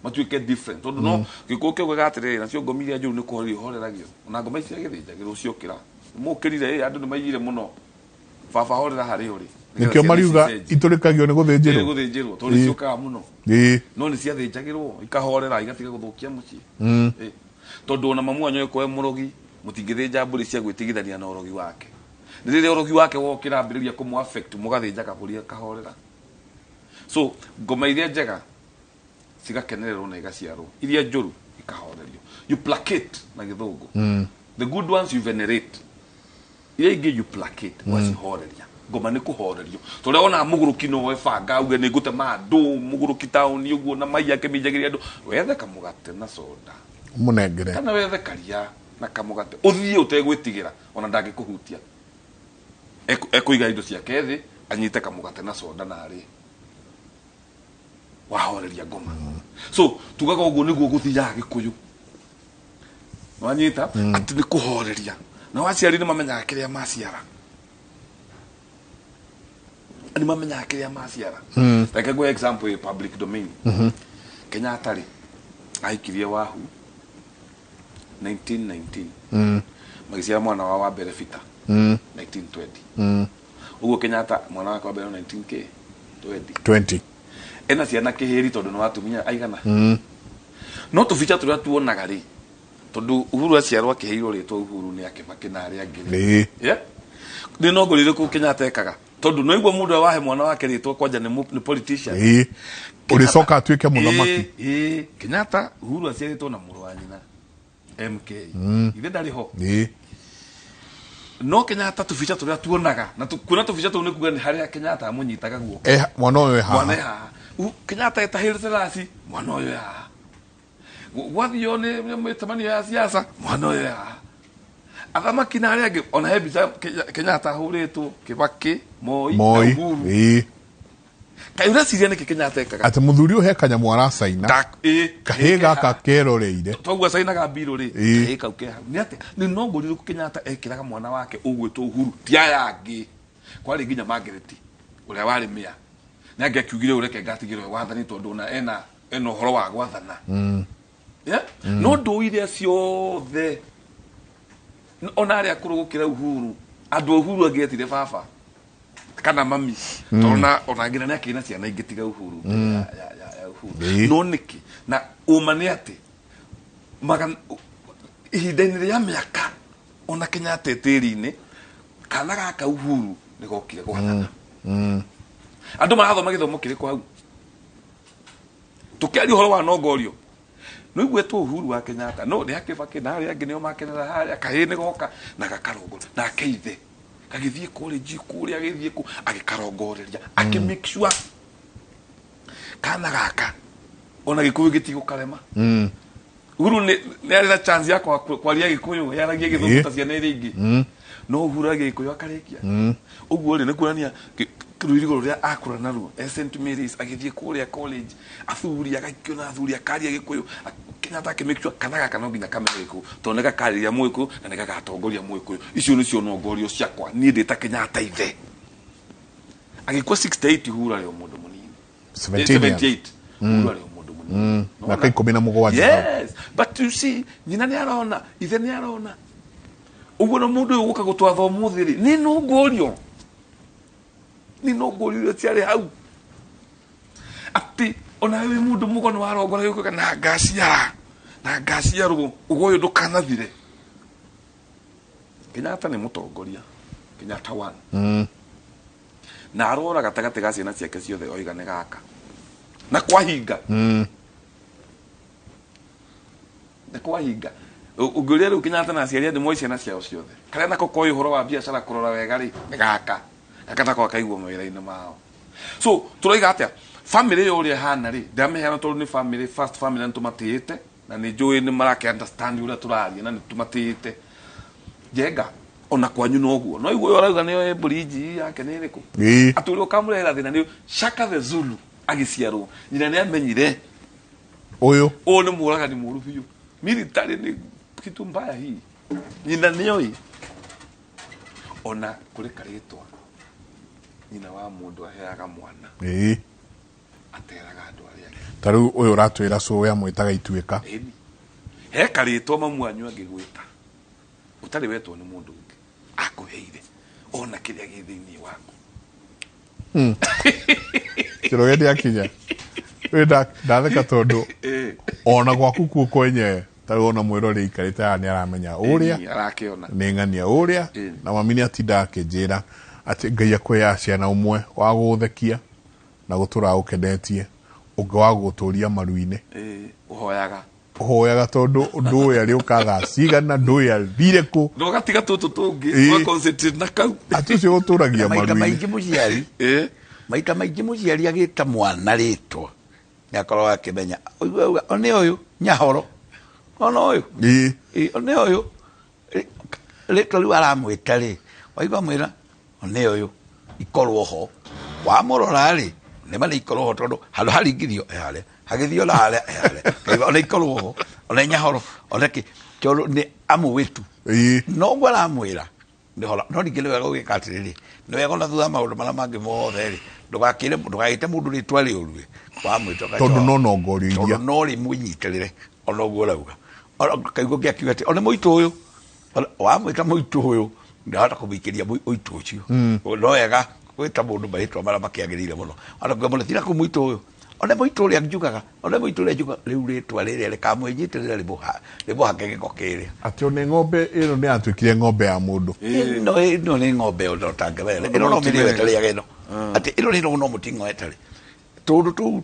matuĩke different, tondũ no gĩkũyũ kĩaugaga atĩrĩrĩ, nacio ngomi iria njũru nĩ kũhorerio ihoreragio. Ona ngoma ici ciagĩthĩnjagĩrwo ciokĩra mũkĩrire, ĩ andũ nĩ maiyire mũno, baba horera harĩa ũrĩ. Nĩkĩo mariuga itũrĩkagio nĩ gũthĩnjĩrwo. Gũthĩnjĩrwo tondũ nĩ ciũkaga mũno. No nĩ ciathĩnjagĩrwo ikahorera, igatiga gũthũkia mũciĩ. Tondũ ona mamu wanyu angĩkorwo e mũrogi, mũtingĩthĩnja mbũri cia gwĩtigithania na ũrogi wake. Nĩ rĩrĩa ũrogi wake wokĩra ambĩrĩria kũmũ affect, mũgathĩnja kabũri akahorera. So ngoma iria njega cigakenererwo na igaciarwo, iria njũru ikahorerio. You placate na gĩthũngũ. The good ones you venerate, iria ingĩ you placate, ũgacihoreria. Ngoma nĩ kũhorerio. Tũrĩa wonaga mũgũrũki no oe banga auge nĩ ngũtema andũ mũgũrũki taũni ũguo na mai akĩminjagĩria andũ. Wethe kamũgate na soda. Mũnengere. Kana wethe karia na kamũgate. Ũthiĩ ũtegwĩtigĩra ona ndangĩkũhutia. Ekũiga indo ciake thĩ anyite kamũgate na soda na arĩe. Wahoreria ngoma. So tugaga ũguo nĩguo gũthiaga Gĩkũyũ. Wanyita atĩ nĩ kũhoreria. Nao aciari nĩ mamenyaga kĩrĩa maciara. Nĩ mamenyaga kĩrĩa maciara. Reke ngũhe example ĩ public domain. Kenyatta rĩ ahikirie Wahu 1919. Magĩciara mwana wao wa mbere Peter 1920. Ũguo Kenyatta mwana wake wa mbere 19 k 20. 20. Ena ciana kĩhĩri tondũ nĩ watumia aigana. No tũbica tũrĩa tuonaga rĩ tondũ Uhuru aciarwo akĩheirwo rĩtwa Uhuru nĩ akĩbakĩ na arĩa angĩ rĩ. Yeah? Nĩ no ngũrire kũ Kenyatta ekaga tondũ no igua mũndũ wahe mwana wake rĩtwa kwanja nĩ politician. Ũrĩcoka atuĩke mũthamaki. Kenyatta Uhuru aciarĩtwo na mũrũ wa nyina MK. Ithe ndarĩ ho. No Kenyatta tũbica tũrĩa tuonaga na kuona tũbica tũu nĩ kuga nĩ harĩa Kenyatta amũnyitaga guoko. Mwana ũyũ e haha. Mwana e haha. Kenyatta eta Haile Selassie mwana ũyũ e haha. Gwathio nĩ mĩcemanio ya siasa mwana ũyũ e haha. Athamaki na arĩa angĩ ona he mbica Kenyatta ahũrĩtwo Kibaki Moi na Uhuru. Kaĩ ũreciria nĩkĩ Kenyatta ekaga? Atĩ mũthuri ũyũ he kanyamũ aracaina. Kahĩĩ gaka keroreire. Toguo acainaga mbirũ rĩ, kahĩĩ kau ke hau. Nĩ atĩa? Nĩ no ngũri ũrĩkũ Kenyatta ekĩraga mwana wake ũgwĩtwo Uhuru ti aya angĩ. Kwarĩ nginya Margaret ũrĩa warĩ mĩa. Nĩ angĩakiugire ũyũ reke ngatigĩrwo wathani tondũ ona ena ena ũhoro wa gwathana. Yeah? No ndũire ciothe ona arĩa akũrũ gũkĩra Uhuru andũ a Uhuru angĩetire baba kana mami tondũ na ona nginya nĩ akĩrĩ na ciana ingĩ tiga Uhuru mbere ya Uhuru. No nĩkĩ na ũma nĩ atĩ ihinda-inĩ rĩa mĩaka ona Kenyatta tĩri-inĩ kana gaka Uhuru nĩ gokire gwathana. Andũ marathoma gĩthomo kĩrĩkũ hau? Tũkĩaria ũhoro wa nongorio no igwetwo Uhuru wa Kenyatta no nĩ akĩbakĩ na arĩa angĩ nĩo makenera harĩa kahĩĩ nĩ goka na gakarongora nake ithe gagĩthiĩ college kũrĩa agĩthiĩ kũ agĩkarongoreria akĩ make sure kana gaka ona Gĩkũyũ gĩtigũkarema. Uhuru nĩ arĩ na chance ya kwaria Gĩkũyũ yaragia Gĩthũngũ ta ciana iria ingĩ no Uhuru aragia Gĩkũyũ akarĩkia ũguo rĩ nĩ kuonania rũirigo rũrĩa akũra naruo e St Mary's agĩthiĩ kũrĩa college athuri agaikio na athuri akaria Gĩkũyũ Kenyatta akĩ make sure kana gaka no nginya kamenye Gĩkũyũ tondũ nĩ gakarĩria Mũgĩkũyũ na nĩ gagatongoria Mũgĩkũyũ. Icio nĩcio nongorio ciakwa niĩ ndĩ ta Kenyatta ithe. Agĩkua 68 Uhuru arĩ o mũndũ mũnini. 78 Uhuru arĩ o mũndũ mũnini. Mĩaka 17. Yes, but you see nyina nĩ arona ithe nĩ arona ũguo no mũndũ ũyũ gũka gũtwatha ũmũthĩ rĩ nĩ nongorio nĩ nongorio iria ciarĩ hau atĩ ona wĩ mũndũ mũgo nĩ warongora gĩũkaga na ngaciara na ngaciarwo ũgo ũyũ ndũkanathire. Kenyatta nĩ mũtongoria Kenyatta one. Na arora gatagatĩ ga ciana ciake ciothe oiga nĩ gaka na kwahinga nĩ kwahinga ũngĩũria rĩu Kenyatta na aciari andũ moĩ ciana ciao ciothe karĩa nako koĩ ũhoro wa biacara kũrora wega rĩ nĩ gaka gaka nako gakaigwo mawĩra-inĩ mao. So tũroiga atĩa family ĩyo ũrĩa ĩhana rĩ ndamĩheana tondũ nĩ family first family na nĩtũmatĩĩte na nĩ njũĩ nĩ marake understand ũrĩa tũraria na nĩtũmatĩĩte. Njenga ona kwanyu noguo no igua ũyũ arauga nĩoĩ bridge yake nĩ ĩrĩkũ atĩ ũrĩa ũkamũrehera thĩna nĩ Shaka the Zulu agĩciarwo nyina nĩ amenyire ũyũ ũyũ nĩ mũragani mũru biũ military nĩ kitu mbaya hii nyina nĩoĩ ona kũrĩ karĩtwa nyina wa mũndũ aheaga mwana ateraga andũ arĩa angĩ. Ta rĩu ũyũ ũratwĩra cũwe amwĩtaga Ituĩka. Ĩni he karĩtwa mamu wanyu angĩgwĩta ũtarĩ wetwo nĩ mũndũ ũngĩ akũheire ona kĩrĩa gĩ thĩinĩ waku. Njoroge nĩakinya. Ndatheka tondũ ona gwaku kuo kwenyewe ta rĩu ona mwĩrori aikarĩte haha nĩaramenya ũrĩa arakĩona nĩ ng'ania ũrĩa na mami nĩatindaga akĩnjĩra atĩ Ngai akũheaga ciana ũmwe wa gũgũthekia na gũtũra agũkenetie ũngĩ wa gũgũtũria maru-inĩ. Ũhoyaga. Hoyaga tondu ndũĩ arĩ ũka thaa cigana, ndũĩ athire kũ. Na ũgatiga tũtũ tũngĩ, ũga concentrate na kau. Atĩ ũcio ũtũragia Maita maru-inĩ. maingĩ mũciari, maita maingĩ mũciari agĩta mwana rĩtwa nĩ akoragwo akĩmenya, ũigua auga, one ũyũ Nyahoro, ona ũyũ. One ũyũ. Rĩtwa rĩu aramwĩta rĩ, waigua amwĩra one ũyũ ikorwo ho, wamũrora rĩ, nĩ ma nĩ ikorwo ho tondũ handũ haringithio e harĩa, hagĩthio na harĩa e harĩa, kaigua one ikorwo ho, one Nyahoro, one kĩ, tondũ nĩ amũĩ tu. No ũguo aramwĩra nĩ hora. No ningĩ nĩ wega ũgĩka atĩrĩrĩ, nĩ wega ona thutha wa maũndũ marĩa mangĩ mothe rĩ, ndũgakĩre, ndũgagĩte mũndũ rĩtwa rĩũru rĩ, wamwĩta ũgacoka. Tondũ no nongorio iria. Tondũ no rĩmũnyitĩrĩre ona ũguo ũrauga. Ona kaigua ũngĩ akiuga atĩ, one mũitũ ũyũ, wamwĩta mũitũ ũyũ, ndahota kũmũikĩria ũitũ ũcio. No wega gwĩta mũndũ marĩtwa marĩa makĩagĩrĩire mũno. Ona kuga mũno, tiga kũ mũitũ ũyũ. One mũitũ ũrĩa njugaga, one mũitũ ũrĩa njugaga, rĩu rĩtwa rĩrĩa rĩkamwĩnyitĩrĩra rĩmũhake gĩko kĩrĩa. Atĩ one ng'ombe ĩno nĩ yatuĩkire ng'ombe ya mũndũ. Ĩno, ĩno nĩ ng'ombe ona ũtangĩmenya. Ĩno no mĩrĩo ĩtarĩaga ĩno. Atĩ ĩno nĩ no mũting'o ĩtarĩ. Tũndũ tũu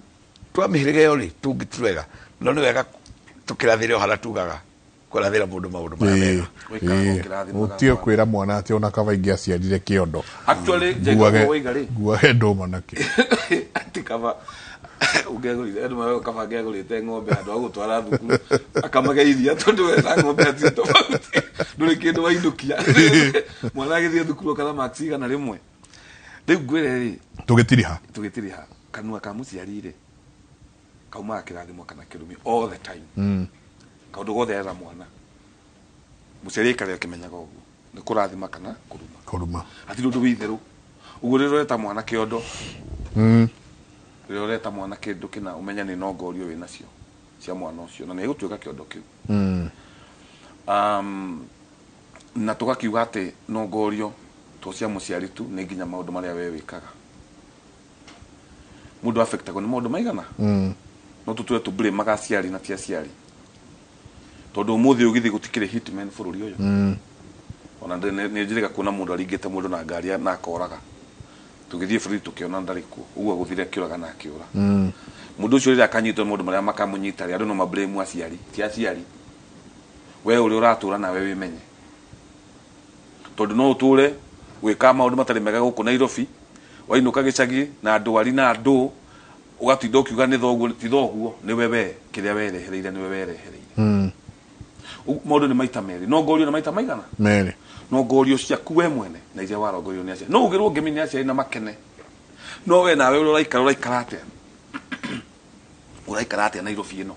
twa mĩhĩrĩga ĩyo rĩ, tũngĩ ti twega. No nĩ wega tũkĩrathĩre o harĩa tugaga kũrathĩra mũndũ maũndũ marĩa mega. Gũikaraga ũkĩrathimaga Ũtige mwana. kwĩra mwana atĩ ona kaba ingĩaciarire kĩondo. Actually, Njenga ũguo woiga rĩ. Nguage ndũma nakĩo. Atĩ kaba ũngĩagũrire, andũ marauga kaba angĩagũrĩte ng'ombe handũ ha gũtwara thukuru, akamageithia tondũ we na ng'ombe hatirĩ tofauti. Ndũrĩ kĩndũ wainũkia. Mwana agĩthiĩ thukuru okana marks 100. Rĩu ngwĩre rĩ, Tũgĩtiriha. Tũgĩtiriha. Kanua ka mũciari rĩ, kaumaga kĩrathimo kana kĩrumi all the time. Kaũndũ gothe era mwana. Mũciari aikare akĩmenyaga ũguo. Nĩ kũrathima kana kũruma. Kũruma. Hatirĩ ũndũ wĩ itherũ. Ũguo rĩrĩa ũreta mwana kĩondo, rĩrĩa ũreta mwana kĩndũ kĩna, ũmenye nĩ nongorio wĩ nacio cia mwana ũcio, na nĩ egũtuĩka kĩondo kĩu. Na tũgakiuga atĩ nongorio to cia mũciari tu, nĩ nginya maũndũ marĩa we wĩkaga. Mũndũ affectagwo nĩ maũndũ maigana? No tũtue tũ blame aciari na ti aciari. Tondũ ũmũthĩ ũgĩthiĩ gũtikĩrĩ hitman bũrũri ũyũ. Ona nĩ njĩrĩga kuona mũndũ aringĩte mũndũ na ngari na akoraga. Tũgĩthiĩ bũrũri tũkĩona ndarĩ kuo. Ũguo agũthire akĩũraga na akĩũra. Mũndũ ũcio rĩrĩa akanyitwo nĩ maũndũ marĩa makamũnyita rĩ, andũ no ma blame aciari, ti aciari. We ũrĩa ũratũra nawe wĩmenye. Tondũ no ũtũre gwĩka maũndũ matarĩ mega gũkũ Nairobi, wainũka gĩcagi na ndwari na andũ, ũgatinda ũkiuga nĩ thoguo, ti thoguo, nĩwe we, kĩrĩa werehereire nĩwe werehereire. Maũndũ nĩ maita merĩ. No ngorio nĩ maita maigana? Merĩ. No ngorio ciaku we mwene na iria warongorio nĩ aciari. No ugĩrwo ngemi nĩ aciari na makene. No we nawe ũrĩa ũraikara, ũraikara atĩa? Ũraikara atĩa Nairobi ĩno?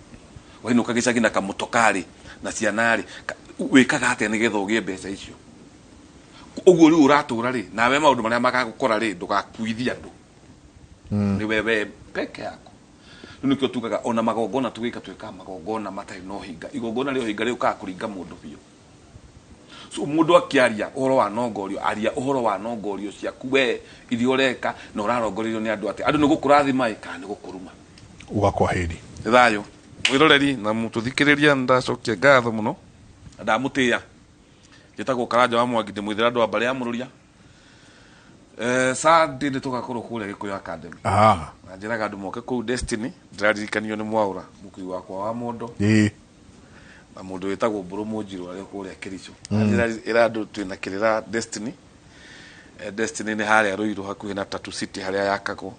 Wainũka gĩcagi na kamũtokarĩ na ciana rĩ, wĩkaga atĩa nĩgetha ũgĩe mbeca icio? Ũguo rĩu ũratũra rĩ, nawe maũndũ marĩa magagũkora rĩ, ndũgakuithie andũ. Nĩ we we peke yako. Rĩu nĩkĩo tugaga ona magongona tũgĩka, twĩkaga magongona matarĩ na ũhinga. Igongona rĩa ũhinga rĩũkaga kũringa mũndũ biũ. So mũndũ akĩaria ũhoro wa nongorio, aria ũhoro wa nongorio ciaku we iria ũreka na ũrarongorerio nĩ andũ atĩa. Andũ nĩ gũkũrathima ĩ kana nĩ gũkũruma. Uga kwa heri. Nĩ thayũ. Mwĩroreri na mũtũthikĩrĩria, nĩndacokia ngatho mũno na ndamũtĩĩa. Njĩtagwo Karanja wa Mwangi, ndĩmwĩthĩra andũ a mbarĩ ya Mũrũria. Sunday nĩ tũgakorwo kũrĩa Gĩkũyũ Academy. Na njĩraga andũ moke kũu Destiny, ndĩraririkanio nĩ Mwaũra, mũkui wakwa wa mondo. Na mũndũ wĩtagwo Mbũrũ Mũnjirũ arĩ kũrĩa Kericho. Njĩra ĩra andũ twĩna kĩrĩra Destiny. Destiny nĩ harĩa Ruiru hakuhĩ na Tatu City harĩa yakagwo.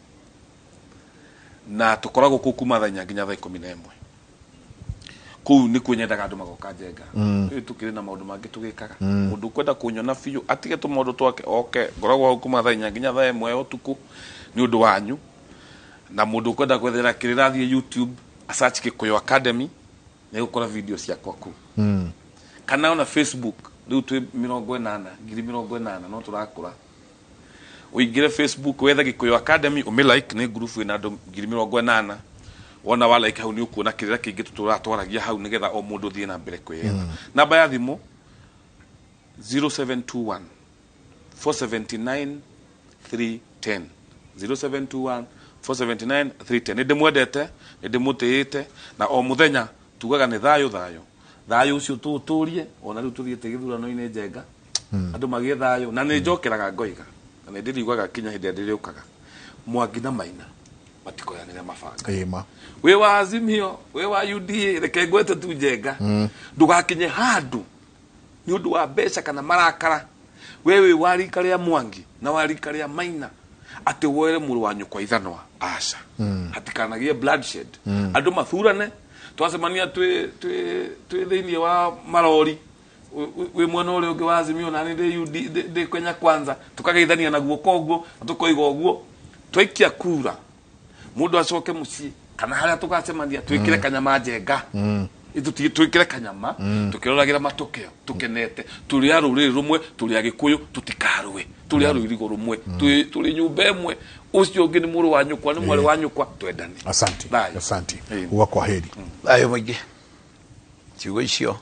Na tũkoragwo kũu kuma thaa inya nginya thaa ikũmi na ĩmwe. Kũu nĩkuo nyendaga andũ magoka Njenga. Rĩu tũkĩrĩ na maũndũ mangĩ tũgĩkaga. Mũndũ ũkwenda kũnyona biũ atige tũmaũndũ twake oke, ngoragwo hau kuma thaa inya nginya thaa ĩmwe ya ũtukũ nĩ ũndũ wanyu. Na mũndũ ũkwenda gwethera kĩrĩra athiĩ YouTube, a search Gĩkũyũ Academy, nĩ egũkora video ciakwa kũu. Kana ona Facebook, rĩu twĩ mĩrongo ĩnana, ngiri mĩrongo ĩnana, no tũrakũra. Ũingĩre Facebook wethe Gĩkũyũ Academy, ũmĩ like, nĩ group ĩna andũ ngiri mĩrongo ĩnana. Wona wa like hau nĩ ũkuona kĩrĩra kĩingĩ tũtũraga twaragia hau nĩgetha o mũndũ ũthiĩ na mbere kwĩyetha. Namba ya thimũ 0721 479 310. 0721 479 310. Nĩ ndĩmwendete, nĩ ndĩmũtĩĩte, na o mũthenya tugaga nĩ thayũ thayũ. Thayũ ũcio tũũtũrie, ona rĩu tũthiĩte gĩthurano-inĩ Njenga. Andũ magĩe thayũ, na nĩ njokeraga ngoiga, na nĩ ndĩriugaga kinya hĩndĩ ĩrĩa ndĩrĩũkaga. Mwangi na Maina. Matikoyanĩre mabanga. Ĩma. Wĩ wa Azimio, wĩ wa UDA, reke ngwete tu Njenga, ndũgakinye handũ nĩ ũndũ wa mbeca kana marakara, we wĩ wa rika rĩa Mwangi na wa rika rĩa Maina, atĩ woere mũrũ wa nyũkwa ithanwa. Aca, hatikanagie bloodshed. Andũ mathurane, twacemania twĩ twĩ twĩ thĩinĩ wa marori, wĩ mwena ũrĩa ũngĩ wa Azimio na nĩ ndĩ UD, ndĩ Kenya Kwanza, tukageithania na guoko ũguo na tũkoiga ũguo, twaikia kura, mũndũ acoke mũciĩ kana harĩa tũgacemania, twĩkĩre kanyama Njenga. Twĩkĩre kanyama tũkĩroragĩra matokeo tũkenete. Tũrĩ a rũrĩrĩ rũmwe, tũrĩ a Gĩkũyũ, tũtikarũe, tũrĩ a rũirigo rũmwe, tũrĩ nyũmba ĩmwe, ũcio ũngĩ nĩ mũrũ wa nyũkwa, nĩ mwarĩ wa nyũkwa, twendane. Asante. Thayũ. Asante. Uga kwa heri. Thayũ mũingĩ. Ciugo icio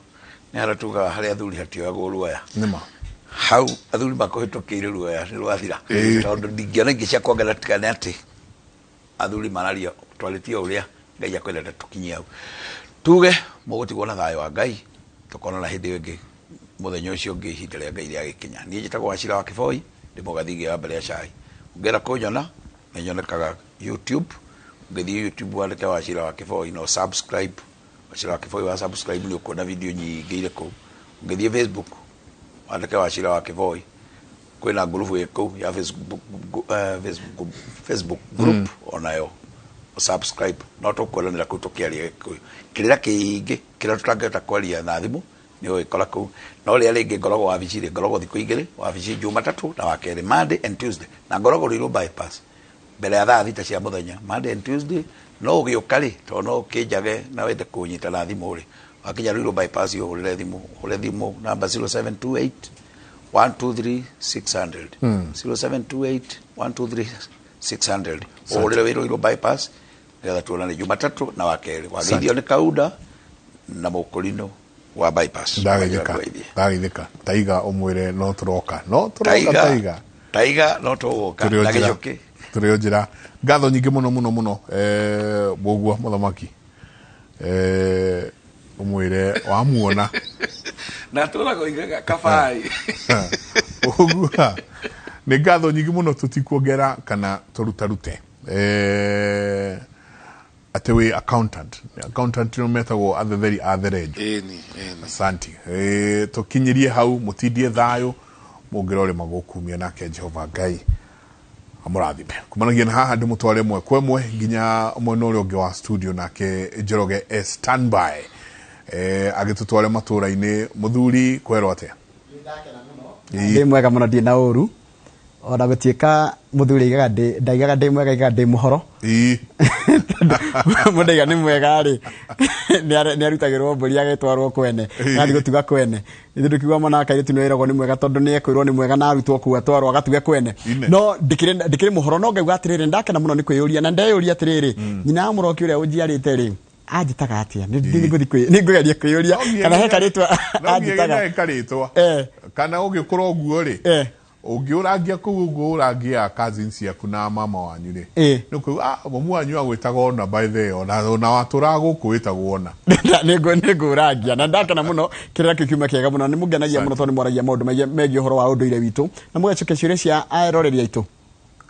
nĩ harĩa tugaga harĩa athuri hatioyagwo ruoya. Nĩma. Hau athuri makũhĩtũkĩire, ruoya nĩ rwathira, tondũ ndingĩona ingĩ cia kuongerera tiga nĩ atĩ athuri mararia twarĩtie o ũrĩa Ngai akwendete. Tũkinyie hau, tuge mũgũtigwo na thayũ wa Ngai, tũkonana hĩndĩ ĩyo ĩngĩ, mũthenya ũcio ũngĩ, ihinda rĩa Ngai rĩagĩkinya. Niĩ njĩtagwo Wacira wa Kĩboi, ndĩ mũgathigi wa mbere ya cai. Ũngĩenda kũnyona, nĩ nyonekaga YouTube. Ũngĩthiĩ YouTube wandĩke Wacira wa Kĩboi no subscribe Wacira wa Kĩboi, wa subscribe nĩ ũkuona video nyingĩ irĩ kũu. Ũngĩthiĩ Facebook wandĩke Wacira wa Kĩboi, kwĩna ngurubu ĩ kũu ya Facebook, Facebook group, onayo subscribe, no tũkuonanĩra kũu tũkĩaria Gĩkũyũ kĩrĩra kĩingĩ kĩrĩa tũtangĩhota kwaria na thimũ, nĩ ũgĩkora kũu. No rĩrĩa rĩngĩ ngoragwo wabici rĩ, ngoragwo thikũ 2 wabici, Jumatatũ na Wakerĩ, Monday and Tuesday, na ngoragwo Ruiru Bypass mbere ya thaa 6 cia mũthenya, Monday and Tuesday. No ũgĩũka rĩ, tondũ no ũkĩnjage na wende kũnyita na thimũ rĩ, wakinya Ruiru Bypass ũhũrĩre thimũ, ũhũre thimũ namba 0728 123 600, 0728 123 600, ũhũrĩre wĩ Ruiru Bypass nĩgetha tuonane Jumatatũ na Wakerĩ. Wageithio nĩ Kaunda na Mũkũrinũ wa Bypass. Ndageithĩka. Ndageithĩka. Taiga ũmwĩre no tũroka, no tũroka. Taiga. Taiga, no tũgũka Tũrĩ o na njĩra. Gĩcũkĩ. Tũrĩ o njĩra. Ngatho nyingĩ mũno mũno mũno, mũguo mũthamaki, ũmwĩre wamuona. Na tũraga oigaga kabai. Ũguo nĩ ngatho nyingĩ mũno, tũtikuongera kana tũrutarute atĩ wĩ accountant. Accountant nĩo metagwo athetheri a therenjo. Ĩni, ĩni. Asante. Tũkinyĩrie hau, mũtindie thayũ, mũngĩrore magũkumia, nake Jehova Ngai amũrathime. Kumanagia na haha ndĩmũtware ĩmwe kwa ĩmwe nginya mwena ũrĩa ũngĩ wa studio, nake Njoroge e standby, agĩtũtware matũũra-inĩ. Mũthuri, kwerwo atĩa? Ndĩ mwega mũno, ndirĩ na ũru ona gũtuĩka mũthuri aigaga ndĩ ndaigaga ndĩ mwega, aigaga ndĩ mũhoro. Tondũ mũndũ aiga nĩ mwega rĩ, nĩ arutagĩrwo mbũri agetwarwo kwene, agathiĩ gũtuga kwene. Ithuĩ ndũkiuga mwana wa kairĩtu nĩ wĩragwo nĩ mwega tondũ nĩ ekwĩrwo nĩ mwega na arutwo kũu atwarwo agatuge kwene. Ine. No ndikĩrĩ mũhoro, no ngauga atĩrĩrĩ, ndakena mũno nĩ kwĩyũria na ndeyũria atĩrĩrĩ, nyina wa mũroki ũrĩa ũnjiarĩte rĩ, anjĩtaga atĩa? Nĩ ngũgeria kwĩyũria kana he karĩtwa No nginya anjĩtaga. gĩtae karĩtwa. Kana ũgĩkũra ũguo rĩ, ũngĩũrangia kũu ũguo ũrangia cousins ciaku na mama wanyu rĩ, nĩ ũkũigua, ah, mamu wanyu agwĩtaga ona, by the way, ona watũraga gũkũ wĩtagwo ona. Nĩ ngũrangia na ndakena mũno, kĩrĩra kĩu kiuma kĩega mũno. Nĩ mũngenagia mũno tondũ nĩ mwaragia maũndũ megiĩ ũhoro wa ũndũire witũ na mũgacokia ciũria cia eroreri aitũ.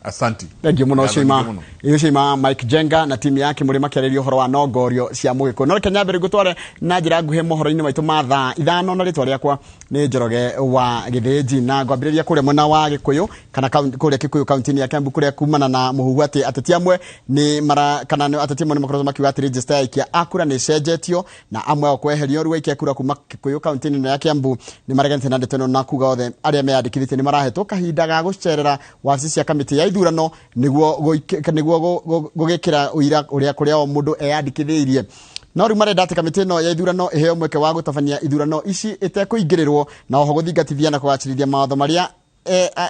Asante. Thank you mũno. Ngatho ũcio ima nyingĩ mũno. Ũcio ima Mike Jenga na timu yake mũrĩ makĩarĩria ũhoro wa nongorio cia mũgĩkũyũ. No reke nyambere ngũtware na njĩra nguhĩ mohoro-inĩ maitũ ma thaa 5, na rĩtwa rĩakwa nĩ Njoroge wa Gĩthĩnji, na ngwambĩrĩria kũrĩa mwena wa Gĩkũyũ kana kũrĩa Kikuyu, kaunti-inĩ ya Kiambu, kũrĩa kumana na mũhuhu atĩ ateti amwe nĩ mara kana ateti amwe nĩ makoretwo makiuga atĩ register ya aikia a kura nĩ ĩcenjetio na amwe ao kweherio. Rĩu aikia kura kuma Kikuyu, kaunti-inĩ ĩno ya Kiambu, nĩ mareganĩte na ndeto ĩno na kuga othe arĩa meyandĩkithĩtie nĩ marahetwo kahinda ga gũcerera wabici cia kamĩtĩ ya ithurano nĩguo gũgĩkĩra ũira ũrĩa kũrĩa o mũndũ eyandĩkithĩirie. No rĩu marenda atĩ kamĩtĩ ĩno ya ithurano ĩheo mweke wa gũtabania ithurano ici ĩtekũingĩrĩrwo, na oho gũthingatithia na kũgacĩrithia mawatho marĩa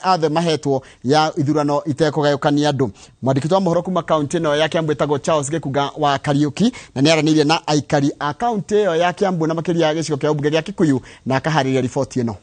athe mahetwo ya ithurano itekũgayũkania andũ. Mwandĩki wa mohoro kuma kaunti ĩno ya Kiambu ĩtagwo Charles Gĩkunga wa Kariũki, na nĩ aranĩirie na aikari a kaunti ĩyo ya Kiambu na makĩria gĩcigo kĩa ũmbunge gĩa Kikuyu, na akaharĩria riboti ĩno.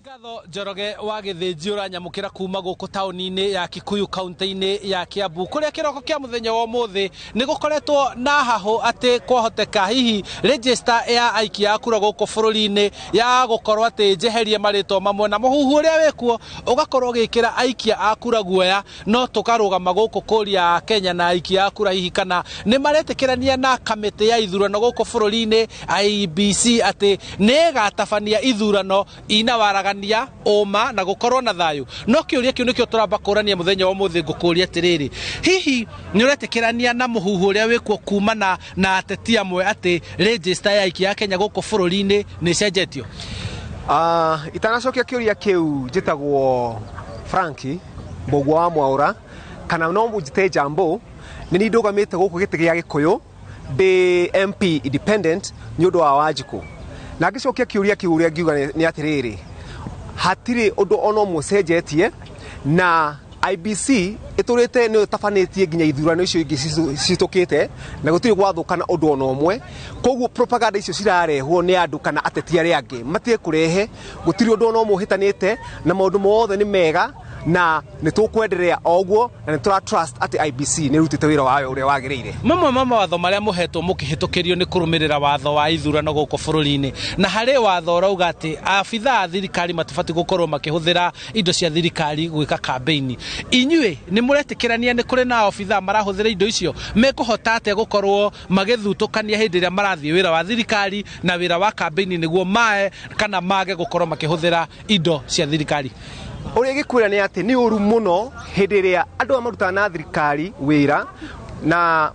Ngatho Njoroge wa Gĩthĩnji ũranyamũkĩra kuma gũkũ taũni-inĩ ya Kikuyu kaunti-inĩ ya Kiambu kũrĩa kĩroko kĩa mũthenya wa ũmũthĩ nĩ gũkoretwo na hahũ atĩ kwahoteka hihi register ya aikia a kura gũkũ bũrũri-inĩ ya gũkorwo atĩ njeherie marĩtwa mamwe na mũhuhu ũrĩa wĩkuo ũgakorwo ũgĩkĩra aikia a kura guoya no tũkarũgama gũkũ kũria Kenya na aikia a kura hihi kana nĩ maretĩkĩrania na kamĩtĩ ya ithurano gũkũ bũrũri-inĩ IEBC atĩ nĩ ĩgatabania ithurano ina waragania ũma na gũkorwo na thayũ. No kĩũria kĩu nĩkĩo tũramba kũrania mũthenya wa ũmũthĩ. Ngũkũria atĩrĩrĩ, hihi nĩ ũretĩkĩrania na mũhuhu ũrĩa wĩkuo kumana na ateti amwe atĩ register ya aikia a Kenya gũkũ bũrũri-inĩ nĩ ĩcenjetio? Itanacokia kĩũria kĩu, njĩtagwo Franki Mbũgua wa Mwaũra kana no njĩte Jambo. Nĩ niĩ ndũgamĩte gũkũ gĩtĩ gĩa Gĩkũyũ ndĩ MP independent nĩ ũndũ wa Wanjikũ. Na ngĩcokia kĩũria kĩu, ũrĩa ngiuga nĩ atĩrĩrĩ, hatirĩ ũndũ ona ũmwe ũcenjetie, na IBC ĩtũrĩte nĩyo ĩtabanĩtie nginya ithurano icio ingĩ cihĩtũkĩte na gũtirĩ gwathũkana ũndũ ona ũmwe. Koguo propaganda icio cirarehwo nĩ andũ kana ateti arĩa angĩ matige kũrehe, gũtirĩ ũndũ ona ũmwe ũhĩtanĩte na maũndũ mothe nĩ mega na nĩ tũkwenderea o ũguo na nĩ tũra trust atĩ IBC nĩ ĩrutĩte wĩra wayo ũrĩa wagĩrĩire. Mamwe ma mawatho marĩa mũhetwo mũkĩhĩtũkĩrio nĩ kũrũmĩrĩra watho wa ithurano gũkũ bũrũri-inĩ, na harĩ watho ũrauga atĩ abithaa a thirikari matibatiĩ gũkorwo makĩhũthĩra indo cia thirikari gwĩka kambĩini. Inyuĩ nĩ mũretĩkĩrania nĩ kũrĩ na obithaa marahũthĩra indo icio? Mekũhota atĩa gũkorwo magĩthutũkania hĩndĩ ĩrĩa marathiĩ wĩra wa thirikari na wĩra wa kambĩini nĩguo mae kana mage gũkorwo makĩhũthĩra indo cia thirikari? Ũrĩa gĩkwĩra nĩ atĩ nĩ ũru mũno hĩndĩ ĩrĩa andũ aya marutaga na thirikari wĩra na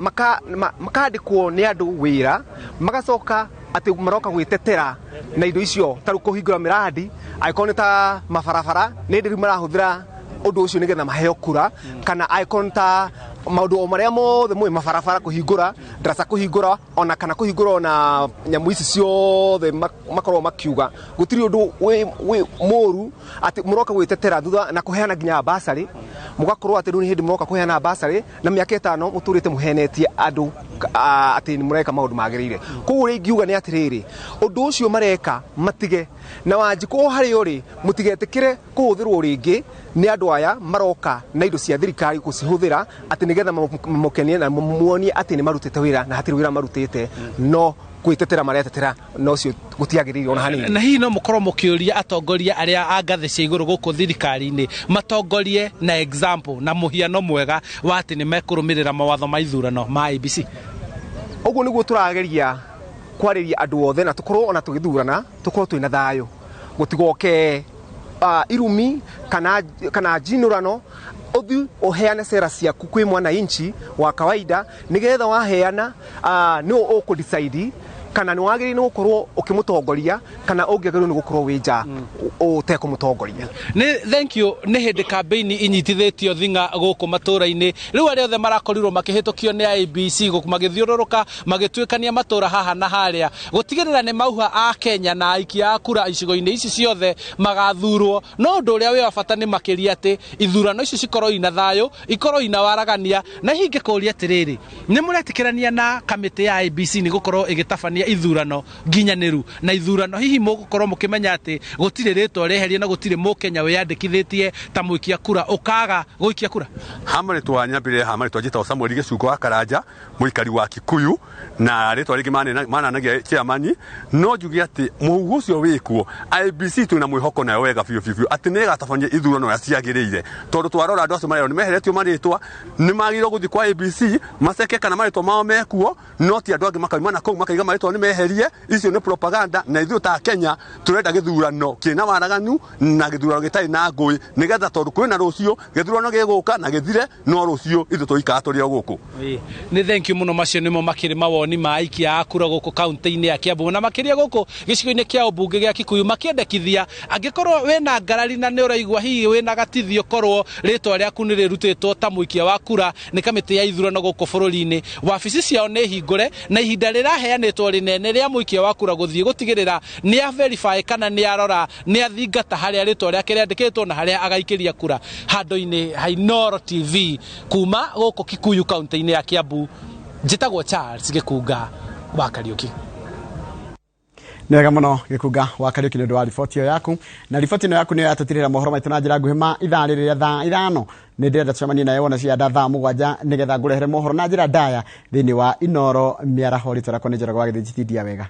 makandĩkwo nĩ andũ wĩra, magacoka atĩ maroka gwĩtetera na indo icio, ta rĩu kũhingũra mĩrandi, angĩkorwo nĩ ta mabarabara, nĩ hĩndĩ rĩu marahũthĩra ũndũ ũcio nĩgetha maheo kura, kana angĩkorwo nĩ ta maũndũ o marĩa mothe mũĩ, mabarabara kũhingũra, ndaraca kũhingũra, ona kana kũhingũra ona nyamũ ici ciothe makoragwo makiuga. Gũtirĩ ũndũ wĩ mũru atĩ mũroka gwĩtetera thutha na kũheana nginya basarĩ, mũgakorwo atĩ rĩu nĩ hĩndĩ mũroka kũheana basarĩ na mĩaka 5 mũtũrĩte mũhenetie andũ atĩ nĩ mũreka maũndũ magĩrĩire. Koguo ũrĩa ingiuga nĩ atĩrĩrĩ, ũndũ ũcio mareka matige, na Wanjikũ o harĩa ũrĩ mũtigetĩkĩre kũhũthĩrwo rĩngĩ nĩ andũ aya maroka na indo cia thirikari gũcihũthĩra atĩ nĩgetha mamũkenie na muonie atĩ nĩ marutĩte wĩra, na hatirĩ wĩra marutĩte, no gwĩtetera maretetera, na ũcio gũtiagĩrĩire ona hanini. Na hihi no mũkorwo mũkĩũria atongoria arĩa a ngathĩ cia igũrũ gũkũ thirikari-inĩ matongorie na example na mũhiano mwega wa atĩ nĩ mekũrũmĩrĩra mawatho ma ithurano ma IEBC? Ũguo nĩguo tũrageria kwarĩria andũ othe, na tũkorwo ona tũgĩthurana tũkorwo twĩna thayũ, gũtigoke irumi kana njinũrano. Ũthiĩ ũheane cera ciaku kwĩ mwananchi wa kawaida, nĩgetha waheana nĩ ũkũ decide kana nĩ wagĩrĩire nĩ gũkorwo ũkĩmũtongoria kana ũngĩagĩrĩirwo nĩ gũkorwo wĩ nja ũtekũmũtongoria. Nĩ thank you. Nĩ hĩndĩ kambĩini inyitithĩtio thing'a gũkũ matũra-inĩ. Rĩu arĩa othe marakorirwo makĩhĩtũkio nĩ IEBC gũkũ magĩthiũrũrũka magĩtuĩkania matũra haha na harĩa gũtigĩrĩra nĩ mauha a Kenya na aikia a kura icigo-inĩ ici ciothe magathurwo. No ũndũ ũrĩa wĩ wa bata nĩ makĩria atĩ ithurano ici cikorwo ina thayũ, ikorwo ina waragania. Na hihi ingĩkũria atĩrĩrĩ, nĩ mũretĩkĩrania na kamĩtĩ ya IEBC nĩ gũkorwo ĩgĩtabania ithurano nginyanĩru, na ithurano hihi mũgũkorwo mũkĩmenya atĩ gũtirĩ rĩtwa rĩeherie na gũtirĩ mũkenya wĩyandĩkithĩtie ta mũikia kura ũkaga gũikia kura? Ha marĩtwa nyambĩrĩre, ha marĩtwa njĩtagwo Samuel Gĩcungo wa Karanja, mũikari wa Kikuyu, na rĩtwa rĩngĩ mananagia chairman. No njuge atĩ mũhuhu ũcio wĩkuo, IEBC twĩna mwĩhoko nayo wega biũ biũ biũ atĩ nĩ ĩgatabania ithurano ũrĩa ciagĩrĩire, tondũ twarora andũ acio marerwo nĩ meheretio marĩtwa nĩ magĩrĩirwo gũthiĩ kwa IEBC maceke kana marĩtwa mao mekuo, no ti andũ angĩ makauma na kũu makaiga marĩtwa nĩ meherie. Icio nĩ propaganda, na ithuĩ ta Kenya tũrenda gĩthurano kĩna waraganu na gĩthurano gĩtarĩ na ngũĩ, nĩgetha tondũ kwĩna rũciũ gĩthurano gĩgũka na gĩthire, no rũciũ ithuĩ tũikara tũrĩ o gũkũ. Nĩ thank you mũno. Macio nĩmo makĩrĩ mawoni ma aikia a kura gũkũ kaunti-inĩ ya Kiambu na makĩria gũkũ gĩcigo-inĩ kĩa ũmbunge gĩa Kikuyu, makĩendekithia angĩkorwo wĩna ngarari na nĩ ũraigua hihi wĩna gatithio korwo rĩtwa rĩaku nĩ rĩrutĩtwo ta mũikia wa kura nĩ kamĩtĩ ya ithurano gũkũ bũrũri-inĩ, wabici ciao nĩ hingũre na ihinda rĩraheanĩtwo rĩnene rĩa mũikia wa kura gũthiĩ gũtigĩrĩra nĩ a verify kana nĩ arora nĩ athingata harĩa rĩtwa rĩake rĩandĩkĩtwo na harĩa agaikĩria kura. Handũ-inĩ ha Inooro TV kuma gũkũ Kikuyu kaunti-inĩ ya Kiambu, njĩtagwo Charles Gĩkunga wa Kariũki. Nĩ wega mũno Gĩkunga wa Kariũki nĩ ũndũ wa riboti ĩyo yaku, na riboti ĩno yaku nĩyo yatũtirĩra mohoro maitũ na njĩra nguhĩ ma ithaa rĩrĩ rĩa thaa 5. Nĩ ndĩrenda tũcemanie nawe wona cianda thaa 7 nĩgetha ngũrehere mohoro na njĩra ndaya thĩinĩ wa Inoro Mĩaraho. Rĩtwa rĩakwa nĩ Njoroge wa Gĩthĩnji. Tindia wega.